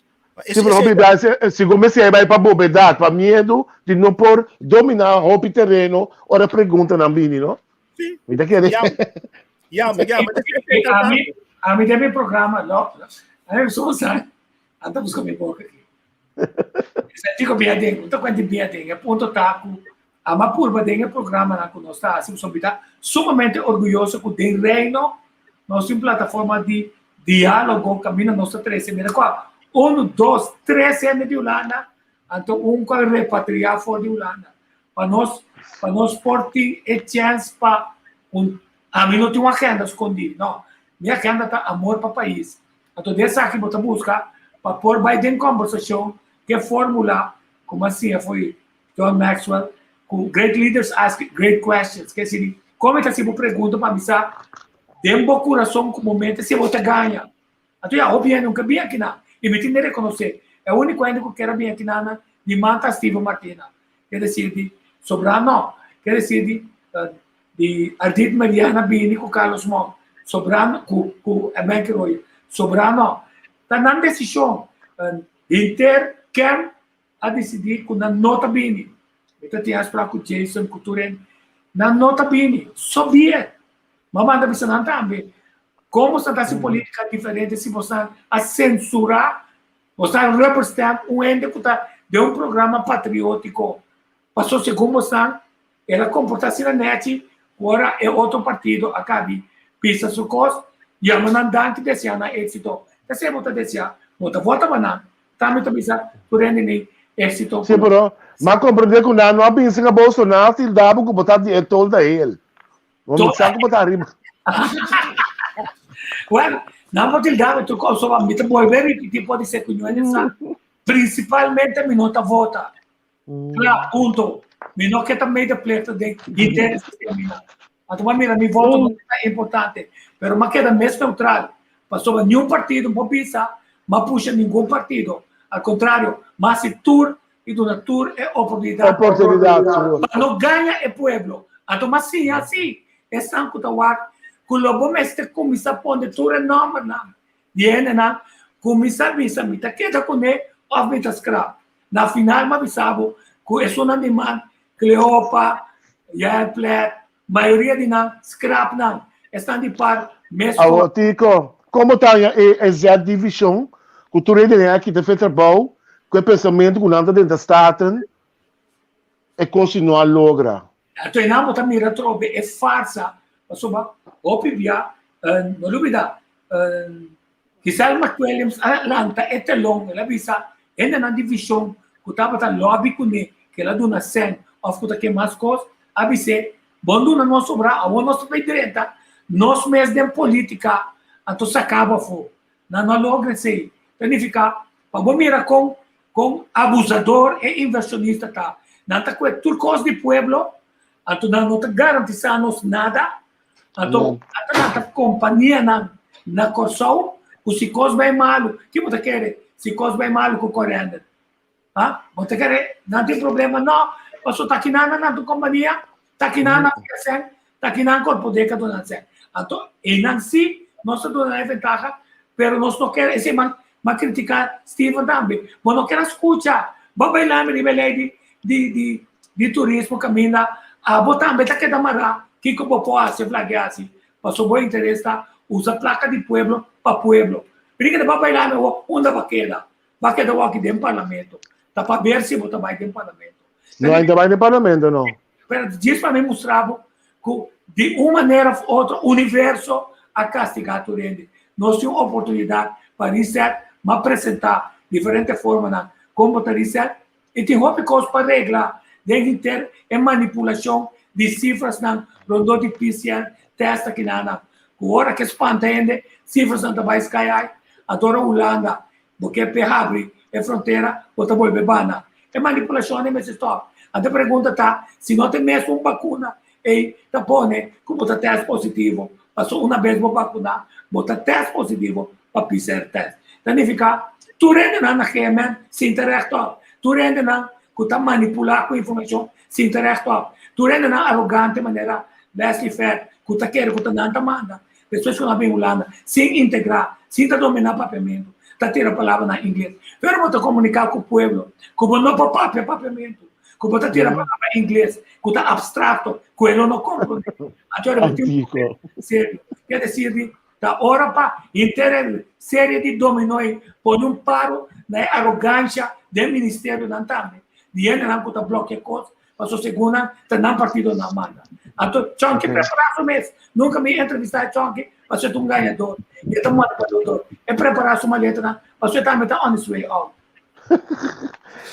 Sí, pero hopi bia segun mi siña e bai pa bobedat, pa miedu di no por dominá hopi tereno ora preguntanan bini, no? Sí. Mi ta kere. Yama, yama. Ami, ami den mi programa, no, ami so sa, anta buska mi boka aki. Kiko bia den, no ta kuenta di bia den, e punto ta ku Ama purba den e programanan ku nos ta hasi pasobra mi ta sumamente orguyoso ku den Reino nos tin un plataforma di diálogo kaminda nos ta trese mira kua unu, dos, tres hende di Hulanda anto un ku a repatriá for di Hulanda pa nos pa nos por tin e chèns pa un ami no tin un agenda skondí no mi agenda ta amor pa pais anto den esaki bo ta buska pa por bai den kòmbersashon ke fórmula komo a siña for di John Maxwell, ku great leaders ask great questions. Ke sini, kon mi ta hasi bo pregunta pa mi sa den bo kurason ku bo mente si bo ta gaña. Anto ya, hopi hende nunka bin akinan. I mi tin di rekonosé, e úniko hende ku kier a bin akinan nan di man ta Steven Martina. Ke desir di sobrá no. Ke desir di di Ardit Merian a bini ku Carlos Monk. Sobrá no, ku ku Emenke Royer. Sobrá no. Ta nan desishon. Hinter Ken a disidí ku nan no ta bini. Mi ta tin afsprak ku Jason, ku tur hende. Nan no ta bini. So be it. Mi a manda bisa nan tambe, kon boso ta hasi polítika diferente si boso a sensurá, boso a rubber stamp un hende ku ta den un programa patriótiko? Pasobra segun boso, el a komportá asina nèchi ku ora e otro partido a kabi bisa su kos, yama nan danki deseá nan éksito. Esei bo ta deseá. Bo ta vota pa nan. Tambe ta bisa tur hende ni éksito. Sí, pero m'a komprendé ku nan no a binse ku bo, so nan a tilda bo ku bo ta di e tol ta hel. Bo no sa ku bo ta ariba. Well, nan por tilda mi tur kos, so mi ta bolbe ripití, por di ser ku ñu hende sa. Prinsipalmente mi no ta vota. Kla, punto. Mi no ke ta medeplichtig den henter e sistema. Anto bo a mira mi voto no ta importante, pero m'a keda mes neutral, pasobra niun partido no por bisa m'a pusha ningun partido. Al contrario, m'a hasi tur i duna tur e oportunidad Oportunidad, sigur. pa no gaña e pueblo. Anto m'a siña si esnan ku ta wak ku lo bo mester kuminsá pone tur e nòmbernan di hendenan, kuminsá bisa mi ta keda kuné òf mi ta skrap. Na final m'a bisa bo ku esunnan di man Cleopa, Yael Plet, mayoria di nan scrap nan. Esnan di par mes Awor Tico, como ta haña e e Z division cu tur hende den aki ta fe trabou cu e pensamentu cu nan ta drenta Staten e cos si no a logra? Anto einan bo ta mira atrobe e farsa pasobra hopi bia no lubida Giselle McWilliams a lanta e telon, el a bisa hendenan di vision ku tabata lobby kuné ku el a duna sèn òf ku ta ke mas kos, a bis'é, Bon duna nos sobrá, awor nos ta bai drenta nos mes den polítika, anto saká bo afó. Nan no a logra esei. Ta nifiká, pa bo mira kon kon abusador e invershonista ta. Nan ta kue tur kos di pueblo, anto nan no ta garantisá nos nada. Anto, ata nan ta kompanianan na Kòrsou ku si kos bai malu, ki bo ta kere si kos bai malu ku Corendon? Ha? Bo ta kere nan tin problema? No, pasobra ta kinan nan nan ta kompania, ta kinan nan fia sèn, ta kinan Korpodeka duna nan sèn. Anto, einan si nos ta duna nan e ventaha. Pero nos no ker, esei m'a m'a kritiká Steven tambe. Bo no ker a skucha. Bo a bai lami riba e lei di di di di turismo kaminda abo tambe ta keda mará kiko bo por hasi of lag'é hasi. Pasobra bo interes ta usa plaka di pueblo pa pueblo. Bini keda bo a bai lami awor unda bo a keda? Bo a keda awor aki den parlamento. Ta pa ber si bo ta bai den parlamento. No, a ta bai den parlamento no. Pero djis pa mi mustra bo ku di un manera of otro universo a kastigá tur hende. Nos tin un oportunidat pa reset, m'a presentá diferente formanan kon bo ta reset i tin hopi kos pa regla den henter e manipulashon di sifrasnan rondó di PCR tèst akinanan. Ku ora ke spanta hende, sifrasnan ta bai sky high. Anto ora Hulanda Bo ke p'e habri e frontera, bo ta bolbe bana. E manipulashon ei mester stòp. Anto e pregunta ta, si no ta e mesun bakuna ei ta pone ku bo ta tèst positivo, paso una bes bo bakuná, bo ta tèst positivo pa PCR tèst. Ta nifiká tur hendenan na GMN sinta rèchtòp, tur hendenan ku ta manipulá ku informashon sinta rèchtòp, tur hendenan arogante manera Leslie Ferd ku ta kere ku ta nan ta manda, Despues ku nan bin Hulanda, sin integrá, sin ta dominá papiamentu, ta tira palabra na ingles. Pero bo ta komuniká ku pueblo ku bo no por papia papiamentu, ku bo ta tira palabra ingles ku ta abstrakto, ku e lo no komprondé. Anto ora bo tin un problema serio. Ke desir di ta ora pa henter e serie di dominó ei pone un paro na e arogansha den ministerionan tambe, di hendenan ku ta blòkia kos Paso segun nan ta nan partido nan manda. Anto Chonky prepara su mes. Nunca mi entrevista Chonky paso e ta un gañador. E ta manipulador. E prepara su maletanan paso e tambe ta on his way out.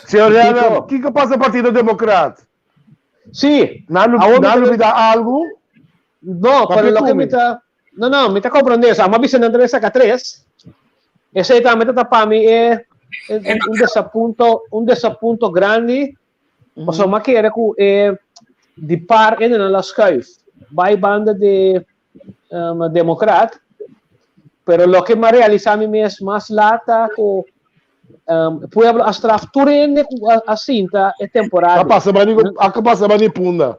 Señor Randall, kiko pasa Partido Democrat? Sí. Nan lubida algu? No, pero loke mi ta No, no, mi ta comprende eso. Amo a bisa nan ta saca tres. Esey tambe ta pa mi e un desapunto, un desapunto grandi. Pasobra mi a kere ku e di par hendenan la schuif bai banda di Democrat, pero loke mi a realisa mi mes mas lat ta ku pueblo a straf tur hende ku a sinta e temporada. A pasa bai a pasa bai di punda.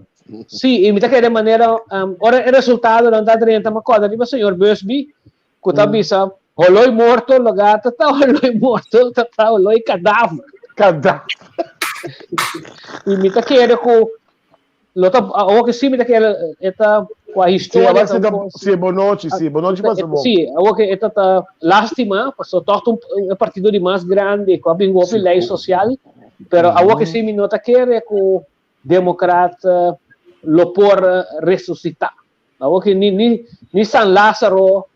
Sí, i mi ta kere manera ora e resultadonan ta drenta mi a kòrda riba señor Busby ku ta bisa holoi morto loga ta ta holoi morto ta ta holoi kadaver. Kadaver. I mi ta kere ku lo ta awor ke si mi ta kere e ta ku a historia ta un kos. Si bonochi si bonochi pasa bon. Si awor ke e ta ta lastima paso tòg ta un partido di mas grandi ku a bin hopi lei sosial pero awor ke si mi no ta kere ku demokrat lo por resusita. Awor ki ni ni ni San Lázaro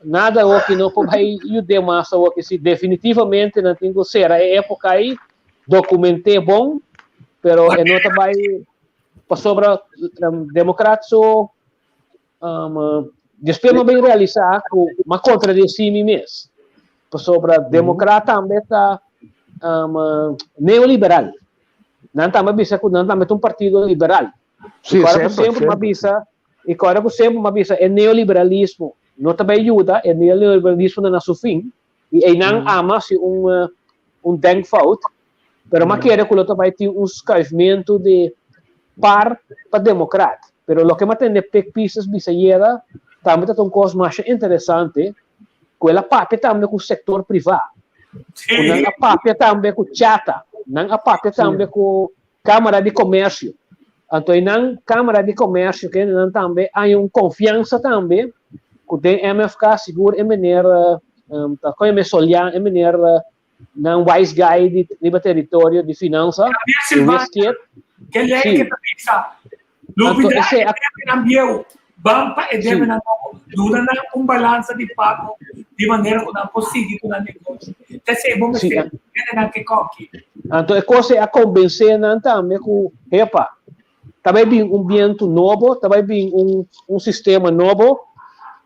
nada awor ki no por bai yud'é mas awor ki si definitivamente nan tin ku sera e époka ei dokument'é bon pero e no ta bai pasobra Democrat so despues mi a bin realisá ku mi a kontradesí mi mes pasobra Democrat tambe ta neoliberal nan tambe a bisa ku nan tambe ta un partido liberal. Sí, I kòrda ku semper, semper m'a semper. bisa, i kòrda ku semper m'a bisa e neoliberalismo no ta bai yuda, e neoliberalismo ta na su fin, i einan ama si un eh, un denkfout, pero m'a kere ku lo ta bai tin un skuifmentu di par pa demokrat. Pero loke m'a tende Pik Pisas bisa ayera tambe ta ta un kos masha interesante, ku el a papia tambe ku sektor privá, ku nan a papia tambe ku Chata, nan a papia tambe ku Cámara di Comercio. Anto einan Cámara di Comercio kendenan tambe haña un confiansa tambe cu den MFK sigur e meneer ta con e Solian e meneer nan wise guy di riba territorio di finansa Javier e Silvania, Westgate. ke lei Sí. ke ta bisa Anto Lubida ese e a debenan bieu, ban pa e Sí. debenan nobo. Duna nan un balansa di pago di manera ku nan por sigui ku nan negoshi. Ta esei bo Sí. mester, hendenan ke koki. Anto e kos ei a kombensé nan tambe ku, hepa, ta bai bin un bientu nobo, ta bai bin un un sistema nobo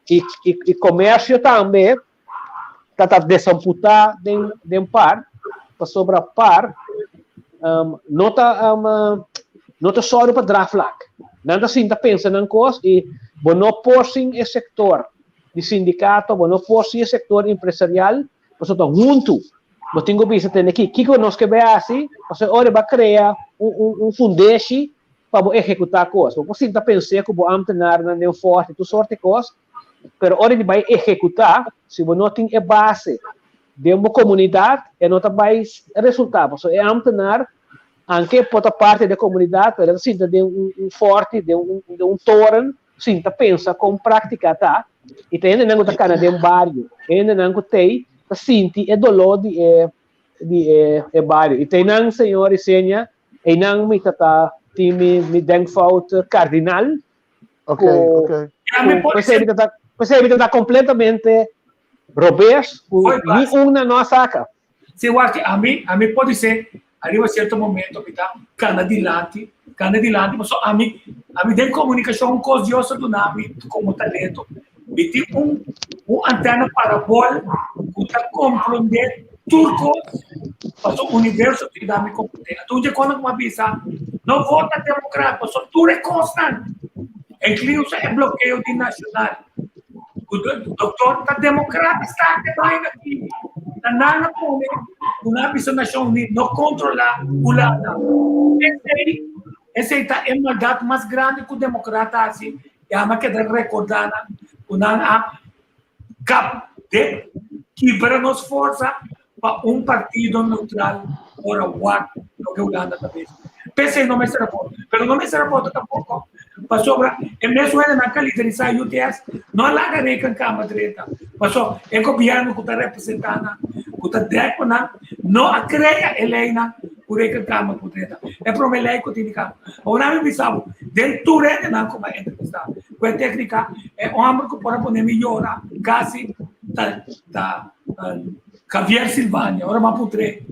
i i i komersio tambe ta ta desamputá den den par, pasobra par no ta no ta sòru pa draagvlak. Nan ta sinta pensa nan kos i bo no por sin e sektor di sindikato, bo no por sin e sektor empresarial, pasobra ta huntu bo tin ku bisa tende ki kiko nos ke bai hasi, pasobra ora bo a krea un un un fundeshi pa bo ehekutá kos. Bo por sinta pens'é ku bo ámtenarnan den fòrti tur sorti kos. pero ora di bai ehekutá, si bo no tin e base den bo komunidat, e no ta bai resultá. Pasobra e ámtenar, anke e por ta parti di e komunidat, pero e ta sinta den un fòrti, den un toren, sinta pensa kon práktika ta, i ta hendenan ku ta kana den bario, hendenan ku t'ei ta sinti e doló di e di e bario. I t'einan, señor i seña, einan mi ta ta tin mi mi denkfout kardinal, Ok, ku ok. ku p'esei mi ta ta p'esei mi ta ta kompletamente robes, ku ni un nan no a saka. Si wak, ami, ami podisé ariba sierto momento mi ta kana dilanti, kana dilanti, pasobra ami, ami den komunikashon un kos Dios a duna mi komo talento. Mi tin un, un antena parabol ku ta komprondé tur kos, pasobra universo ta yuda mi komprondé. Anto un dje kos ku mi a bisa, no vota demokrat, pasobra tur e kosnan, inkluso e blokeo di nashonal, Ku doktor ta demokrata sta te vaina aki. Ta nan a pone ku nan a bisa Nashon Uní no kontrolá Hulanda. Esei, esei ta e maldat mas grandi ku demokrata hasi i ama keda rekordá nan ku nan a kap de kibra nos forsa pa un partido neutral ora wak loke Hulanda ta bisa. P'esei no mester a vota. Pero no mester a vota tampoko pasobra e mesun hendenan ku a liderisá UTS no a laga Rekenkamer drenta. Paso e gobièrnu ku ta representá nan, ku ta dèk pa nan, no a krea e leinan ku Rekenkamer por drenta. E promé lei ku tin di kaba. Awor mi bisa bo, den tur hendenan ku mi a entrevistá ku e téknika, e hòmber ku por a pone mi yora kasi ta ta Javier Silvania, ora m'a puntr'é,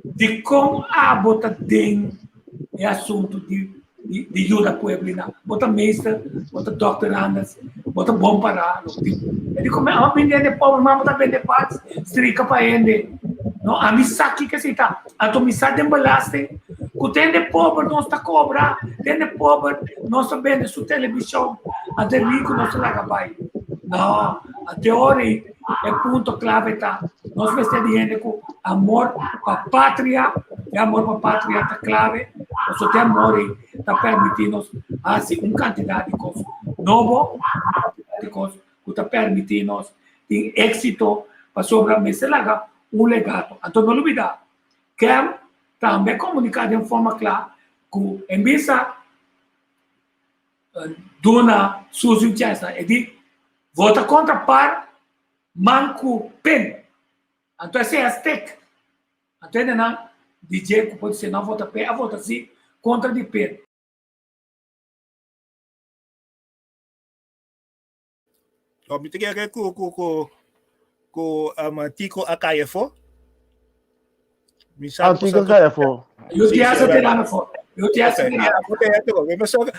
Dikon abo ta den e asuntu di di yuda pueblina? Bo ta meester, bo ta dòkter Anders, bo ta bon pará. E di kome abo bini hende pober, ma abo ta bende pats, strika pa hende. No, ami sa kiko esei ta. Anto mi sa den belasting ku ta hende pober nos ta kobra, ta hende pober nos ta bende su televishon, anto e riku nos ta laga bai. No, a teoria ei. E punto clave ta, nos mester di hende cu amor pa patria, e amor pa patria ta clave, pasobra te amor ei ta permiti nos haci un cantidad di cos nobo, un cantidad di cos cu ta permiti nos tin exito, pasobra mester laga un legato. Anto no lubida, Kem tambe a comunica den forma cla cu en bisa duna Suzy un chance, e di, Vota kontra par man ku pen. Anto esei a stek. Anto hendenan di dje ku por dise no a vota p'e a vota si kontra di pen. Oh, mi ta kere ku ku ku ku um, Tico a kai afó. Mi sa Ah, Tico a kai afó. Yo te hace tirar afó. Yo te hace tirar afó.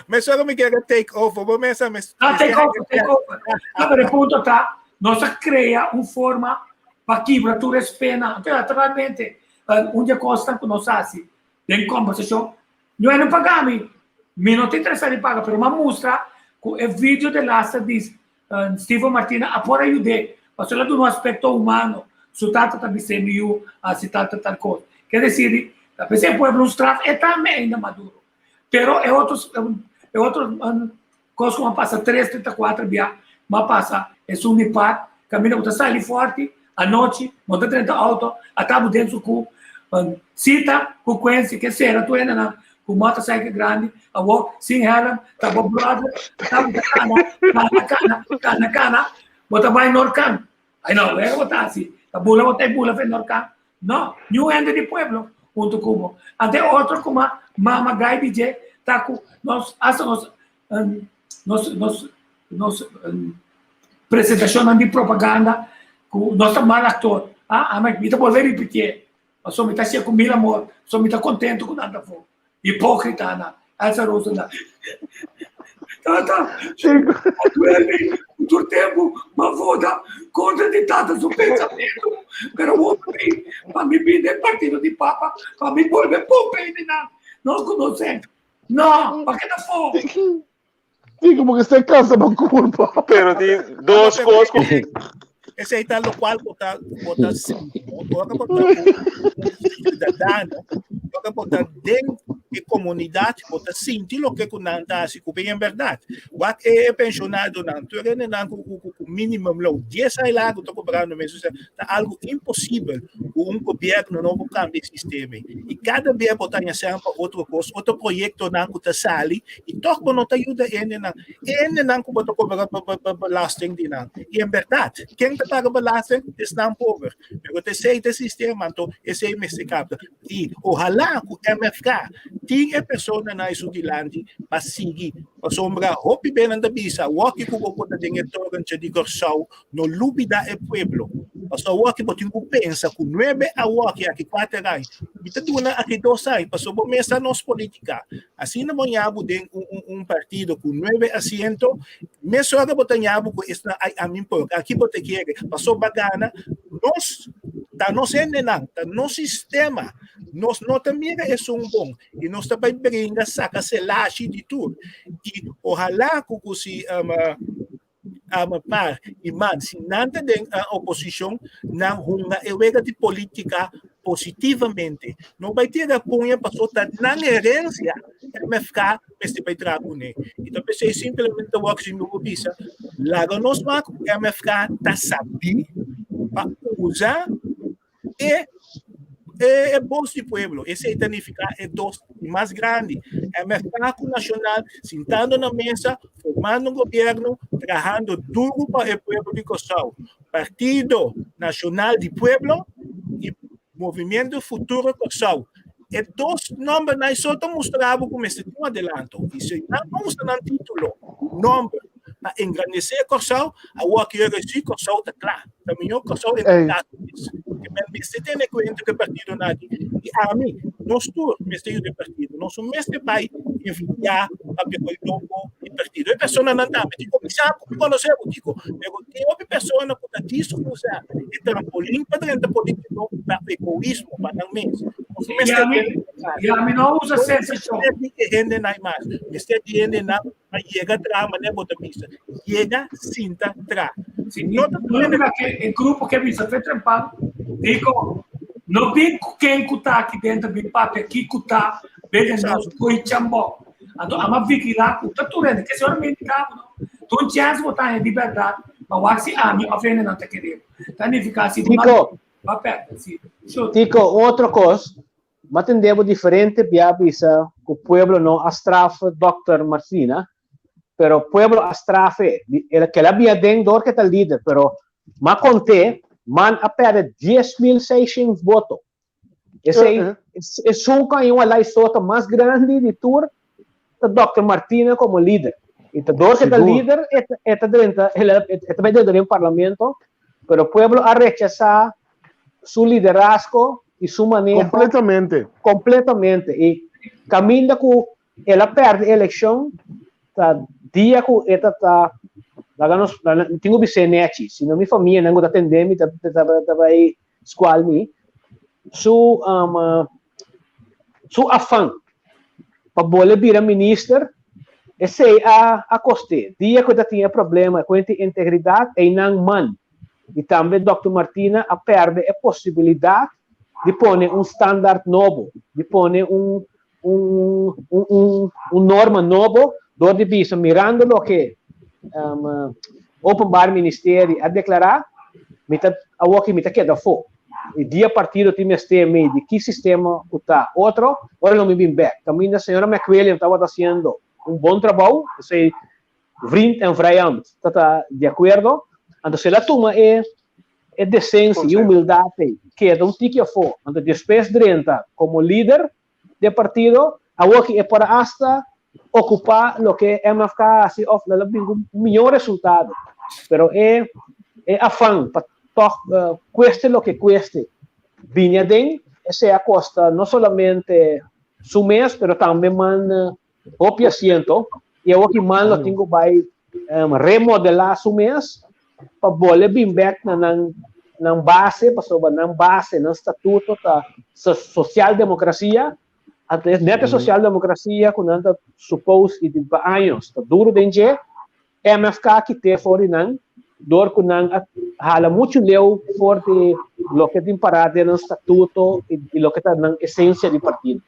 Me solo mi quiere take over. Bo mesa me Ah, take over, take over. No, pero el punto ta, nos a crea un forma pa kibra tur es pena. Entonces, naturalmente, un dia cosnan ku nos haci den conversacion, no e no paga mi. Mi no ta interesa di paga, pero m'a mustra ku e video de laatste di Steven Martina a por a yud'é, pasobra el a duna un aspekto humano, su tata ta bis'é mi yu hasi tal tal tal kos. Ke desir di, ta p'esei e pueblo un straf, e tambe ainda maduro. Pero e otro e otro kos ku a pasa tres, 34 bia, m'a pasa esun di par, kaminda ku ta sali fòrti, anochi, bo ta drenta outo, a tabu den su ku sita ku Quincy ke sera tur hendenan ku motorcycle grandi, awor sin helm, ta bo brother, ta bo ta kana, kana, kana, kana, kana, bo ta bai Norcan. Ay no, wega bo ta hasi, ta bula bo ta e bula fe Norcan. No, niun hende di pueblo hunto ku bo. Ante otro kuma mama gai di dje ta ku nos, hasta nos, nos, nos, nos presentacionnan di propaganda ku nos ta mal actor. Ah, mi ta bolbe ripitié. Pasobra mi ta hacié cu mil amor, pasobra mi ta contento cu nan ta for. Hipócrita nan. Elsa Rosendaal. Tata, a duerme cu tur tempo, ma vota contra di tata su pensamento. Pero awor pa mi, pa mi bin den partido di papa, pa mi bolbe pompe di nan. Nos conocen. No, pa ke ta for? Sí, como que se cansa por culpa. Pero tin dos cos ku Esei ta locual bo ta bo ta sinti, no? Ora bo ta un ciudadano, ora bo ta den e comunidad, bo ta sinti loke ku nan ta hasi ku en berdad. Wak e pensionadonan, tur hendenan ku ku ku. minimum loan. 10 aña largo ta cobrando mes, osea, ta algo imposibel cu un gobierno no por cambia e sistema. Y cada bia bo ta haña semper otro cos, otro proyectonan cu ta sali y toch bo no ta yuda hendenan. E hendenan cu bo ta cobra belasting di nan. Y en berdad, ken ta paga belasting? Esnan pober. Pero ta esey ta e sistema, anto esey mester capta. I ohalá ku MFK tin e personanan ei su dilanti pa sigui, pasobra hopi be nan ta bisa awoki ku bo por ta den e torentje di Kòrsou, no lubidá e pueblo. Pasobra awoki bo tin ku pensa ku nuebe awoki aki kuater aña, mi ta duna aki dos aña, pasobra bo mes sa nos polítika. Asina bo ñabu den un partido ku nuebe asiento, mesora bo ta ñabu ku esnan ai ami por, aki bo ta kere, pasobra gana nos. Ta nos hendenan, ta nos sistema. Nos no ta mira esun bon i nos ta bai bringa saka selashi di tur. I ohalá ku ku si um, um, par i man, si nan ta den uh, oposishon, nan hunga e wega di polítika positivamente. No bai tira puña paso ta nan herensia MFK mester bai traha kuné. I ta p'esei simplemente wak si mi por bisa, laga nos wak ku MFK ta sabí pa usa e e bos di pueblo. Esei ta nifiká e dos mas grandi. MFK ku Nashonal sintando na mesa, formando un gobièrnu, trahando duru pa e pueblo di Kòrsou. Partido Nashonal di Pueblo i Movimiento Futuro Kòrsou. E dos nòmbernan so ta mustra bo ku mester tin un adelanto. I si nan no usa nan título, nòmber, pa engrandesé Kòrsou, awor ki ora si Kòrsou ta kla. Ta mihó Kòrsou entregá su mes. Ke men mester tene kuenta ku e partidonan aki. I ami, nos tur mester yuda e partido. Nos no mester bai envidiá, papia koi loko di partido. E personanan tambe tin ku bisa ku mi konosé bo kiko. Pero tin hopi persona ku ta dis usa e trampolin pa drenta polítiko pa egoismo, pa nan mes. Nos no mester I ami no usa sensashon. Mester di e hendenan mas. Mester di hendenan pa yega traha manera bo ta bisa. Yega sinta traha. Si no ta mira ke e grupo ke bisa fe trempan, diko no bin ku ken ku ta aki dentro bin papia kiko ta bende nos koi chambon. Anto ama vigilá ku ta tur hende ke si ora mi indika bo no ta un chèns bo ta haña di bèrdat pa wak si ami òf hendenan ta kere bo. Ta nifiká si bo Tiko, ba pèrdè si. Tiko, un otro kos, M'a tende bo diferente bia bisa ku pueblo no a straf Dòkter Martina, pero pueblo a straf e. El a keda bia den dor ke ta lider, pero m'a kont'é man a pèrdè 10,600 voto. Esei esun ku a un alai sota mas grandi di tur ta Dòkter Martina komo lider. I ta dor ke ta lider e ta drenta e ta bai drenta den parlamento, pero pueblo a rechasá su liderazgo y su maneho. Completamente. Completamente. Y caminda cu el a perde eleccion, ta dia cu e ta ta, laga nos, tin cu bis'é nechi, si no mi famianan cu ta tende mi ta ta bay scual mi, su um, su afan pa bole bira minister, esey a a cost'é. Dia cu e ta tin e problema cu e tin integridad, eynan man. I tambe Dòkter Martina a pèrdè e posibilidat di pone un standaard nobo, di pone un un un un norma nobo dor di bisa mirando loke Openbaar Ministerie a deklará, mi ta awoki mi ta keda afó. I dia partido tin mester mi di ki sistema ku ta otro, ora lo mi bin bèk. Kaminda señora McWilliam tabata hasiendo un bon trabou, esei Vriend en vrijand ta ta di akuerdo, anto si el a tuma e e desensia i humildat ei, keda un tiki afó, anto despues drenta komo lider di e partido, awoki e por a asta okupá loke MFK a hasi òf el a bin ku un mihó resultado. Pero e e afan pa tòg kueste loke kueste bini aden, esei a kosta no solamente su mes, pero tambe man Hopi asiento y awor ki man lo tin cu bay remodela su mes pa bolbe bin bek na nan nan base pasobra nan base nan statuto ta socialdemocracia anto es net e socialdemocracia cu nan ta suppose y pa años ta duro den dje MFK kite for di nan dor cu nan a hala mucho leu for di loke tin para den nan statuto y loke ta nan esencia di partido.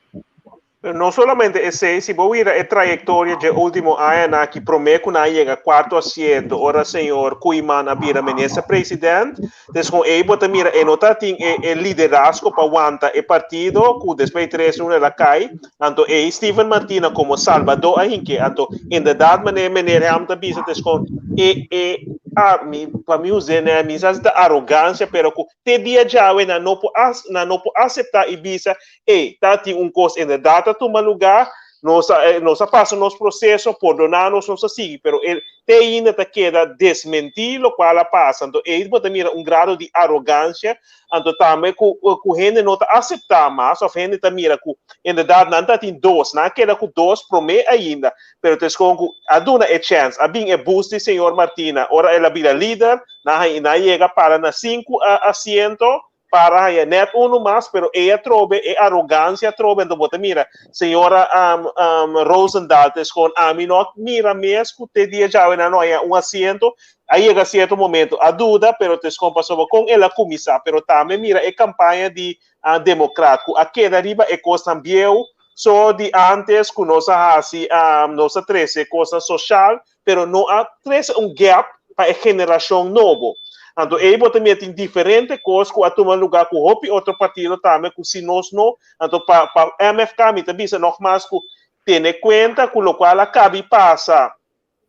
Pero no solamente esei, si bo wira e trayektoria dje último añanan aki promé ku nan a yega kuarto asiento ora señor Koeiman a bira minister president, des kon ei bo ta mira e no ta tin e e liderazgo pa wanta e partido ku despues di tres luna el a kai, anto ei Steven Martina komo salbadó a hink'é. Anto inderdat manera meneer Helm ta bisa des kon e e a mi pa mi us'é ne mi sa si ta arogansia pero ku te dia djawe nan no por nan no por aseptá i bisa Ey, ta tin un kos inderdat a tuma lugá, nos a nos a pasa nos proseso, pordoná nos, nos a sigui, pero e te ainda ta keda desmentí lokual a pasa. Anto ey bo ta mira un grado di arogansia, anto tambe ku ku hende no ta aseptá mas òf hende ta mira ku inderdat nan ta tin dos, nan a keda ku dos promé ainda, pero ta eskon ku a duna e chèns, a bin e boost di señor Martina ora el a bira lider, nan a nan a yega para na sinku asiento, para haña net unu mas, pero e atrobe, e arogancia atrobe, enton bo ta mira, señora um, um, Rosendahl ta escon, ami no mira mes ku te dia djawe nan no haña un asiento, a yega cierto momento, a duda, pero ta escon pasobra con el a cuminsa, pero tambe mira e campaña di uh, democrat, ku a keda riba e cosnan bieu, so di antes ku nos a hasi, um, nos a trece cosnan social, pero no a trece un gap pa e generacion nobo. Anto ey bo ta mira tin diferente cos cu a tuma lugar cu hopi otro partido tambe cu si nos no, anto pa pa MFK mi ta bisa nogmaals cu tene cuenta cu locual a cabi pasa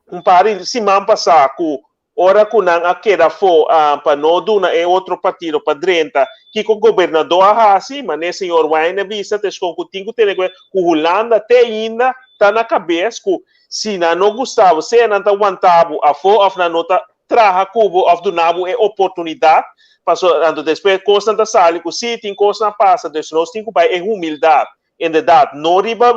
un par di siman pasa cu ora cu nan a keda afo pa no duna e otro partido pa drenta, kico gobernador a haci, mane señor Wayne a bisa ta escon cu tin cu tene cuenta cu Hulanda te ainda ta na cabes cu Si nan no gusta bo, sea nan ta wanta bo afó òf nan no ta traha ku bo òf duna bo e oportunidat, pasobra anto despues kosnan ta sali ku sí, tin kosnan a pasa, dus nos tin ku bai e humildat, inderdat, no riba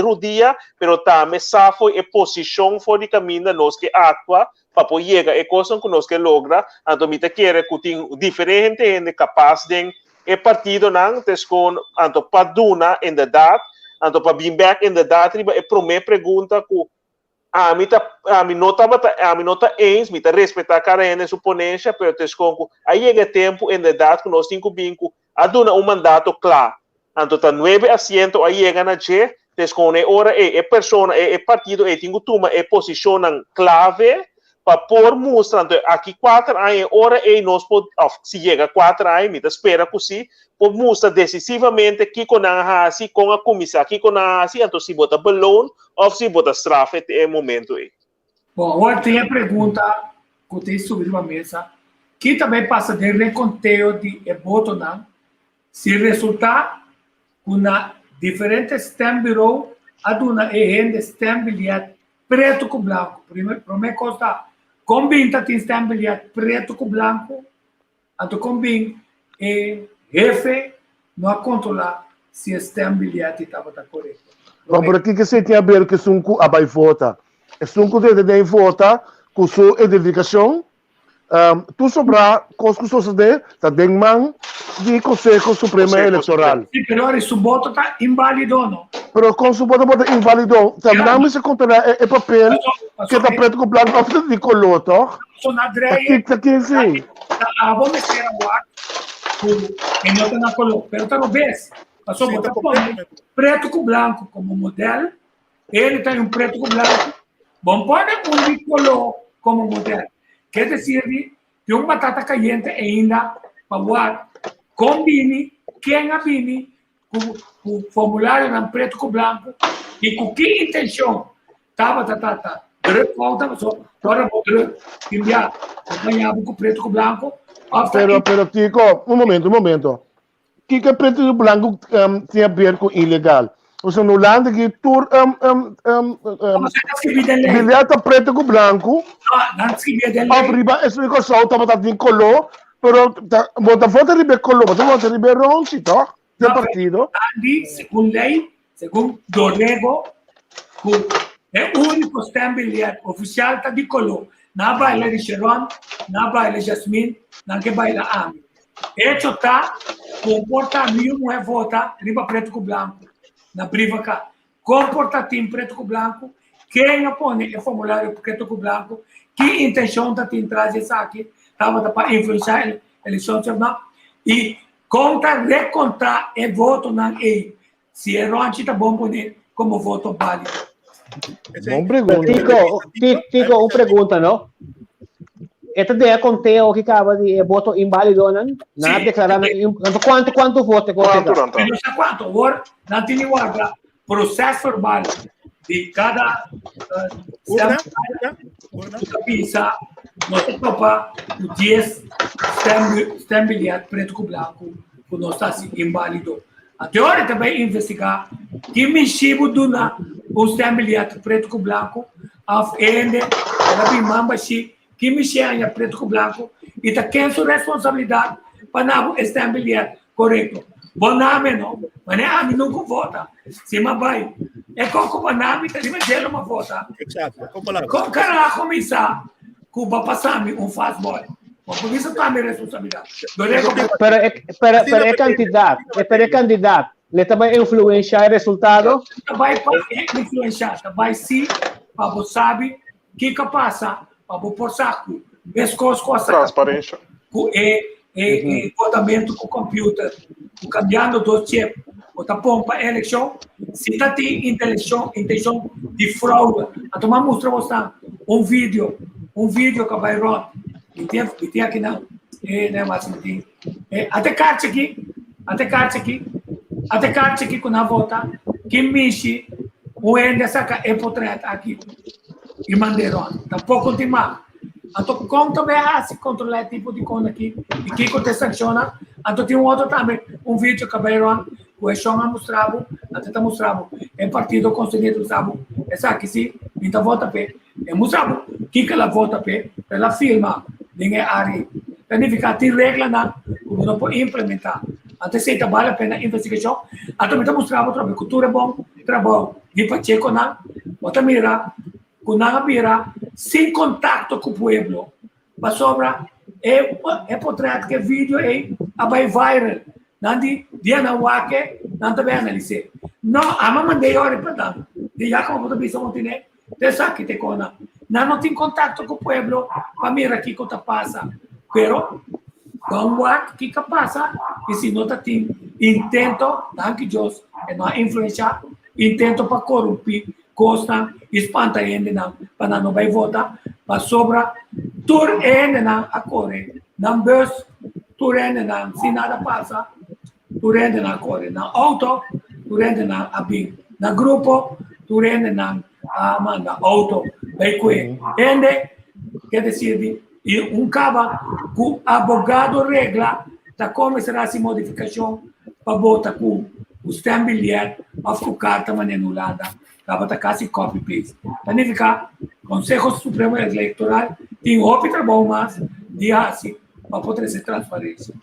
rudia, pero tambe sa for e posishon for di kaminda nos ke aktua pa por yega e kosnan ku nos ke logra, anto mi ta kere ku tin diferente hende kapas den e partidonan ta eskon anto pa duna inderdat, anto pa bin bek inderdat riba e prome pregunta ku ami ta ami no tabata ami no ta eens, mi ta respeta kada hende su ponensha, pero ta eskon ku a yega e tempu inderdat ku nos tin ku bin ku a duna un mandato kla, anto ta nuebe asiento a yega na dje, ta eskon e ora ei e persona e partido ei tin ku tuma e posishonnan klave pa por mustra, anto aki kuater aña e ora ei nos por, òf si yega kuater aña, mi ta spera ku si, por mustra desisivamente kiko nan a hasi, kon a kuminsá, kiko nan a hasi, anto si bo ta beloon òf si bo ta straf e e momento ei. Bon, awor tin e pregunta ku tin subi riba mesa, ki ta bai pasa den rekonteo di e botonan si resultá ku na diferente stembureau a duna e hende stembiljet Pretu ku blanku. Prime, prome kos ta, kon bin ta tin stembiljet pretu ku blanku? Anto kon bin e hefe no a kontrolá si e stembiljet tabata korekto? Bon, pero kiko esei tin aber ku esun ku a bai vota? Esun ku drenta den vota ku su identifikashon Tur sobrá kos ku sosodé ta den man di Konseho Supremo Elektoral. Sí, pero ora su voto ta inválido, no? Pero kon su voto por ta inválido? Ta nan mester kontrolá e papel ke ta pretu ku blanku òf ta di koló, tòg? So na drei Ta ki si? Ta abo mester a wak ku e no ta na koló, pero ta robes. Pasobra bo ta pone pretu ku blanku komo modèl, Ele ta un preto ku blanco. Bon pone un di color como model. Ke decir di, di un batata cayente ainda pa wak kon bini, ken a bini ku ku formularionan preto ku blanco i ku ki intencion tabata ta ta druk fout paso ora bo druk tin bia bo baña bo ku preto ku blanco of ta Pero, pero Tico, un momento, un momento. Kiko e pretu i blanku um, tin a ber ku ilegal? Osea, na Hulanda ki tur um, um, um, um, biljet ta pretu ku blanku. Of riba esun di Kòrsou tabata tin koló, pero ta, bo ta vota riba e koló, bo ta vota riba e ronchi, tòg? Den partido. Andy, segun lei, segun Dorego, ku e úniko stembiljet ofisial ta di koló. Nan a baila di Sharon, nan a baila Jasmine, nan ke baila ami. Hecho ta ku por ta mi yu muhé vota riba pretu ku blanku na Brivaka. Kon por ta tin pretu ku blanku? Ken a pone e formulario pretu ku blanku? Ki intenshon ta tin tras di esaki? Tabata pa influenshá e elekshon si òf no? I kon ta rekontá e votonan ei? Si e ronchi ta bon pone como voto válido. Bon pregunta. Tico, Tico, un pregunta, no? E ta den e conteo ki caba di e voto invalido nan? Nan a declara nan in, anto cuanto cuanto voto cu Cuanto nan ta? Mi no sa cuanto. Awor nan tin di warda proces verbal di cada Urna, stem urna, urna. ku ta bisa nos ta topa ku 10 stem stembiljet preto ku blanco ku nos ta hasi invalido. Ante ora ta bai investigá ki mishibu duna un stembiljet preto ku blanco of hende el a bin man bashí ki mishi haña preto ku blanco i ta ken su responsabilidat pa na bo e stembiljet korekto. Bo name no, mane ami nunka vota, si m'a bai e koko pa nami ta riba dje lo m'a vota. Exacto, kon palabra. Kon karaho mi sa ku bo pasa mi un fastball? Bo por bisa ta mi responsabilidat. Dorego Pero e, pero, pero e kandidat, e pero e kandidat, le ta bai influensha e resultado? Ta bai pa e influensha, ta bai si pa bo sabi kiko a pasa, pa bo por sa ku meskos ku a saka Transparencia. ku e e e votamentu ku computer, ku cambiando dos chip, bo ta pompa e elekshon, si ta tin inteleccion, intencion di fraude. Anto m'a mustra bosnan un video, un video ku a bai rond. Mi tin, mi tin akinan, e ne mas mi tin. E ate karchi aki, ate karchi aki, ate karchi aki ku nan vota, ki mishi un hende a saka e potret aki i mand'é rond. Tampoko tin mas. Anto kon ta bay hasi kontrolá e tipo di kon aki i kiko ta e sankshonnan? Anto tin un otro tambe, un video ku a bay rond ku e shon a mustra bo, anto ta mustra bo e partido konseñé ta bisa bo esaki si mi ta vota p'e. E mustra bo kiko el a vota p'e, pero el a firma den e área ei. Ta nifiká tin reglanan ku bo no por implementá. Anto esei ta bale la pena investigashon. Anto mi ta mustra bo atrobe ku tur e bon trabou di Pacheconan, bo ta mira ku nan a bira sin kontakto ku pueblo pasobra e e potret ku e video ei a bai viral. Nan di dia nan wak e, nan ta bai analis'é. No, ama mand'é yori pa nan. Di ya komo bo ta bisa bo tine te esaki te kona. Nan no tin kontakto ku pueblo pa mira kiko ta pasa. Pero ban wak kiko a pasa i si no ta tin intento, danki Dios e no a influenshá, intento pa korumpí kosnan i spanta hendenan pa nan no bai vota, pasobra tur e hendenan a kore nan bus, tur hendenan sin nada pasa, tur hendenan a kore nan outo, tur hendenan a bin na grupo, tur hendenan a manda outo bai kue hende, ke desir di i un kaba ku abogado regla ta kon mester hasi modifikashon pa bota ku ku stembiljet òf ku karta manera na Hulanda tabata kasi copy paste. Ta nifiká Konseho Supremo Elektoral tin hopi trabou mas di hasi pa por trese transparensia.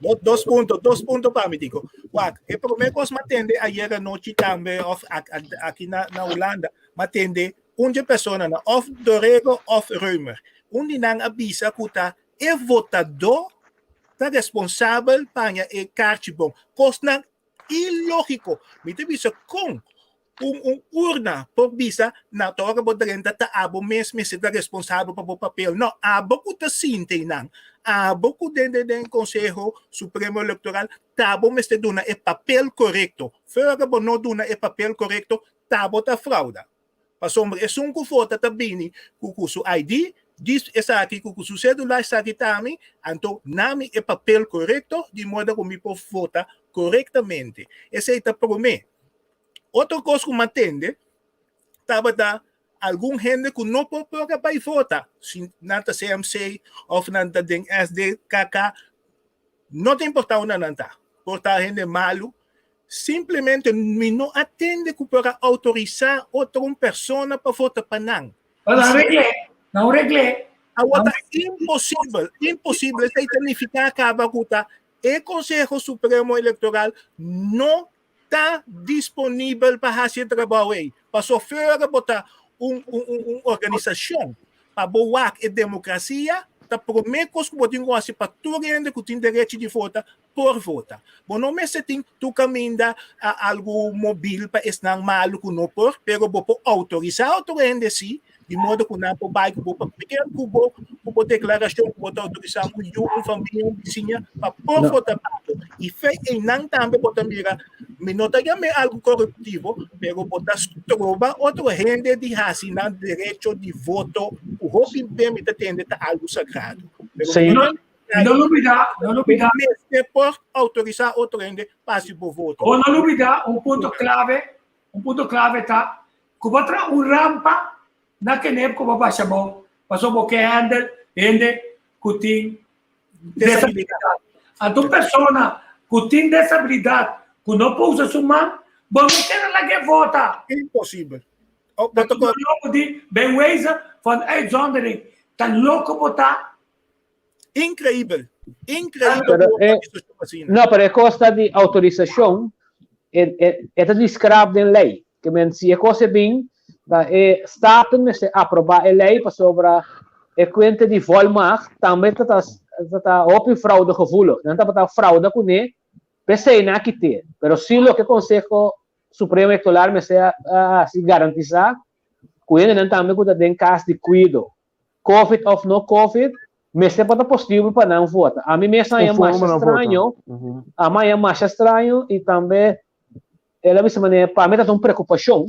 Dos punto, dos punto pa mi, Tico. Wak, e promé kos m'a tende ayer anochi tambe, òf aki na Hulanda, m'a tende Un dje personanan, òf Dorego òf Römer, un di nan a bisa ku ta e votadó ta responsabel pa haña e karchi bon. Kosnan ilógiko. Mi ta bisa kon un un urna por bisa na ta ora bo drenta ta abo mes mester ta responsabel pa bo papel. No, abo ku ta sinti einan, abo ku den den den Konseho Supremo Elektoral ta bo mester duna e papel korekto. Fuera bo no duna e papel korekto ta bo ta frauda. Pasobra esun ku vota ta bini ku ku su ID, dis esaki ku ku su sedula, esaki ta mi, anto na mi e papel korekto di moda ku mi por vota korektamente. Esei ta promé. Otro kos ku mi a tende tabata algun hende ku no por por a bai vota, si nan ta CMC òf nan ta den SDKK, no ta importá unda nan ta, por ta hende malu, Simplemente mi no a tende ku por a outorisá otro un persona pa vota pa nan. Pero nan regl'é, nan regl'é. Awor ta imposibel, imposibel. Esei ta nifiká kaba ku ta e Konseho Supremo Elektoral no ta disponibel pa hasi e trabou ei. Paso fuera bo ta un un un organisashon pa bo wak e demokrasia, ta promé kos ku bo tin ku hasi pa tur hende ku tin derechi di vota por vota. Bo no mester tin tur caminda algo mobil pa esnan malo cu no por, pero bo por autorisa otro hende si, di modo cu nan por bay cu bo papel, cu bo, cu bo declaracion cu bo ta autorisa un yu, un familia, un bisiña pa por vota pa bo. Y fe eynan tambe bo ta mira. Mi no ta yam'é algu koruptivo, pero bo ta stroba otro hende di hasi nan derecho di voto ku hopi be mi ta tende ta algu sagrado. Pero Sí. no, No lubida, no lubida. Mester por autorisá otro hende pa hasi bo voto. O no lubida un punto clave, un punto clave ta ku bo traha un rampa na kenep ku bo basha abou, pasobra bo ke handle hende ku tin desabilidat. Anto un persona ku tin desabilidat ku no por usa su man, bo no kere lag'é vota. Imposibel. Oh, bo ta loko di bij wijze van uitzondering. Ta loko bo ta. Increibel. Increibel. Pero, no, pero e kos ta di autorisashon, e ta di skrap den lei. Ke men si e kos e bin, ta e Staten mester aprobá e lei pasobra e kuenta di volmacht tambe ta ta ta hopi fraudegevoelig. Nan tabata frauda kuné, p'esei nan a kit'é. Pero si loke Konseho Supremo Elektoral mester a hasi garantisá ku hendenan tambe ku ta den kas di kuido, Covid òf no Covid, mester por ta posibel pa nan vota. Ami mes a haña masha straño, ami a haña masha straño i tambe el a bisa manera pa mi ta un preokupashon.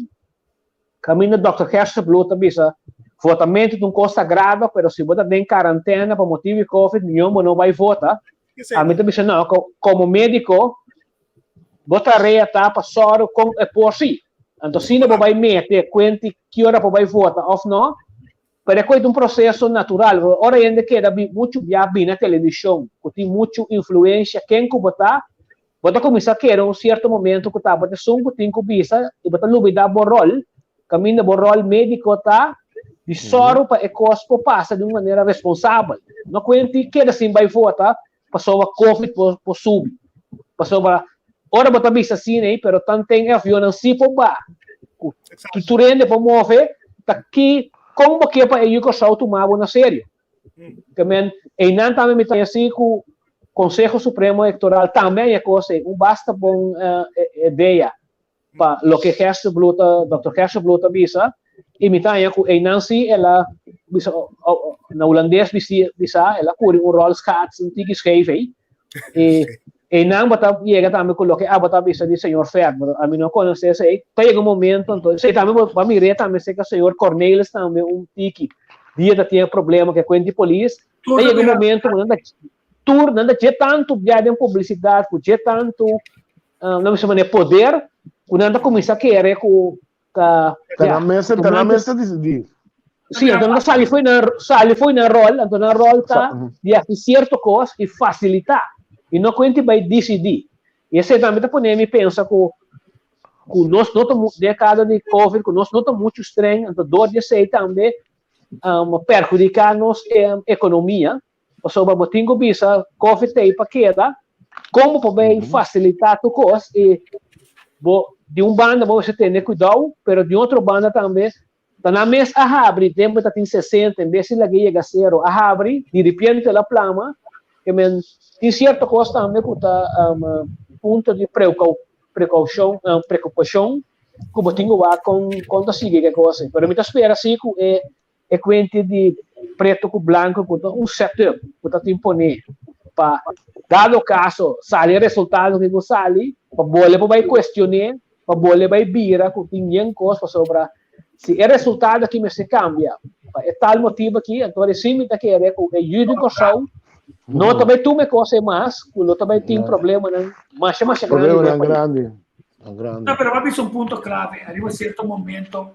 Kaminda Dòkter Gerstenbluth ta bisa votamentu ta un kos sagrado, pero si bo ta den karantena pa motibu di Covid mihó bo no bai vota. Ami ta bisa no, komo médiko bo tarea ta pa sòru kon e por si. Anto asina bo bai mete kuenti ki ora bo bai vota òf no, pero e kos ta un proseso natural. Ora hende keda muchu bia bini na televishon ku tin muchu influensia ken ku bo ta, bo ta kuminsá kere un sierto momento ku tabata esun ku tin ku bisa i bo ta lubidá bo ròl, kaminda bo ròl médiko ta di sòru pa e kos por pasa di un manera responsabel. No kuenti keda sin bai vota pasobra covid por subi. Pasobra ora bo ta bisa asina ei, pero tanten e avionnan si por ba, ku tur hende por move, ta ki kon bo ke pa e yu Kòrsou tuma bo na serio? Ke men einan tambe mi ta haña si ku Konseho Supremo Elektoral tambe haña kos ei un basta bon idea pa loke Gerstenbluth ta, Dòkter Gerstenbluth ta bisa, i mi ta haña ku einan si el a bisa, na hulandes bisa, el a kuri un ròl schaats un tiki scheef ei, i einan bo ta yega tambe ku loke abo ta bisa di señor Ferd, ami no konosé esei, ta yega un momento anto, esei tambe bo a mir'é tambe serka señor Cornelis tambe un tiki, dia ta tin e problema ku e kuent di polis, ta yega un momento ku nan ta tur nan ta dje tantu bia den publisidat ku dje tantu nan bisa manera poder ku nan ta kuminsá kere ku ta Ta nan mester ta nan mester disidí. Sí, anto nan ta sali fo'i nan sali fo'i nan ròl, anto nan ròl ta di hasi sierto kos i fasilitá i no kuenti bai disidí. I esei tambe ta pone mi pensa ku ku nos no ta den e kado di covid ku nos no ta muchu streng, anto dor di esei tambe perhudiká nos ekonomia. Pasobra bo tin ku bisa Covid ta ei pa keda, kon bo por bay fasilitá tur kos i bo di un banda bo mester tene kuidou, pero di otro banda tambe ta nan mes a habri tempu ta tin 60 en bes di laga yega sero a habri di ripiente el a plama ke men tin sierto kos tambe ku ta punto di prekoushon prekupashon ku bo tin ku wak kon kon ta sigui ke kos ei pero mi ta spera si ku e E kuenti di preto ku blanko ku ta un setup ku ta tin pone pa dado kaso sali e resultado ku ku sali pa bole por bai kuestion'é, pa bole bai bira ku tin yen kos pasobra si e resultado aki mester kambia pa e tal motibu aki anto resi mi ta kere ku e yu di Kòrsou no ta bai tuma e kos ei mas ku lo ta bai tin problemanan masha masha grandi den e pais. No, pero bo a bisa un punto klave ariba sierto momento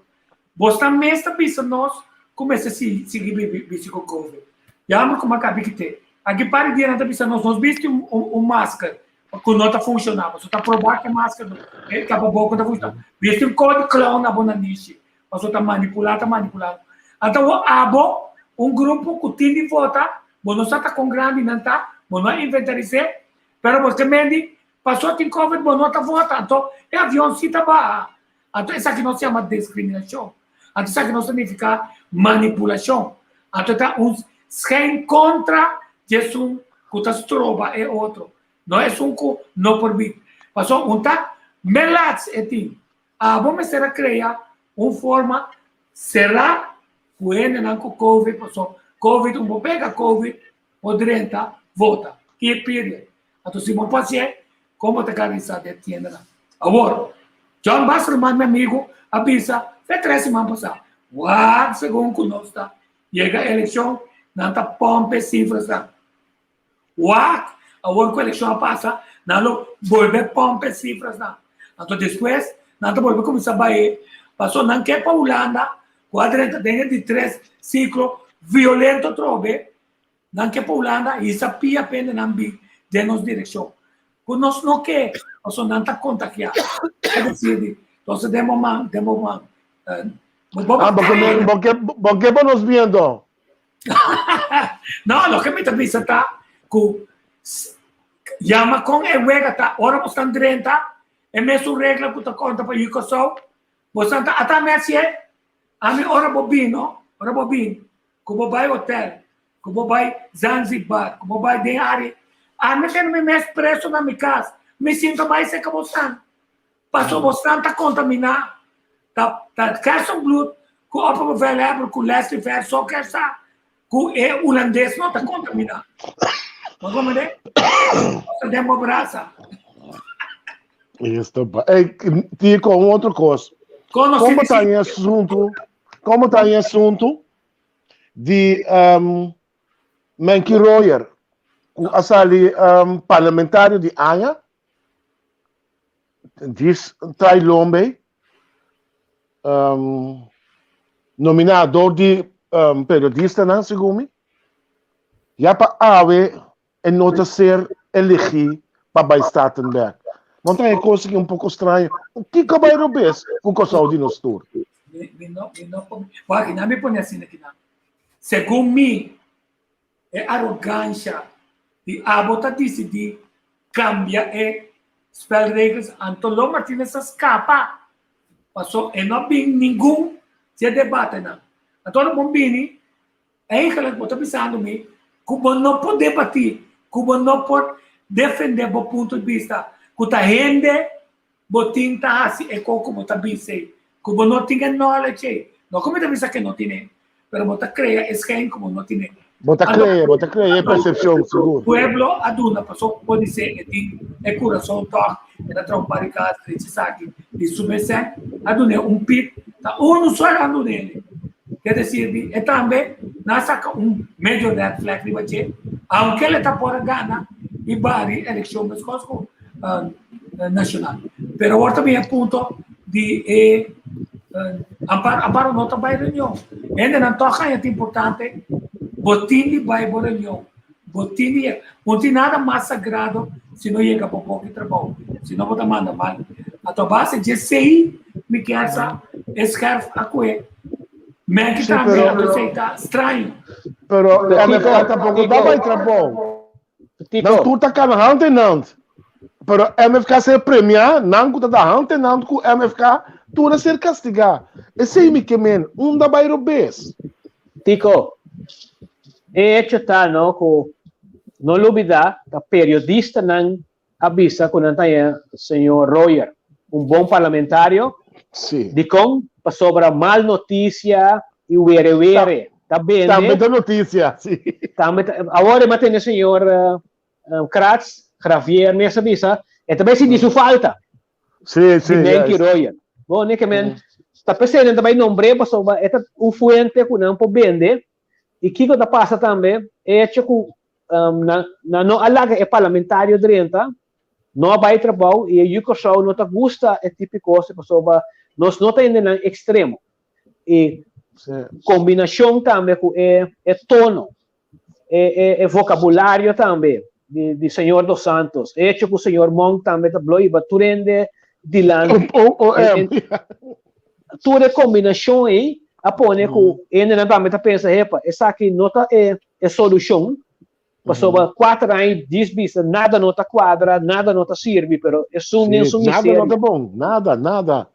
Bos ta mes ta bisa nos ku mester sigui bisti ku covid. Jammer ku makabi kite. Aki par di dia nan ta bisa nos, nos bisti un masker ku no ta funshoná. Boso ta probá ku e masker e tapaboka no ta funshoná. Bisti un kò di clown na bo nanishi. Pasobra ta manipulá, ta manipulá. Anto awor abo, un grupo ku tin di vota, bo no sa ta kon grandi nan ta, bo no a inventaris'é, pero bo ta mendi, pasobra tin covid bo no ta vota, anto e avion si ta baha. Anto esaki no se yama discriminacion. Anto esaki no significa manipulacion. Anto ta un schijn contra di esun cu ta stroba e otro. No esun cu no por bin. Pasobra un ta melats e tin. Abo mester a crea un forma cera cu hendenan cu covid pasobra covid un bo pega covid bo drenta vota. Ki e period. Anto si bo por hacié, como ta garantisa den tiendanan? Awor, John Basserman, mi amigu, a bisa fe tres siman pasá, Wak segun ku nos ta yega elekshon, nan ta pòmp e sifrasnan. Wak, awor ku elekshon a pasa, nan lo bolbe pòmp e sifrasnan. Anto despues nan ta bolbe kuminsá bai, pasobra nan ke pa Hulanda ku a drenta den e di tres siklo violento atrobe, Nan ke pa Hulanda hisa pia pende nan bin den nos direkshon. Ku nos no ke, pasobra nan ta kontagiá. E desir di, Entonces den bo man, den bo man. Bo Ah, bo ke men, bo ke, bo ke pa nos bin anto? No, loke mi ta bisa ta ku yama kon e wega ta ora bo stan drenta, e mesun regla ku ta konta pa yu Kòrsou, bo stan ta ata mèsie, ami ora bo bin no, ora bo bin, Ku bo bai hotel, ku bo bai Zanzibar, ku bo bai den área, ami tene mi mes preso na mi kas, mi sinta bai serka bosan, pasobra bosan ta kontaminá. Ta ta Gerson Bloed ku opperbevelhebber ku Leslie Ver so ker sa ku e hulandes no ta kontaminá. Bo komprendé? Bosa den bo brasa. Esto pa. Ey, Tico, un otro kos. Kono Como ta e asunto? Como ta e asunto di um, Menki Royer, ku a sali um, parlamentario di aña, dis trai lombe, um, nominá door di um, periodistanan, segun mi, ya pa awe e no ta ser elegí pa bai Staten bek. No ta e kos aki un poko straño. Kiko bai robes ku Kòrsou di nos tur? Mi, mi no, mi no por, wak, na mi pone asina aki nan. Segun mi, e arogansha di abo ta disidí kambia e spelregels, anto Lo Martinez a skapa. Paso e no a bin ningun di e debatenan. Anto ora bon bini, Eigenlijk bo ta bisando mi ku bo no por debatí, ku bo no por defendé bo punto di bista, ku ta hende bo tin ta hasi e kos ku bo ta bisa ei, ku bo no tin e knowledge ei. No ku mi ta bisa ke no tine, pero bo ta krea e schijn ku bo no tine. Bo ta krea, bo ta krea e persepshon, sigur. Pueblo a duna paso podisé e tin e kurason tòg, e ta traha un par di kas, drecha esaki, di su mesè a dun'é un pit, ta unu solo a dun'é. Ke desir di e tambe nan a saka un medio red flag riba dje, aunke el e ta por a gana i bari elekshon meskos ku Nacional. Pero awor ta bin e punto di e Amparo, Amparo no ta bai reunion. Hendenan tòg haña ta importante bo tin di bai bo reunion, bo tin di yega. No tin nada mas sagrado si no yega bo boki trabou, si no bo ta manda mal. Anto a base dje esei mi kier sa e scherf a kue. Menki Sí, tambe pero anto esei ta straño. pero Pero MFK Tico, tampoco ta Tico, bai trabou. Nan Tico, tur ta kana hand in hand. Pero MFK ser premiá, nan ku ta da hand in hand ku MFK, tur a ser kastigá. Esei mi ke men, unda bai robes? Tico, e hecho ta no ku no lubida ta periodistanan a bisa ku nan ta haña señor Royer un bon parlamentario. Sí. Dikon? Pasobra mal notisia i were Ta, were ta tambe bende. ta notisia, sí. Tambe ta, awor e matende señor Kratz, Javier mes a bisa, e ta bai sinti su falta Sí, sí, di Menki juist. Royer. Bo, ne ke men ta p'esei nan ta bai nombr'é pasobra e ta un fuente ku nan por bende. I kiko ta pasa tambe, e hecho ku nan nan no a laga e parlamentario drenta, no a bai trabou i e yu Kòrsou no ta gusta e tipo di kos pasobra nos no ta hendenan ekstremo. I kombinashon tambe ku e e tono, e e e vokabulario tambe di di señor Dos Santos, e hecho ku señor Monk tambe ta blo'i ba tur hende dilanti. OM. Tur e kombinashon ei a pone ku hendenan tambe ta pensa, hepa, esaki no ta e e solushon, pasobra kuater aña dis bisa nada no ta kuadra, nada no ta sirbi, pero esun den su Nada no miseria. ta bon, nada, nada.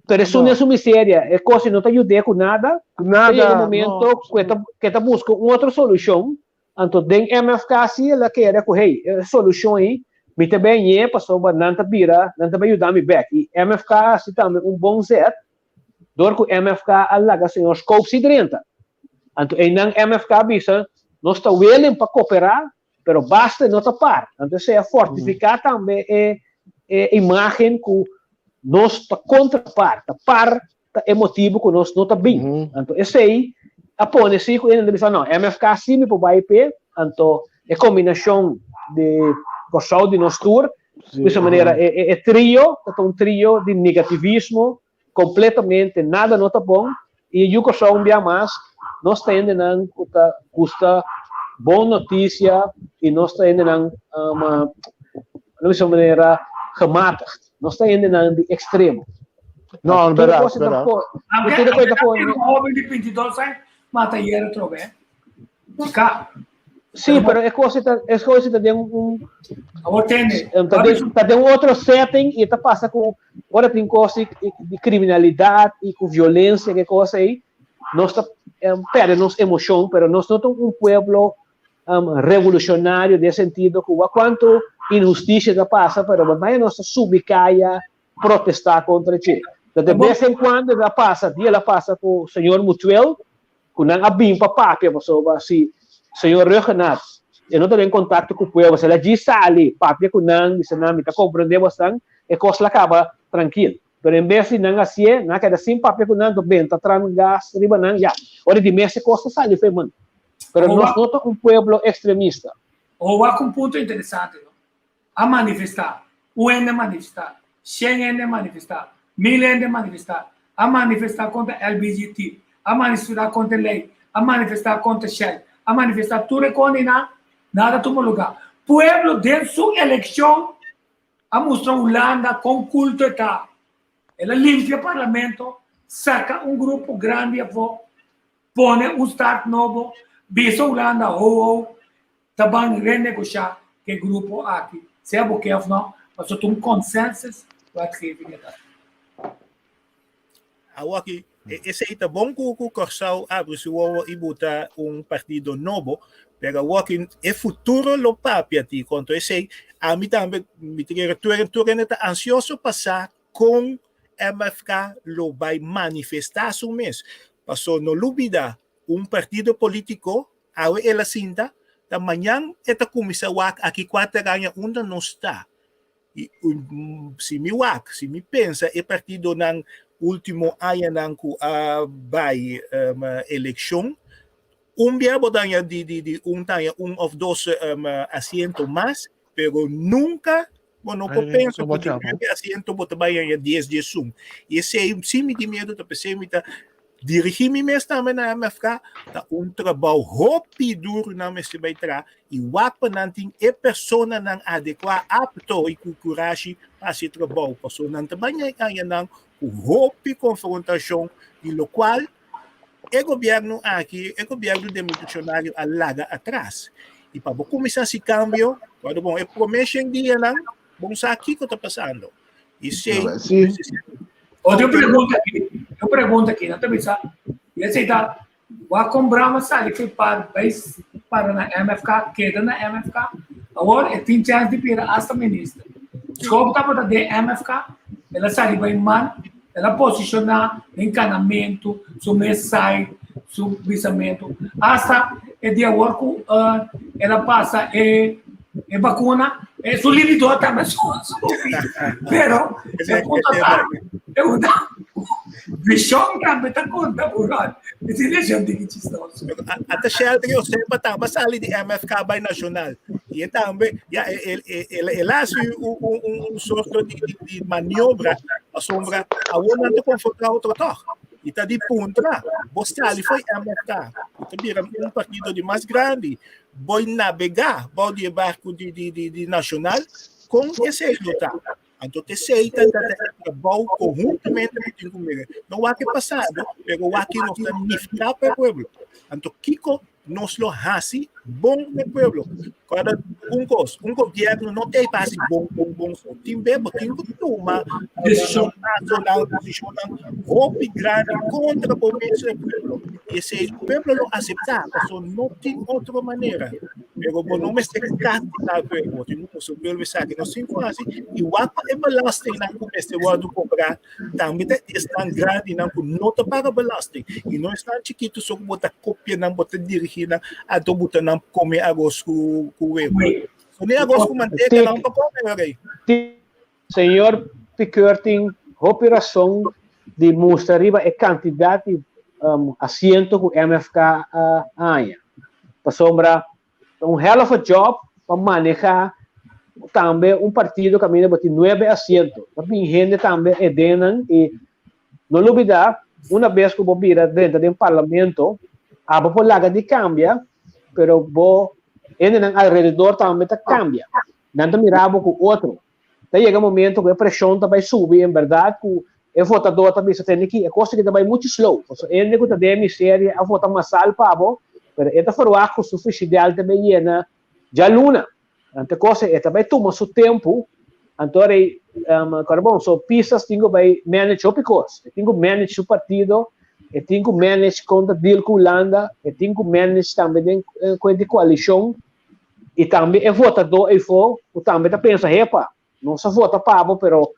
Pero esun den su miseria, e kos no ta yud'é ku nada, ta yega un Nada, momento no. ku e ta ku e ta buska un otro solushon, anto den MFK si el a kere ku hey, e solushon ei mi ta bai hañ'é pasobra nan ta bira, nan ta bai yuda mi bèk. I MFK a hasi tambe un bon zet dor ku MFK a laga señor Scope si drenta. Anto einan MFK a bisa, nos ta willing pa koperá, pero basta no ta par. Anto esei a fortifiká tambe e e imágen ku Nos ta kontra par, ta par ta e motibu ku nos no ta bin. Anto esei a pone si ku hende ta bisa no, MFK si mi por bai p'e, anto e kombinashon di Kòrsou di nos tur, di esa manera e trio ta un trio di negativismo kompletamente, nada no ta bon, i e yu Kòrsou un bia mas, nos ta hendenan ku ta gusta bon notisia i nos ta hendenan di esa manera gematigd. Nos ta hendenan di extremo. No, Tur verdad, cosa ta verdad. po- Aunque, tur cosa ta aunque pone- un joven de 22 años mata ayer otro vez. Chica, Sí, pero e cosa ta, e cosa ta den un, ahora tiene. ta den, ta den un otro setting y ta pasa cu ora tin cosa di, di criminalidad y cu violencia que cosa ahí, nos ta perde nos emocion, pero nos no ta un pueblo revolucionario den sentido cu wak cuanto inhusticia ta pasa, pero bo nos ta subi caya protesta contra dje. Ta de bes en cuando ta pasa, dia la pasa cu señor Mutuel, cu nan a bin pa papia pasobra si señor Rhuggenaath e no ta den contacto cu pueblo, si el a djis sali papia cu nan, bisa nan mi ta comprende bosnan, e cos la caba trankil. Pero en bes di nan hacié, nan a keda sin papia cu nan, to benta tran gas riba nan, ya. Ora di mes e cos ta sali fe man. Pero nos no ta un pueblo extremista. O wak un punto interesante, no? A manifestá, un hende a manifestá, shen hende a manifestá, mil hende a manifestá, a manifestá kontra LBGT, a manifestá kontra lei, a manifestá kontra Shell, a manifestá tur e koninan, nada a tuma lugá. Pueblo den su elekshon a mustra Hulanda kon kulto e ta. El a limpia parlamento, saka un grupo grandi afó, pone un start nobo, bisa Hulanda ho ho, ta ban renegoshá ku e grupo aki, sea bo ke òf no, pasobra ta un consensus wetgeving e ta. Awor aki, esei ta bon ku ku Kòrsou abri su wowo i buta un partido nobo, pero awor aki e futuro lo papia ti konto esei. Ami tambe mi ta kere tur tur hende ta ansioso pa sa kon MFK lo bai manifestá su mes. Paso no lubida un partido polítiko awe el a sinta, ta mañan e ta kuminsá wak aki kuater aña unda nos ta. I si mi wak, si mi pensa e partidonan ultimo añanan ku a bai elekshon, un bia bo daña di di di un taña un òf dos asiento mas, pero nunka bo no por pensa ku di nuebe asiento bo ta bai haña dies, diesun. I esei si mi tin miedu ta p'esei mi ta Dirigí mi mes tambe na MFK ta un trabou hopi duru nan mester bai tra i wak pa nan tin e personanan adekuá, apto i ku kurashi pa hasi e trabou pasobra nan ta bai haña nan ku hopi konfrontashon di lokual e gobièrnu aki, e gobièrnu demisionario a laga atras. I pa bo kuminsá hasi kambio, wòrdu bon e promé shen dianan bo no sa kiko ta pasando. I si Otro pregunta aki, otro pregunta aki, nan ta bisa, y esey ta, wak con Brahma sali fi par bay para na MFK, keda na MFK, awor e tin chance di bira hasta minister. Schop tabata den MFK, el a sali bay man, el a posiciona den canamento, su mes site, su bisamento, hasta e dia awor cu el a pasa e E vacuna, e su libido tambe su subi. Pero, e punto ta, e punto, vision tambe ta conta, burón. E si lesión diki chistoso. Ata Sheldry Osepa tambe sali di MFK bai Nacional. Y e tambe, ya, el, el, el, el hace un, un, un, un soorto di, di, di maniobra, pasobra awor nan ta confronta otro toch. Y ta di puntra, bo sali foi MFK, y ta bira un partido di mas grandi, Boi nabegá bou di e barku di di di di Nacional, kon esei lo ta? Anto t'esei ta ta e trabou konhuntamente ku tin ku mira. No wak e pasado, pero wak ki nos ta nifká pa e pueblo. Anto kiko nos lo hasi bon na e pueblo? Kòrda un kos, un gobièrnu no t'ei pa hasi bon bon bon so. Tin be bo tin ku tuma Desishon. pasonan, desishonnan hopi grandi kontra bo mes e pueblo. I esei pueblo lo aseptá, pasobra no tin otro manera. Pero bo no mester kastigá e pueblo, bo tin ku mustra e pueblo esaki nos tin ku hasi. I wak pa e belastingnan ku mester wòrdu kobrá tambe ta esnan grandinan ku no ta paga belasting i no esnan chikitu so ku bo ta kopia nan, bo ta dirigí nan, anto bo ta nan kome aros ku webu. So ni aros ku manteka nan ta kome, rei. Señor Pikeur tin. hopi rason di mustra riba e kantidat di asiento ku MFK a haña. Pasobra ta un hell of a job pa maneha tambe un partido kaminda bo tin nuebe asiento. Ta bin hende tambe edennan i no lubida una bes ku bo bira drenta den parlamento abo por laga di kambia pero bo hendenan alrededor tambe ta kambia. Nan ta mira bo ku otro. Ta yega momento ku e preshon ta bai subi en bèrdat ku e votadó ta bisa tende ki e kos aki ta bai muchu slow. Pasobra hende ku ta den e miseria a vota masal pa bo, pero e ta ferwagt ku su frishider ta bai yena djaluna. Anto e kos ei e ta bai tuma su tempu. Anto rei kòrda bon, so Pisas tin ku bai manage hopi kos. E tin ku manage su partido, e tin ku manage kon ta deal ku Hulanda, e tin ku manage tambe den kuent di koalishon. I tambe e votadó eifó ku tambe ta pensa, Hepa, nos a vota pa bo, pero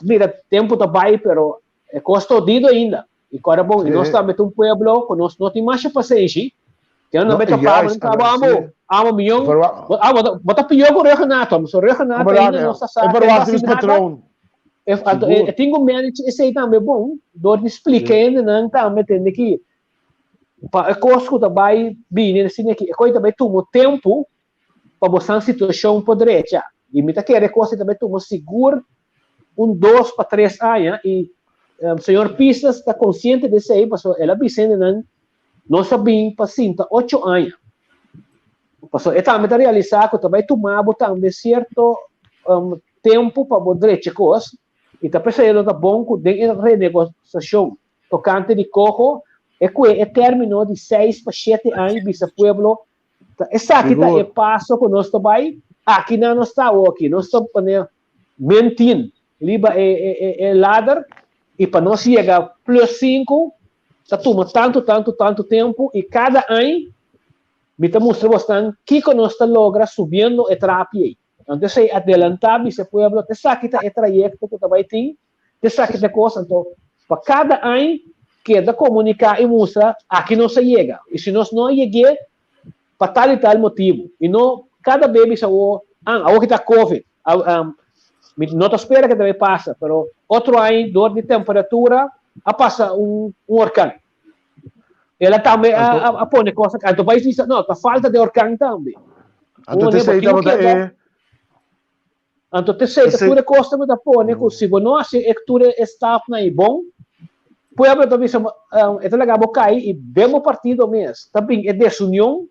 mira, tempu ta bai, pero e kos ta odido ainda. I kòrda bon, i nos tambe ta un pueblo ku nos no tin masha pasenshi. Ke no ta pa bo, ta bo, amo, amo mion, amo, bo ta pió ku Rhuggenaath, so Rhuggenaath ainda nos ta sa, e tin ku manage esei tambe bon, dor di splika hendenan tambe tende ki Pa e kos ku ta bai bini asina aki, e kos ta bai tuma tempu pa bosan situashon por drecha. I mi ta kere e kos ta bai tuma sigur un dos pa tres aña i señor Pisas ta konsiente di esei pasobra el a bisa hendenan nos a bin pa sinta ocho aña. Pasobra e tambe ta realisá ku ta bai tuma bo tambe sierto tempu pa bo drecha e kos i ta p'esei lo ta bon ku den e renegosiashon Tokante di koho, e kue e término di seis pa shete aña bisa pueblo, ta esaki ta e paso ku nos ta bai, aki nan nos ta awoki, nos ta pone min tin riba e e lader i pa nos yega plus sinku ta tuma tantu tantu tantu tempu i kada aña mi ta mustra bosnan kiko nos ta logra subiendo e trapi ei. Anto esei adelantá bisa pueblo ta esaki ta e trayekto ku ta bai tin Esaki ta e kos, anto pa kada añ keda komuniká i mustra aki nos a yega i si nos no a yeg'é pa tal i tal motibu i no kada be bisa awor an awor ki ta covid mi no ta spera ke ta bai pasa pero otro añ dor di temperatura a pasa un orkan el a tambe a pone kos anto bai bisa no ta falta di orkan tambe. Anto t'esei tabata e. Anto t'esei ta tur e kos ku ta pone ku si bo no hasi e tur e stapnan ei bon, pueblo ta bisa e ta laga bo kai i den bo partido mes ta bin e desunion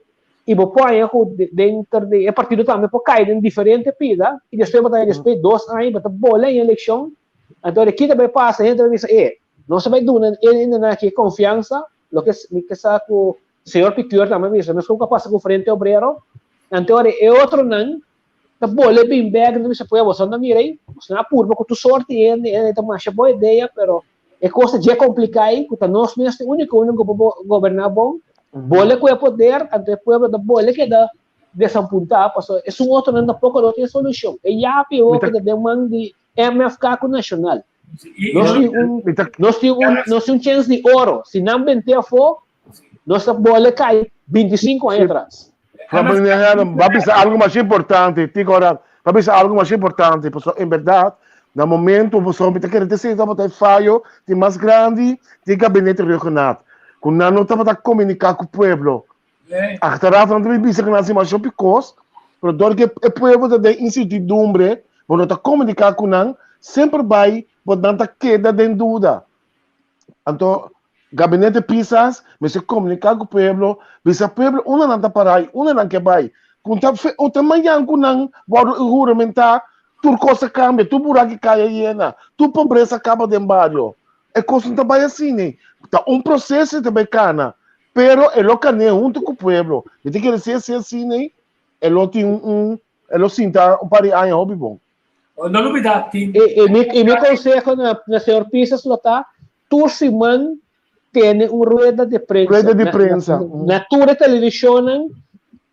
i bo por haña ku denter di e partido tambe por kai den diferente pida i despues bo ta haña despues dos aña bo ta bole en elekshon anto di ki ta bai pasa hende ta bai bisa e nos a bai duna e hendenan aki e konfiansa loke mi ke sa ku señor Piqueur tambe a bisa meskos ku a pasa ku Frente Obrero anto e otronan ta bole bin bek nan bisa pueblo boso no mira ei boso a purba ku tur sorti hende hende ta masha bon idea pero e kos ta dje kompliká ei ku ta nos mes e uniko uno ku por goberná bon bole ku e poder anto e pueblo ta bole keda desampuntá pasobra esun otronan tampoko no tin solushon e yapi awor ku ta den man di MFK ku Nashonal nos tin un nos tin un nos tin un chens di oro si nan bent'é afó Nos ta bole kai 25 aña atras. Va bisa algo mas importante, Tico Ora, va bisa algo mas importante, pasobra en berdad, na momento pasobra mi ta kere te esei tabata e fayo di mas grandi di gabinete Rhuggenaath, ku nan no tabata komuniká ku pueblo. Achteraf nan ta bin bisa ku nan hasi masha hopi kos, pero dor ku e pueblo ta den insertidumbre, bo no ta komuniká ku nan, semper bai bo nan ta keda den duda. Anto gabinete Pisas mester komuniká ku pueblo, bisa pueblo unda nan ta pará i unda nan ke bai. Ku ta fe o ta mañan ku nan wòrdu huramentá, tur kos a kambia, tur buraki kaya yena, tur pobresa kaba den bario. E kos no ta bai asina. Ta un proseso e ta bai kana, pero e lo kan'é huntu ku pueblo. Mi ta kere si e si asina e lo tin un e lo sinta un par di aña hopi bon. No lubida tin. I mi i mi konseho na na señor Pisas lo ta tur siman tene un rueda de prensa. Rueda di prensa. Na, na tur e televishonnan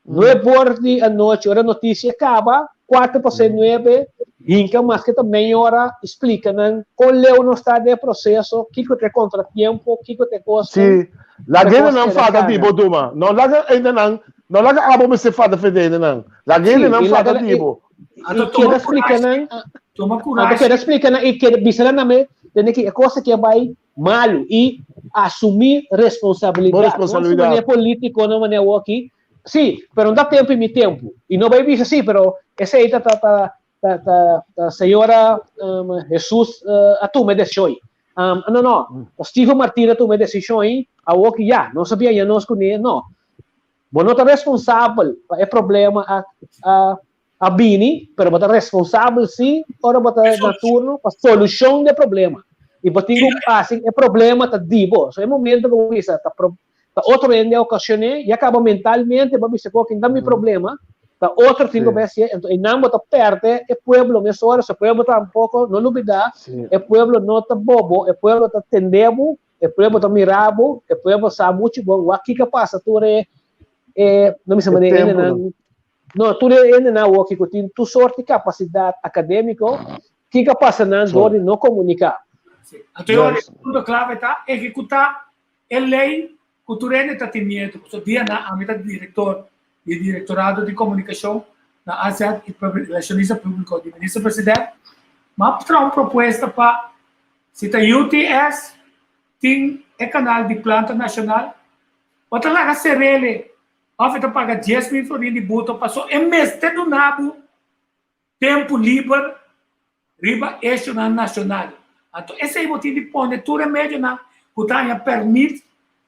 nuebe or di anochi ora notisia kaba kuater pa seis nuebe hinka maske ta mei ora i splika nan kon leu nos ta den e proseso kiko ta e kontratiempo kiko ta e kosnan. Si, laga hendenan fada di bo Duma. No laga hendenan no laga abo mester fada fede hendenan. Laga hendenan fada di bo. I keda splika nan, Tuma anto kurashi. keda splika nan i keda bisa nan tambe. Tende ki e kos aki a bai malu i asumí Bo responsabilidat. No hasi responsabilidat. manera polítiko, no manera awoki. Sí, pero no ta tempu i mi tempu. I no bai bisa sí, pero esei ta ta ta ta ta ta señora um, Jesus uh, a tuma e desishon. Um, no, no, ta Steven Martina a tuma e desishon ei, awoki ya, nos a biaña nos kuné, no. Bo no ta responsabel pa e problema a a a bini, pero bo ta responsabel sí ora bo ta na turno pa solushon di e problema. I bo tin ku hasi e problema ta di bo. So e momento ku bo bisa ta pro, ta otro hende a ocasioné, ya kaba mentalmente bo a bisa ku oke, ta mi problema, ta otro tin ku bai hasié, enton einan bo ta pèrdè e pueblo mesora, so e pueblo tampoko, no lubidá, e pueblo no ta bobo, e pueblo ta tende bo, E pueblo ta mira bo, e pueblo sa mucho bon wak kiko pasa tur e e no mi sa manera E hende nan temponan. no tur e hende nan awoki ku tin tur sort di kapasidat akadémiko kiko pasa nan dor di no komuniká. Sí. Anto e ora e punto klave ta ehekutá e lei ku tur hende ta tin miedu. Pasobra dia nan ami ta direktor di Direktorado di Komunikashon na AZ i Relashonista Públiko di Minister President, m'a traha un propuesta pa Si ta UTS tin e kanal di planta nashonal, bo ta laga serele òf e ta paga 10,000 florin di buto paso e mester duna bo tempu liber riba eshonan nashonal. Anto esei bo tin di pone tur e medionan ku ta haña pèrmit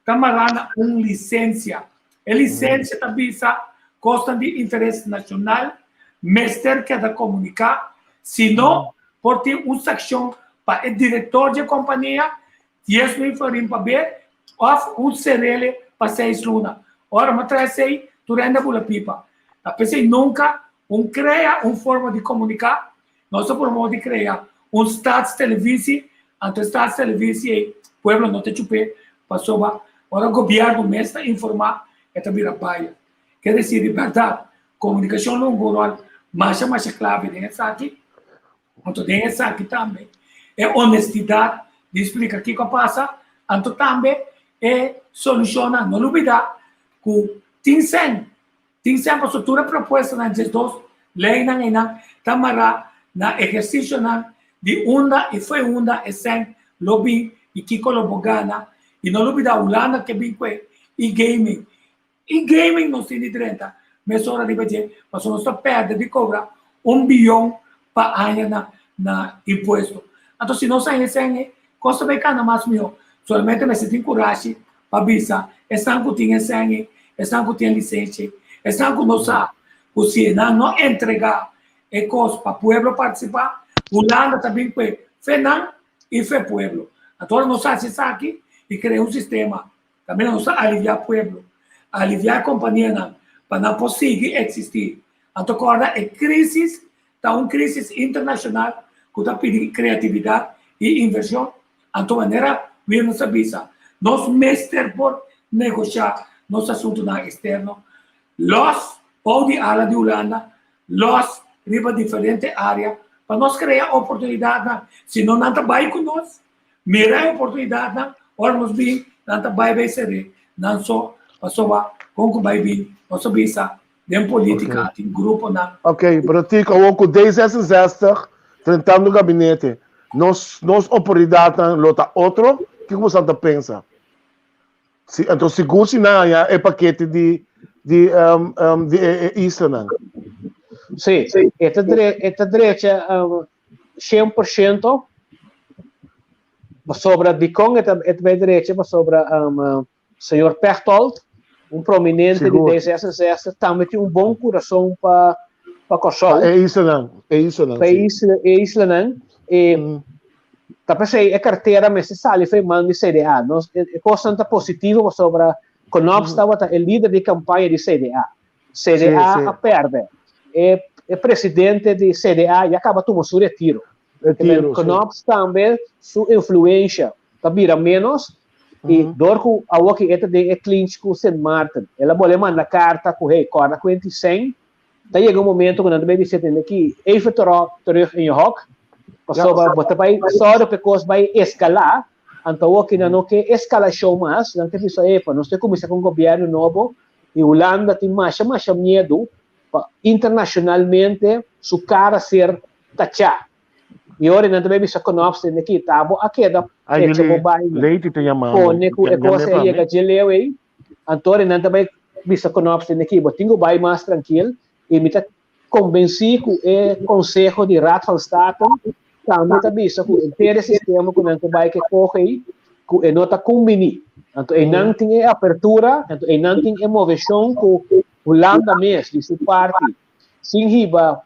ta mará na un lisensia. E lisensia ta bisa kosnan di interes nashonal mester keda komuniká, si no por tin un sakshon pa e direktor dje kompania, 10,000 florin pa be òf un serele pa seis luna. Ora mi a traha esei, tur hende a bula pipa. Ta p'esei nunka un krea un forma di komuniká, nos ta promove di krea un staatstelevisie, anto e staatstelevisie ei pueblo no ta chup'é pasobra ora gobièrnu mes ta informá e ta bira baya. Ke desir di bèrdat komunikashon lo hunga un ròl masha masha klave den esaki, anto den esaki tambe e honestidat di splika kiko a pasa, anto tambe e solushonnan. No lubidá ku tin sèn Tin semper su tur e propuestanan djes dos leynan eynan ta mará na ehercicionan di unda y fo'i unda e sèn lo bin y kico lo bo gana y no lubida Hulanda ke bin cu e e-gaming. E-gaming nos tin di drenta mesora riba dje pasobra nos ta perde di cobra un biyon pa aña na na impuesto. Anto si nos haña e sèn ey cos ta bay cana mas miho. Solamente mester tin curashi pa bisa esnan ku tin e sèn, esnan ku tin e lisensia, esnan ku no sa ku si nan no entregá e kos pa pueblo partisipá, Hulanda ta bin kue fe nan i fe pueblo. Anto ora nos hasi esaki i krea un sistema kaminda nos ta aliviá pueblo, aliviá e kompanianan pa nan por sigui eksistí. Anto kòrda e krísis ta un krísis internashonal ku ta pidi kreatividat i invershon. Anto manera Williams a bisa, nos mester por negoshá nos asuntunan eksterno lòs bou di ala di Hulanda, lòs riba diferente área pa nos krea oportunidatnan. Si no nan ta bai ku nos, mira e oportunidatnan, ora nos bin nan ta bai bai ser'é nan so pasobra kon ku bai bin nos a bisa den polítika tin gruponan. Ok, pero Tico, awor ku D66 drentando gabinete, nos nos oportunidatnan lo ta otro? Kiko boso ta pensa? Si, anto sigur si nan haña e pakete di di um, um, di e, e islanan. Sí, e ta dre, e ta drecha um, 100% pasobra dikon e ta e ta bai drecha pasobra um, Señor Pechtold, un prominente di D66, tambe tin un bon kurason pa pa Kòrsou. Pa e islanan, e islanan, Pa e isla, e islanan. E ta p'esei e kartera mester sali for e man di CDA. Nos, e kosnan ta positivo pasobra Knops tabata e lider di kampaña di CDA. CDA a pèrdè. E e presidente di CDA ya kaba tuma su retiro. Retiro, si. Knops tambe su influensha ta bira ménos I dor ku awoki e ta den e clinch ku Sint Maarten, el a bolbe manda karta ku hey, kòrda ku henti sèn, ta yega un momento ku nan ta bai bisa tende ki even terò terug in je hok, pasobra bo ta bai sòru pa e kos bai eskalá, anto awoki nan no ke eskalashon mas, nan ta bisa epa, nos ta kuminsá ku un gobièrnu nobo i Hulanda tin masha masha miedu pa internashonalmente su kara ser tachá. I ora nan ta bai bisa Knops tende ki ta bo a keda Ay, echa bo jullie, baina. Lady te llamando. Pone ku e Llamé kos pa ei mi. yega dje leu ei. Anto ora nan ta bai bisa Knops tende ki bo tin ku bai mas trankil i mi ta konbensí ku e konseho di Raad van State tambe ta bisa ku henter e sistema ku nan ta bai ke kohe ei ku e no ta kumbiní. Anto einan tin e apertura, anto einan tin e moveshon ku Hulanda mes di su parti sin hiba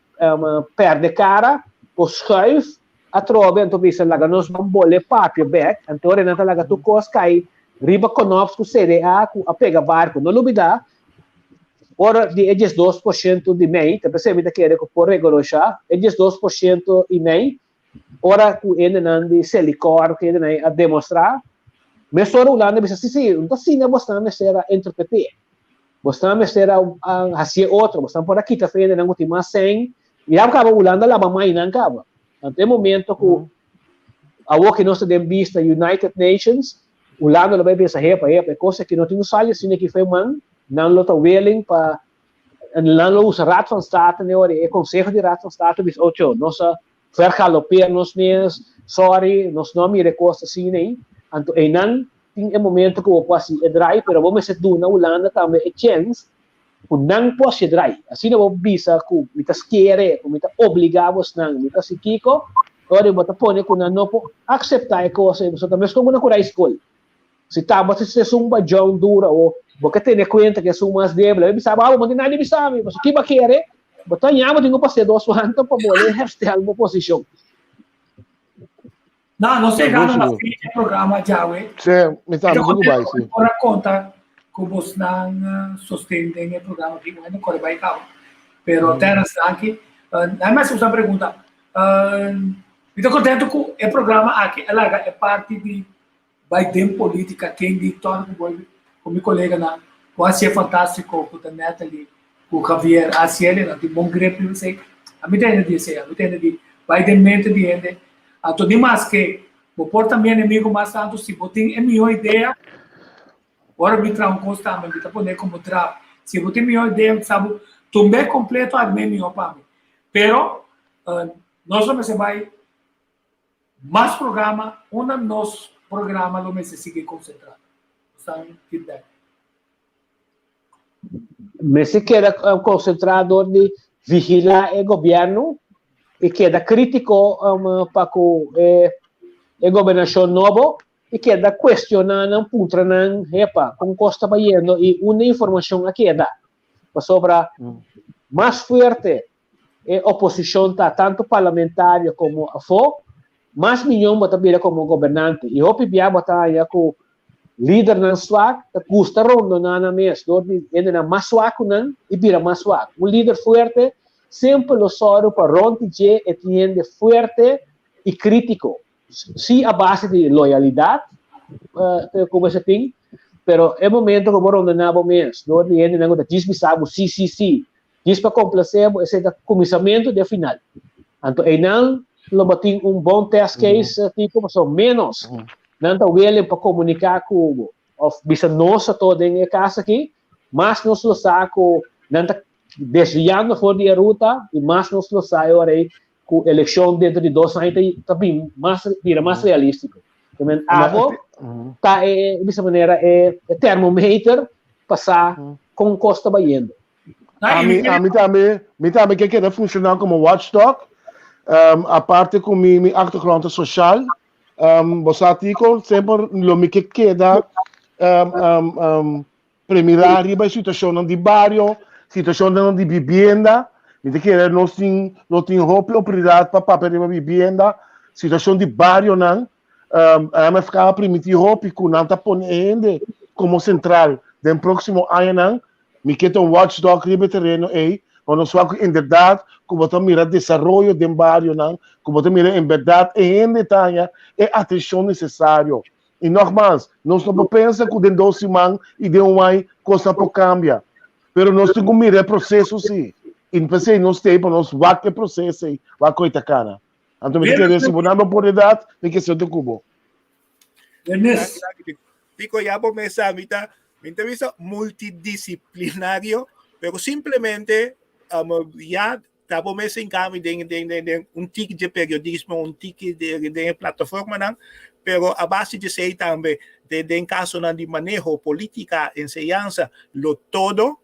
perde kara por schuif atrobe anto bisa laga nos ban bole papia bek anto ora nan ta laga tur kos kai riba Knops ku CDA ku a pega barko. No lubida ora di e 12% di mei ta p'esei mi ta kere ku por regonosha e 12% i mei ora ku hendenan di Selikor ku hendenan a demostrá mesora Hulanda bisa si si no ta asina bosnan mester a interpret'é. Bosnan mester a hasié otro, bosnan por a kita fe hendenan ku tin mas sèn, i ya kaba Hulanda laba mainan kaba. Anto e momento ku awor ku nos ta den bista United Nations, Hulanda lo bai pensa, hepa, hepa, e kos aki no tin un sali asina aki fe man, nan lo ta willing pa, nan lo usa Raad van State ne ora, e konseho di Raad van State bisa, ocho, nos a vergalopeer nos mes, sorry, nos no a mira e kos asina ei. Anto einan tin e momento ku bo por hasi e draai, pero bo mester duna Hulanda tambe e chèns ku nan por hasi e draai. Asina bo bisa ku mi ta skere, ku mi ta obligá bosnan, mi ta hasi kiko, ora bo ta pone ku nan no por akseptá e kos ei, pasobra ta meskos ku nan kura skol. Si tabata si esun bajon duro awo, bo ke tene kuenta ku esun mas débil, a bisa bo, abo bo no tin nada di bisa mi, pasobra ki bo a kere? Bo ta ña bo tin ku pas'é dos wanta pa bo le herstel bo posishon. No, nos Sigur, llegando na sigur. fin di programa djawe. Sí, mi ta Mi ta mi ku bai, contento sí. por a conta cu bosnan sosten den e programa aki. Bueno, corre bai cabo. Pero Terence, danki. Uh, nada mas usa pregunta. Uh, mi ta contento cu e programa aki a laga e parti di bai den politica, ken di Tony cu bolbe cu mi coleganan cu a hacié fantastico cu ta Natalie cu Javier a hacié, nan tin bon grip riba esey. Ami ta hende di esey, ami ta hende di bai den mente di hende. Anto ni maske bo por ta mi enemigo mas tanto si bo tin e mihó idea, ora mi traha un cos tambe mi ta pone como draft. Si bo tin mihó idea mi sa bo tumbe completo arm'é mihó pa mi. Pero nos lo mester bai mas programa unda nos programa lo mester sigui concentra. Bosan feedback. Mester keda concentra door di vigila e gobierno y keda critico pa cu e gobernacion nobo y keda cuestiona nan, puntra nan, hepa, con cos ta bayendo y unda informacion a keda. Pasobra mas fuerte e oposicion ta, tanto parlamentario como afo, mas miyon bo ta bira como gobernante. Y hopi bia bo ta haya cu lidernan swak ta gusta rondona nan mes door di hendenan mas swak cu nan y bira mas swak. Un lider fuerte semper lo sòru pa rond di dje e tin hende fuerte y critico. Sí a base di loyalidad cu bo tin, pero e momento cu bo rondona bo mes door di hendenan cu ta djis bisa bo sí, sí, sí, Djis pa complacé bo, esei ta cuminsamentu di e final. Anto einan lo bo tin un bon test case tipo, pasobra menos nan ta willing pa comunica cu bo of bisa nos a todo den e cas aki, mas nos lo sa cu nan ta desviando for di e ruta y mas nos lo sa e ora ei cu eleccion dentro di dos aña ta bin mas, bira mas realistico. Men abo ta e, bisa manera, e termometer pa sa con cos ta bayendo. Ami, ami tambe, mi tambe ke keda funciona como watchdog. Aparte cu mi achtergrond ta social, bo sa Tico, semper lo mi ke keda premira riba e situacionnan di bario, situacionnan di vivienda. Mi ta kere nos tin, no tin hopi oportunidad pa papia riba vivienda, situacion di barionan. MFK a primiti hopi cu nan ta pone e hende como central den proximo añanan. Mi ke ta un watchdog riba e tereno ei, pa nos wak ku inderdat ku bo ta mira desaroyo den barionan, ku bo ta mira en bèrdat e hende ta haña e atenshon nesesario. I nògmals, nos no por pensa ku den dos siman i den un aña kosnan por kambia. Pero nos tin ku mira e proseso si. I p'esei nos ta ei pa nos wak e proseso ei, wak kon e ta kana. Anto mi ta kere si bo nan oportunidat, mi ke sinti ku bo. Ernest. Tico, ya bo mes sa, mi ta, mi ta bisa multidisciplinario, pero simplemente um, ya. Ta bo mes en cambio den den den den un tiki de periodismo, un tiki de den plataformanan, pero a base de esei tambe de den casonan di maneho, politica, enseñansa, lo todo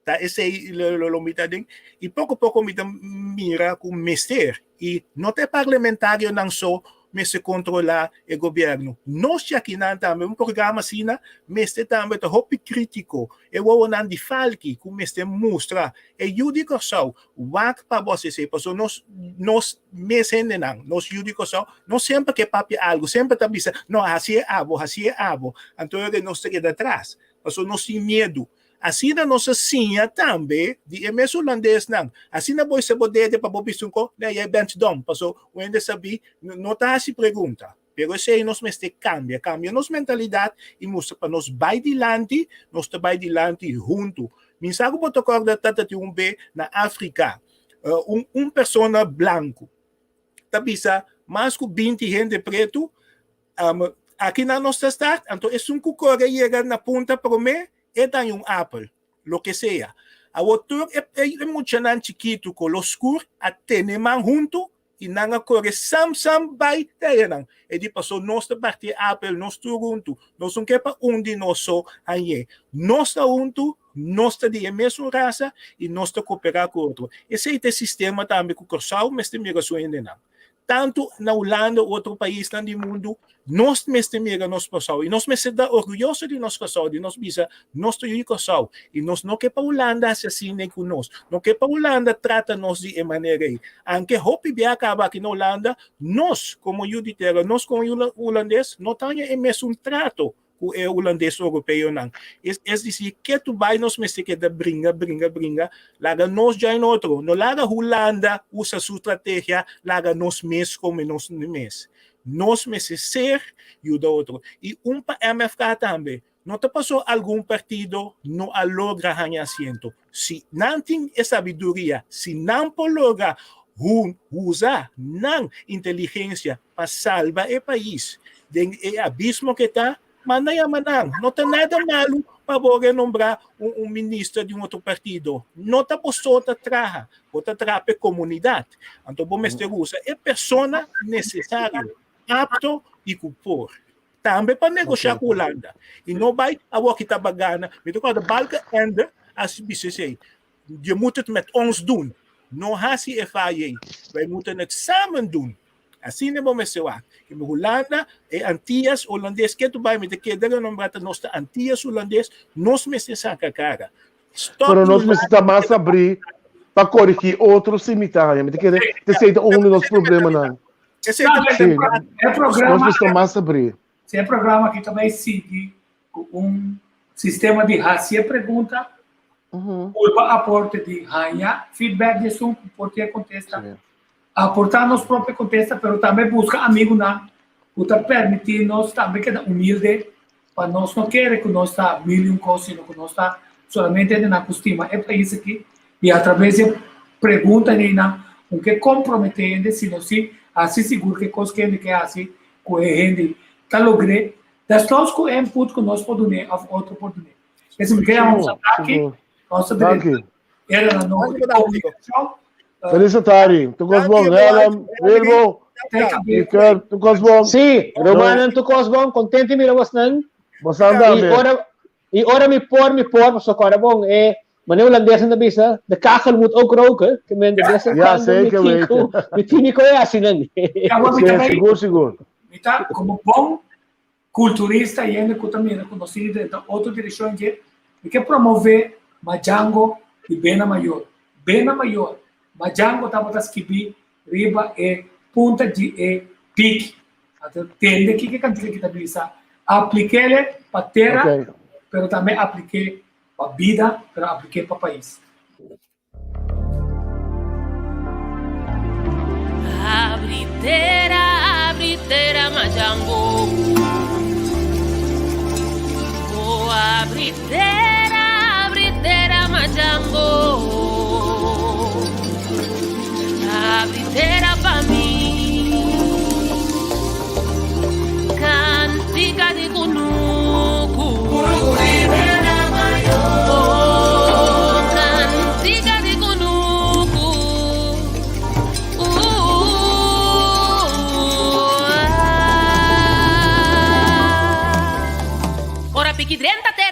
ta esei lo lo lo mi ta den y poco poco mi ta mira cu mester y no ta e parlementarionan so mester controla e gobierno. Nos djakinan tambe un programa asina mester tambe ta hopi critico. E wowonan di falki cu mester mustra e yu di Corsou wak pa bo esey pasobra nos nos mes hendenan nos yu di Corsou no semper ke papia algo semper ta bisa no haci e abo haci e abo anto nos ta keda atras pasobra nos tin miedu. Asina nos a siña tambe di e mes hulandesnan. Asina bo hisa bo dede pa bo bisa un ko, nee, jij bent dom, paso un hende sabí no ta hasi pregunta. Pero esei nos mester kambia, kambia nos mentalidat i mustra pa nos bai dilanti, nos ta bai dilanti huntu. Mi sa ku bo ta kòrda tata tin un be na Afrika, un un persona blanku ta bisa mas ku 20 hende pretu, aki nan nos ta start, anto esun ku kore yega na punta promé, e daña un apel, loke sea. Awor tur e e muchanan chikitu kolo skur a tene man huntu i nan a kore sam sam bai te nan. E di paso nos ta parti e apel nos tur huntu, nos no ke pa un di nos so hañ'é. Nos ta huntu, nos ta di e mesun rasa i nos ta koperá ku otro. Esei ta e sistema tambe ku Kòrsou mester mira su hendenan. Tantu na Hulanda u otro paisnan di mundu, nos mester mira nos Kòrsou i nos mester ta orguyoso di nos Kòrsou, di nos bisa nos ta yu di Kòrsou i nos no ke pa Hulanda hasi asina ku nos, no ke pa Hulanda trata nos di e manera ei. Anke hopi bia kaba aki na Hulanda, nos komo yu di tera, nos komo yu hulandes no ta haña e mesun trato ku e hulandes oropeonan. Es es disi, ke tu bai nos mester keda bringa, bringa, bringa, laga nos join otro. No laga Hulanda usa su strategia, laga nos mes kome nos mes. Nos mester ser yuda otro. I un pa MFK tambe. No ta paso algun partido no a logra haña asiento. Si nan tin e sabiduria, si nan por logra usa nan inteligencia pa salba e pais den e abismo ke ta, manda yama nan. No ta nada malu pa bo renombra un, un minister di un otro partido. No ta bo so ta traha, bo ta traha pa e comunidad. Anto bo mester usa e persona necesario, apto y cu por. Tambe pa negosha ku Hulanda. I no bai awor ki ta bagana. Mi ta kòrda Balkenende a bisa esei. Je moet het met ons doen. No hasi e faya ei. Wij moeten het samen doen. Asina bo mester wak. Ke Hulanda, e Antillas Holandes, ke tu bai mi ta keda renombra ta nos ta Antillas Holandes, nos mester saka kara. Stop Pero nos mester ta mas abrí pa korigí otro si mi ta haña. Mi ta kere esei ta un di nos problemanan. Esei ta Sí, E programa, nos mester mas abrí. Si e programa aki ta bai sigui ku un sistema di hasi e pregunta, purba aporte di haña feedback di esun ku por tin e kontesta, aportá nos propio kontesta, pero tambe buska amigunan ku ta permití nos tambe keda humilde pa nos no kere ku nos ta mil i un kos, sino ku nos ta solamente hendenan ku stima e pais aki i atraves di e pregunta einan un ke komprometé hende, sino si hasi sigur ku e kos ku hende ke hasi ku e hende ta logr'é, desnos ku e input ku nos por dun'é òf otro por dun'é. Esei mi ke yama un danki, nos ta drenta era na nobo di komunikashon. Feliz tardi. Tu kos bon, Helen, Wilbo, Iker, tu kos bon. Sí, rumannan, tu kos bon, kontento di mira bosnan. Bosnan tambe. I ora, i ora mi por, mi por, pasobra kòrda bon, e manera hulandesnan ta bisa, de kachel moet ook roken, ke men de bes en Ja, cuando mi zeker tin weten. ku, mi tin mi koe hasi nan. Ja, mi Sí, ta bai, sigur, sigur. mi ta komo bon kulturista i hende ku ta mira ku nos tin di drenta otro direkshon dje, mi ke promové Madjango di Bena Mayor. Bena Mayor, Madjango tabata skibí riba e punta di e piki. Anto tende kiko e kantika ki ta bisa, aplik'ele pa tera, pero tambe aplik'é pa bida, pero aplik'é pa pais. Abri tera, abri tera, Madjango. Oh, abri tera, abri tera, Madjango. Abri tera pa mi. Cantica di kunuku. Oh, cantica di kunuku. Sigui drenta.